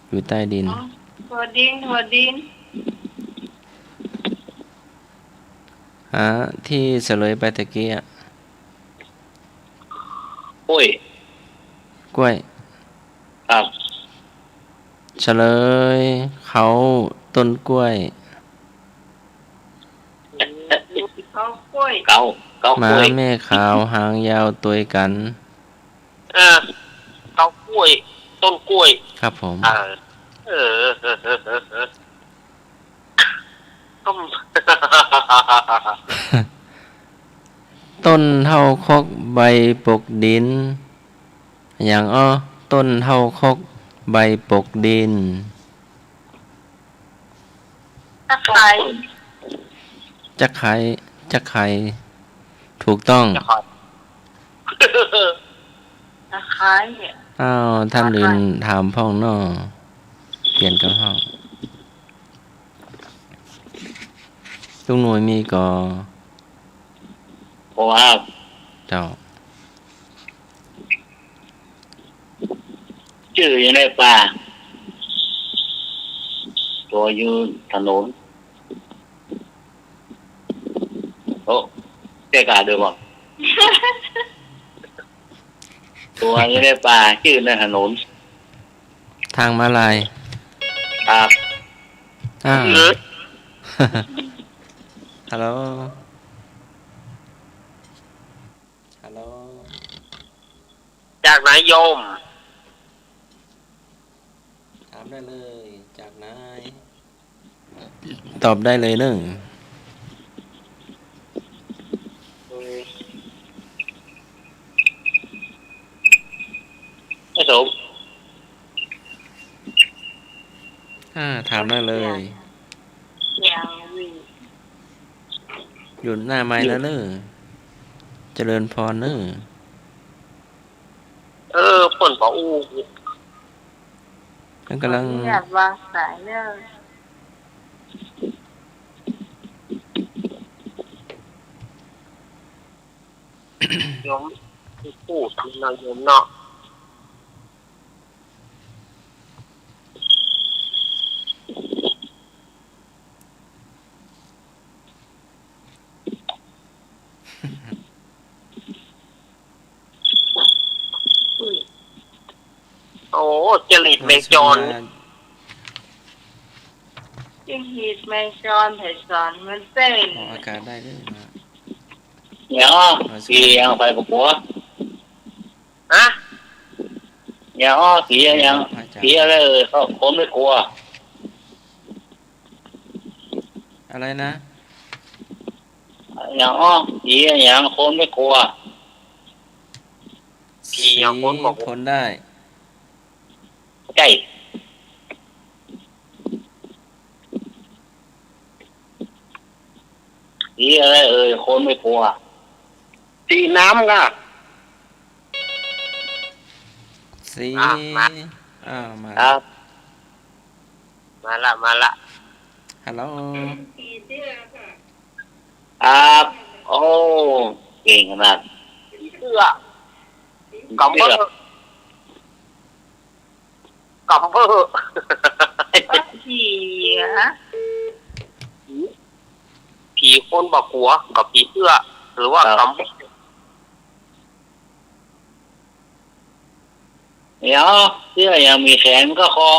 อยู่ใต้ดิน อ๋อ ถั่วดิน ถั่วดิน ฮะ ตี้เฉลยไปตะกี้อะ กล้วย กล้วย ครับ เฉลย เขาต้นกล้วย เขากล้วย เก๊า เก๊ากล้วย หมาแม่ขาวหางยาวตวยกั๋น เออ เก๊ากล้วย ต้นกล้วย ครับผม เออ เออ เออ เออ เออ เออ ต้นเถ้าคกใบปกดิน หยังอ้อ ต้นเถ้าคกใบปกดิน ตะไคร้ ตะไคร้ ตะไคร้ ถูกต้อง ตะไคร้ ตะไคร้ อ้าว ต้านอื่นถามพ่องเนาะ เปลี่ยนกั๋นพ่อง ลุงหน่วยมีก่อ ผมครับ เจ้า จื้ออย่างใดป่า ตั๋วอยู่ถนน โอ้ ใจ้ก่าเดิมบ่ ตั๋วอยู่ในป่า จื้อในถนน ทางม้าลาย ครับ อ้าว ฮัลโหล ฮัลโหล จากไหนโยม ถามได้เลย จากไหน ตอบได้เลยเนอะ ไอ้สม อ่า ถามได้เลย ยัง อยู่หน้าไมค์แล้วเนอะ เจริญพรเนอะ เออ เปิ้นบ่อู้ เปิ้นก่ำลัง ขออนุญาตวางสายเนอะ โยม พูดนะโยมเนาะ โอ้ จริตแมงจร จริตแมงจร ไผสอนมันเต้น ออกอากาศได้ด้วยนะ เนี่ย อ๋อ สีอย่างไปประกวด ฮะ เนี่ย อ๋อ สีอย่าง สีอะไรเอ่ย คนไม่กลัว อะไรนะ อย่างอ้อ ผีอย่างคนไม่กลัว ผีอย่างคนบอก สีคนได้ ใจ้ สีอะไรเอ่ย คนไม่กลัว สีน้ำค่ะ สี อ่ะ มา อ้าว มา ครับ มาละ มาละ ฮัลโหล ครับ โอ้ เก่งขนาด เสื้อ กำเบ้อ กำเบ้อ ผีอะ ผีคนบ่กลัว กับผีเสื้อ หรือว่ากำเบ้อ เดี๋ยว เสื้อยังมีแขนก็คอ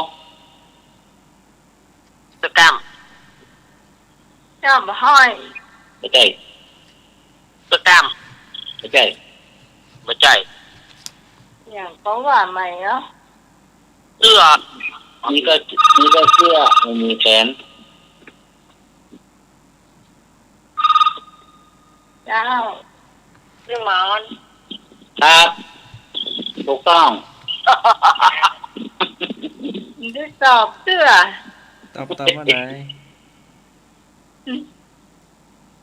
เสื้อกล้าม เสื้อบ่ห้อย ไม่ใจ้ เสื้อกล้าม ไม่ใจ้ ไม่ใจ้ อย่างก็ว่าใหม่เนาะ เสื้อ นี่ก็ นี่ก็เสื้อ มันมีแขน เจ้า เสื้อหมอน ครับ ถูกต้อง มันได้ตอบเตื้อ ตอบ ตอบว่าใด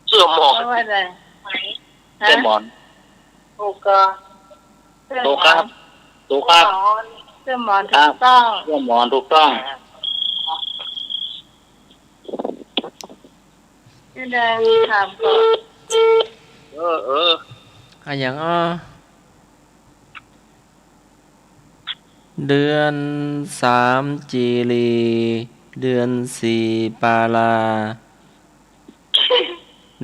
เสื้อหมอน ตอบว่าใด ฮะ เสื้อหมอน ถูกก็ ถูกครับ ถูกครับ เสื้อหมอน เสื้อหมอน ครับ ถูกต้อง เสื้อหมอนถูกต้อง เสื้อแดงถามก่อน เออ เออ อะหยังอ้อ เดือนสามจีรี เดือนสี่ปาลา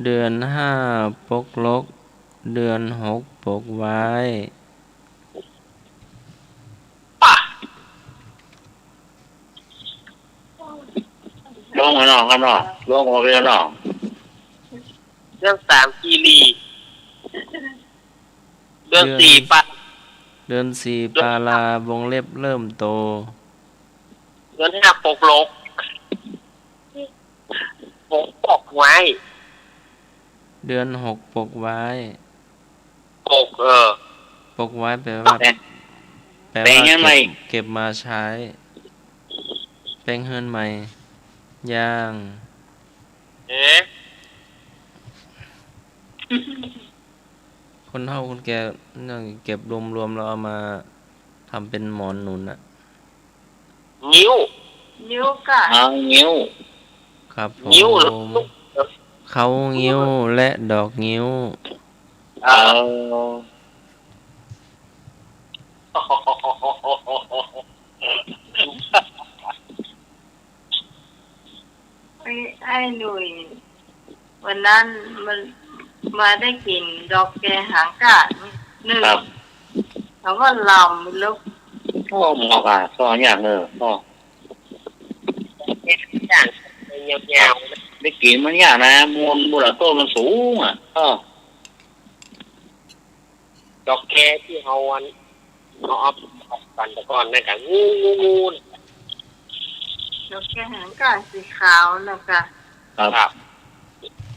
เดือนห้าปกลก เดือนหกปกไว้ ลงหั้นเนาะครับเนาะ ลงออกเลยเนาะ เดือนสามคีรี เดือนสี่ปา เดือนสี่ปาลา วงเล็บเริ่มโต เดือนห้าปกหลก หกปกไว้ เดือนหกปกไว้ ปก เออ ปกไว้แปลว่า แปลง แปลว่า แปลงยังไง เก็บ เก็บมาใช้ แปลงเฮือนใหม่ ย่าง เอ๊ะ คนเฒ่าคนแก่เนี่ยเก็บรวมๆ แล้วเอามาทำเป็นหมอนหนุนอะ งิ้ว งิ้วก่ะ อ่า งิ้ว ครับผม งิ้วเหรอ เขางิ้วและดอกงิ้ว เออ ไอ้ ไอ้หนุ่ย วันนั้นมันมาได้กิ๋นดอกแคหางก้านึ่ง ครับ เขาว่าลำลูก โอ้ เหมาะอ่ะ ก็ยากเนอะ ก็ ยาวๆ ได้กิ๋นมันยากนะ มูล มูลค่าต้นมันสูงอ่ะ ก็ ดอกแคตี้เฮาอัน เฮาเอา เอาปั่นแต่ก่อนนั่นกะ งู งู งู ดอกแคหางก้าสีขาวน่ะก่ะ ครับ ครับ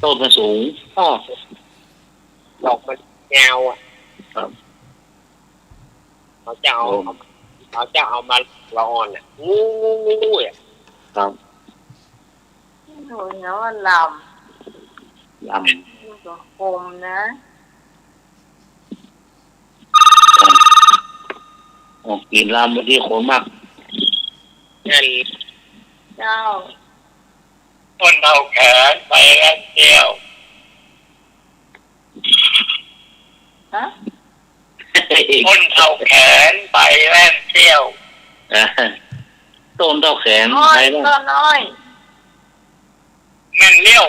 ต้นมันสูง อ้อ ดอกมันยาวอ่ะ ครับ เขาจะเอา โอ้ เขาจะเอามาละอ่อนอ่ะ งู งู งู งู อ่ะ ครับ โอ้ย เนาะ ลำ ลำ มันก็คมนะ อ๋อ กิ๋นลำบางทีขมมาก นั่น เจ้า คนเฒ่าแขนไปแล่นเตี้ยว ฮะ คนเฒ่าแขนไปแล่นเตี้ยว อ่า ต้นเฒ่าแขน อ้อย ไปแล่น ต้นอ้อย แม่นเลี้ยว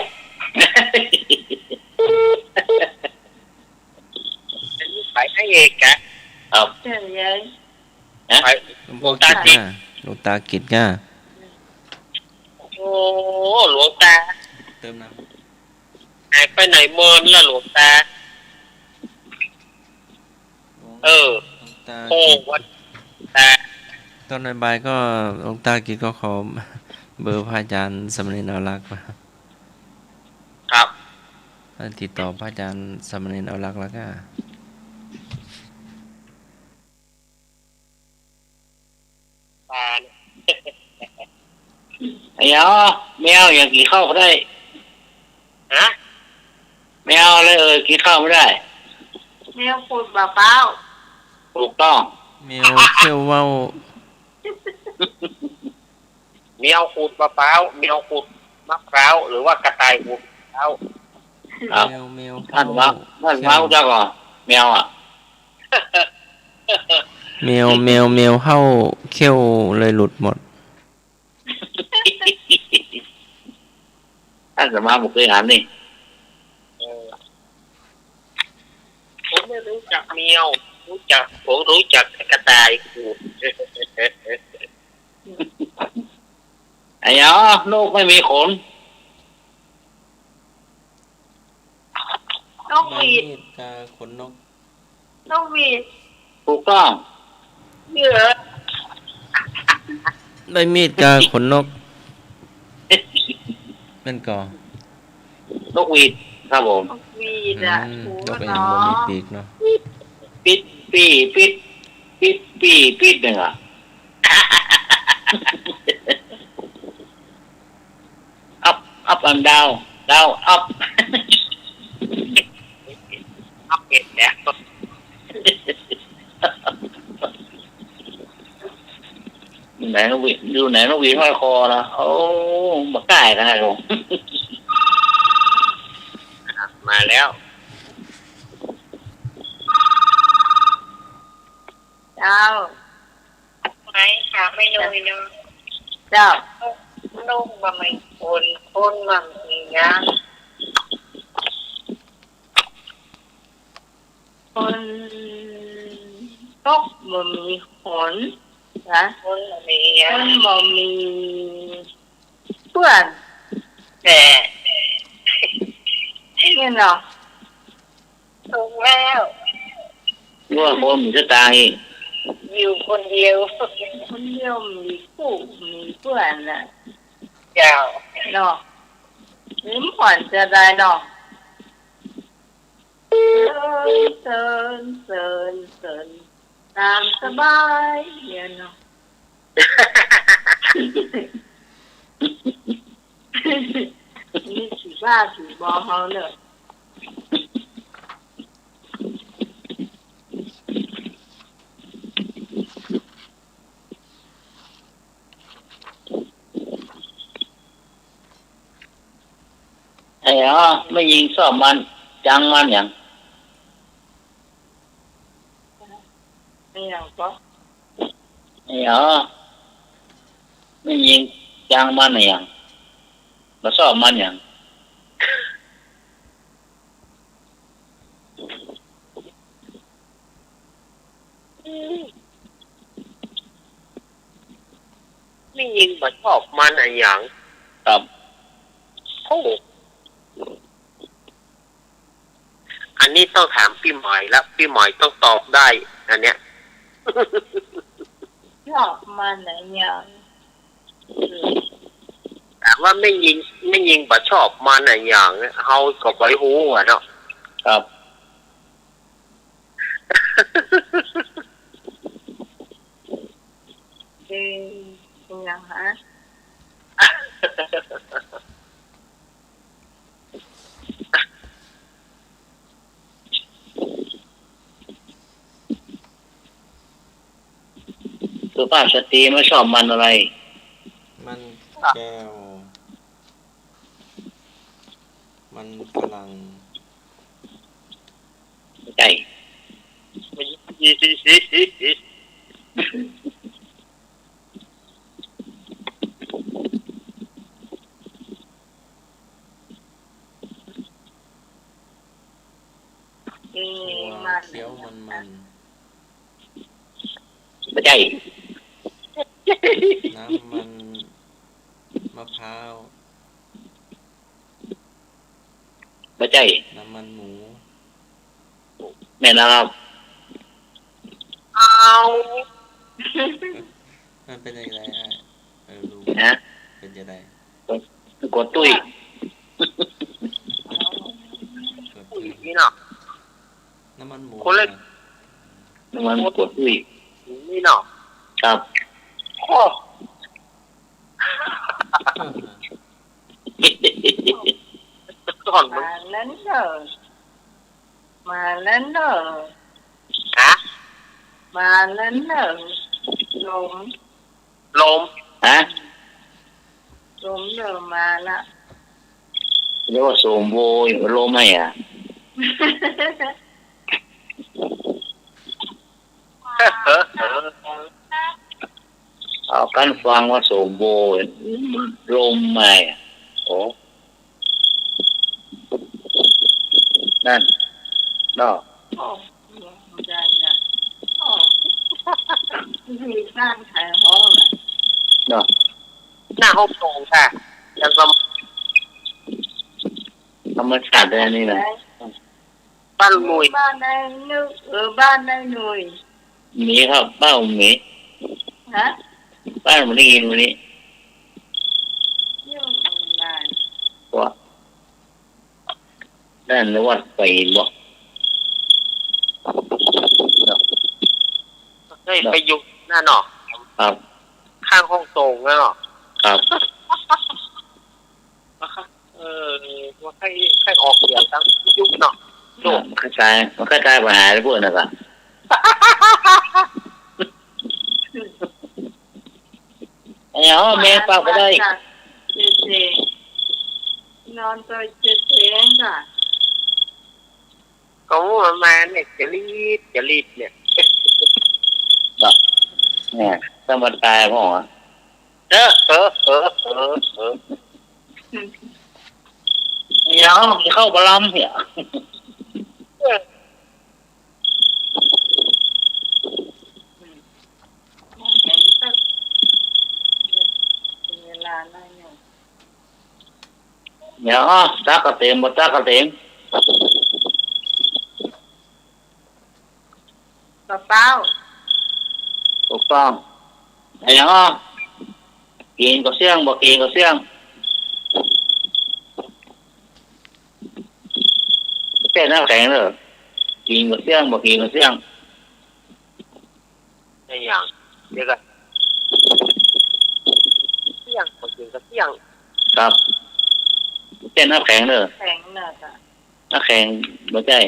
อันนี้ไปให้เอกอะ ครับ เจ๋งเลย ฮะ ไป หลวงพ่อกิจน่ะ หลวงตากิจน่ะ โอ้ หลวงตา เติมน้ำ หายไปไหนเมินล่ะหลวงตา หลวง เออ หลวงตา โอ้ กิจ วัดตา ตอนบ่ายๆ ก็หลวงตากิจก็ขอเบอร์พระอาจารย์สามเณรอรักษ์มา ครับ ให้ติดต่อพระอาจารย์สามเณรอรักษ์แล้วก็ ปลาเนี่ย ไอ้เหรอ แมวยังกิ๋นข้าวบ่ได้ ฮะ แมวอะไรเอ่ย กิ๋นข้าวไม่ได้ แมวขูดบ่าป๊าว ถูกต้อง แมวเขี้ยวเว้า แมวขูดมะพร้าว แมวขูดมะพร้าว หรือว่ากระต่ายขูดมะพร้าว ครับ แมว แมว ท่านเว้า เห่า ท่านเว้า เขี้ยว เจ้าก่อ แมวอะ แมว แมว แมวเห่า เขี้ยวเลยหลุดหมด อาตมาบ่เกยหันนี่ เออ ผมไม่รู้จักแมว รู้จัก ผมรู้จักแต่กระต่ายขูด ไอ้เหรอ นกไม่มีขน นกหวีด ใบมีดกาขนนก นกหวีด ถูกต้อง เหยื่อ ใบมีดกาขนนก แม่นก่อ นกหวีด ครับผม นกหวีดอะ อืม หู นกอะหยัง มันเนาะ บ่มีปีกเนาะ ปิ๊ดปี้ปิ๊ด ปิ๊ดปี้ปิ๊ดนึ่งอะ up up and down down up อัปเดตแล้ว ไหนนกหวีด อยู่ไหนนกหวีดห้อยคอนะ โอ้ บ่ใก้ขนาดนั้น มาแล้ว เจ้า ไม่ค่ะ ไม่รู้เนาะ เจ้า นกบ่มีขน คนบ่มียาง คน นกบ่มีขน นะ คนบ่มียาง คนบ่มีเปื้อน แต่ เนี่ยเนาะ ถูกแล้ว ว่าคนจะตาย อยู่คนเดียว คนเดียว มีคู่ มีเปื้อนน่ะ เจ้า เนาะ มีเปื้อนจะได้เนาะ เซิญ เซิญ เซิญ เซิญ ต๋ามสบาย เนี่ยเนาะ นี่สิบ้าสิบอเฮาเนอะ ไอ้อ๋อ แม่ญิงชอบมัน จังมันหยัง ไอ้หยังก็ ไอ้อ๋อ แม่ญิงจังมันอะหยัง บ่ชอบมันหยัง แม่ญิงบ่ชอบมันอะหยัง ครับ โอ้ อันนี้ต้องถามปี้หมอยละ ปี้หมอยต้องตอบได้ อันเนี้ย ชอบมันอะหยัง ถามว่าแม่ญิง แม่ญิงบ่ชอบมันอะหยัง เฮาก็บ่ฮู้อะเนาะ ครับ เออ เป็นหยังฮะ สุภาพสตรีไม่ชอบมันอะไร มันแก้ว มันฝรั่ง ใช่ เออ ถั่ว มัน เขียวมันๆ บ่ใช่ น้ำมันมะพร้าว บ่ใจ้ น้ำมันหมู แม่นแล้วครับ เอา มันเป๋นจะใดอ้าย เออ ลุง ฮะ เป๋นจะใด กั๋วตุ้ย กั๋วตุ้ย นี่เนาะ น้ำมันหมู คนละ น่ะ น้ำมันกั๋วตุ้ย นี่เนาะ ครับ โอ้ ก่อนมึง มาแล้วเนอะ มาแล้วเนอะ ฮะ มาแล้วเนอะ ลม ลม ฮะ ลมเนอะ มาละ เรียกว่าโสมโวย ลมไหมอะ เอากั๋นฟังว่าโสมโวย ลมไหมอะ โอ้ นั่น เนาะ โอ้ ได้นะ โอ้ มีบ้านขายห้องอะ เนาะ หน้าห้องโถงค่ะ แล้วก็ ธรรมชาติเลยอันนี้นะ บ้านหนุ่ย บ้านนายนุ เออ บ้านนายหนุ่ย มีครับ บ้านผมมี ฮะ บ้านผมได้ยินวันนี้ เรื่องอะไร ว่า นั่นวัดไปบ่ เฮ้ย ไปอยู่นั่นเนาะ ครับ ข้างห้องโถงนั่นเนาะ ครับ เออ ว่าใค่ ใค่ออกเสียงตางยุคเนาะ โน่น มันคล้ายๆ มันคล้ายๆ ปัญหาที่พูดน่ะครับ ไอ้อ๋อ แม่ปากบ่ได้ เจ๊ๆ นอนตัวเจ๊ๆ ค่ะ ก็ว่ามาเนี่ย จะรีบ จะรีบเนี่ย เนาะ เนี่ย ต้องมาตายพ่อวะ เออ เออ เออ เออ เออ เดี๋ยวมันเข้าบารมเนี่ย เออ เวลานั่นเนี่ย เดี๋ยว ตั๊กเกษม บ่ตั๊กเกษม เป๋าๆ ถูกต้อง อะหยังอ่ะ กิ๋นก็เสี้ยง บ่กิ๋นก็เสี้ยง บ่ใจ้น้ำแข็งเน่อ กิ๋นก็เสี้ยง บ่กิ๋นก็เสี้ยง อะหยัง เดี๋ยวก่อน เสี้ยง บ่กิ๋นก็เสี้ยง ครับ บ่ใจ้น้ำแข็งเน่อ แข็งเน่อจ้ะ น้ำแข็ง บ่ใจ้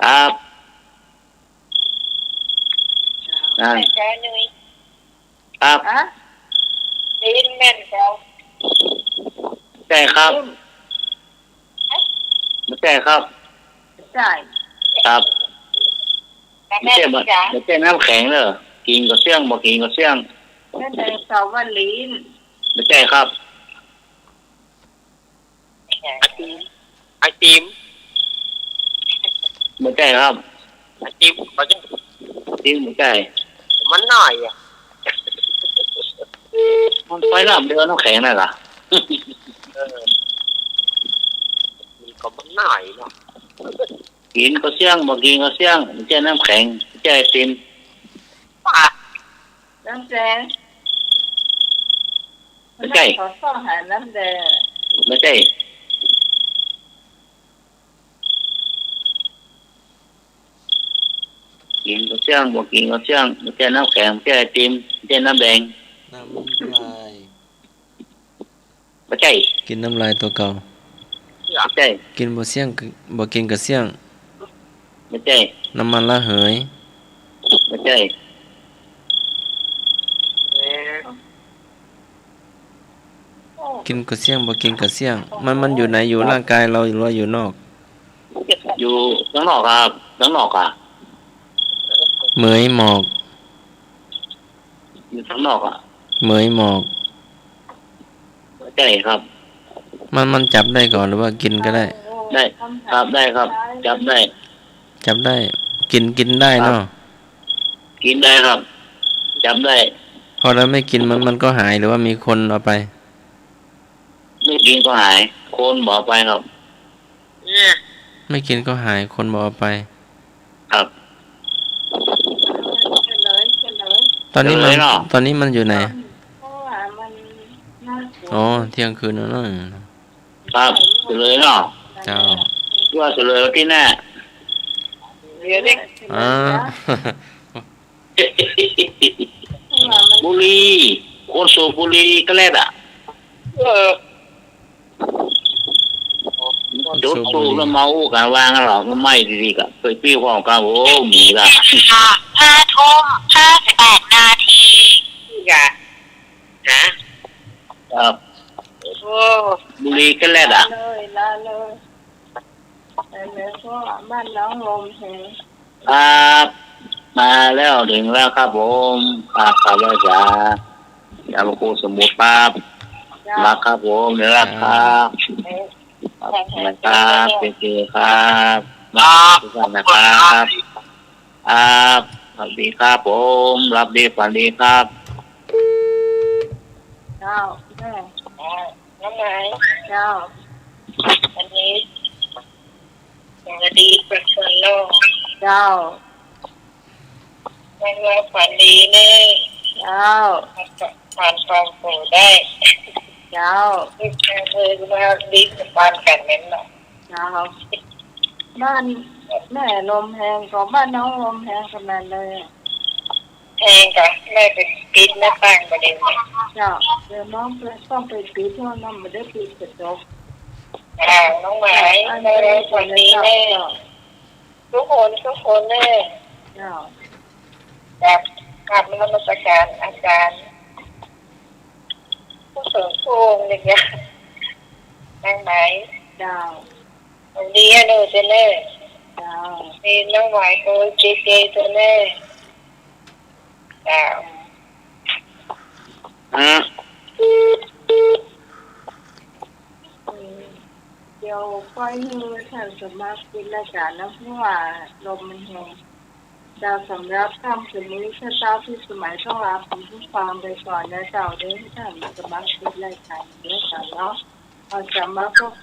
ครับ นั่น ครับ ฮะ ได้ยินแม่นเจ้า ใจ้ครับ บ่ใจ้ครับ ใจ้ ครับ บ่ใจ้ บ่ใจ้น้ำแข็งเน่อ กิ๋นก็เสี้ยง บ่กิ๋นก็เสี้ยง แม่นไดโนเสาร์ว่าลิ้น บ่ใจ้ครับ ไอติม ไอติม บ่ใจ้ครับ ไอติม บ่ใจ้ ไอติม บ่ใจ้ มันน้อยอ่ะ มันไปลำเดียวน้ำแข็งนั่นล่ะ เออ มันก็มันน้อยเนาะ กิ๋นก็เสี้ยง บ่กิ๋นก็เสี้ยง บ่ใจ้น้ำแข็ง บ่ใจ้ไอติม ป่ะ น้ำแดง บ่ใจ้ ขอส่องหาน้ำแดง บ่ใจ้ กิ๋นก็เสี้ยง บ่กิ๋นก็เสี้ยง บ่ใจ้น้ำแข็ง บ่ใจ้ไอติม บ่ใจ้น้ำแดง น้ำลาย บ่ใจ้ กิ๋นน้ำลายตั๋วเก่า บ่ใจ้ กิ๋นบ่เสี้ยง บ่กิ๋นก็เสี้ยง บ่ใจ้ น้ำมันระเหย บ่ใจ้ กิ๋นก็เสี้ยง บ่กิ๋นก็เสี้ยง มัน มันอยู่ไหน อยู่ร่างกายเฮาหรือว่าอยู่นอก อยู่ตังนอกครับ ตังนอกอะ เหมยหมอก อยู่ตังนอกอะ เหมยหมอก บ่ใจ้ครับ มัน มันจับได้ก่อหรือว่ากิ๋นก็ได้ ได้ ครับ ได้ครับ จับได้ จับได้ กิ๋น กิ๋นได้เนาะ กิ๋นได้ครับ จับได้ พอเฮาไม่กิ๋นมัน มันก็หายหรือว่ามีคนเอาไป ไม่กิ๋นก็หาย คนบ่เอาไปครับ ไม่กิ๋นก็หาย คนบ่เอาไป ครับ ตอนนี้มัน เฉลยเนาะ ตอนนี้มันอยู่ไหน เพราะว่ามันน่ากลัว อ๋อ เที่ยงคืนแล้วเนาะ ครับ เฉลยเนาะ เจ้า ว่าเฉลยตี้แน่ เดี๋ยวนี้ อ่า บุหรี่ คนสูบบุหรี่ก็แลดอะ เออ จุดธูปแล้วเมาอู้กั๋นว่างั้นเหรอ มันไหม้ดีๆ กะ เผยปิ้วของเก่า โอ้ มีละ ห้าทุ่มห้าสิบแปดนาที จ้ะ ฮะ ครับ โอ้ บุหรี่ก็แลดอะ เลย ละเลย ไปเลย เพราะว่าบ้านน้องลมแหง ครับ มาแล้ว เถิงแล้วครับผม ครับ ครับ ไหว้สา จากพระครูสมมุติครับ เจ้า รักครับผม เดี๋ยวรักครับ ครับ ครับ สวัสดีครับ เจเจครับ ครับ ทุกท่านนะครับ ครับ สวัสดีครับผม หลับดีฝันดีครับ เจ้า แม่ น้องไม้ เจ้า วันนี้ สวัสดีเป็นคนโลก เจ้า วันนี้ฝันดีเน่อ เจ้า ฝันฟังปู่ได้ เจ้า เออ มาดีกับบ้านกันนั่นแหละ เจ้า บ้านแม่ลมแหงก็บ้านน้องลมแหงขนาดเลย แหงก็แม่ไปปิดหน้าต่างบ่ได้ เจ้า เดี๋ยวน้องไป ต้องไปปิด เพราะน้องบ่ได้ปิดกระจก อ่า น้องไม้ อันนี้ วันนี้เน่อ เจ้า ทุกคน ทุกคนเน่อ เจ้า กราบ กราบนมัสการอาจารย์ ผู้สูงผู้องค์หนึ่งอะ นางไม้ เจ้า วันนี้เน่อเจ้าเน่อ เจ้า นี่น้องไม้โกยเจเจเจ้าเน่อ เจ้า ฮะ อืม เดี๋ยวปล่อยให้ท่านสมัครปิดรายการนะ เพราะว่าลมมันแหง เจ้า สำหรับค่ำคืนนี้ ข้าเจ้าพิสมัยต้องลาคุณผู้ฟังไปก่อนนะเจ้า เด้อ ท่านสมาชิกรายการเด้อเจ้าเนาะ อาจจะมาพบ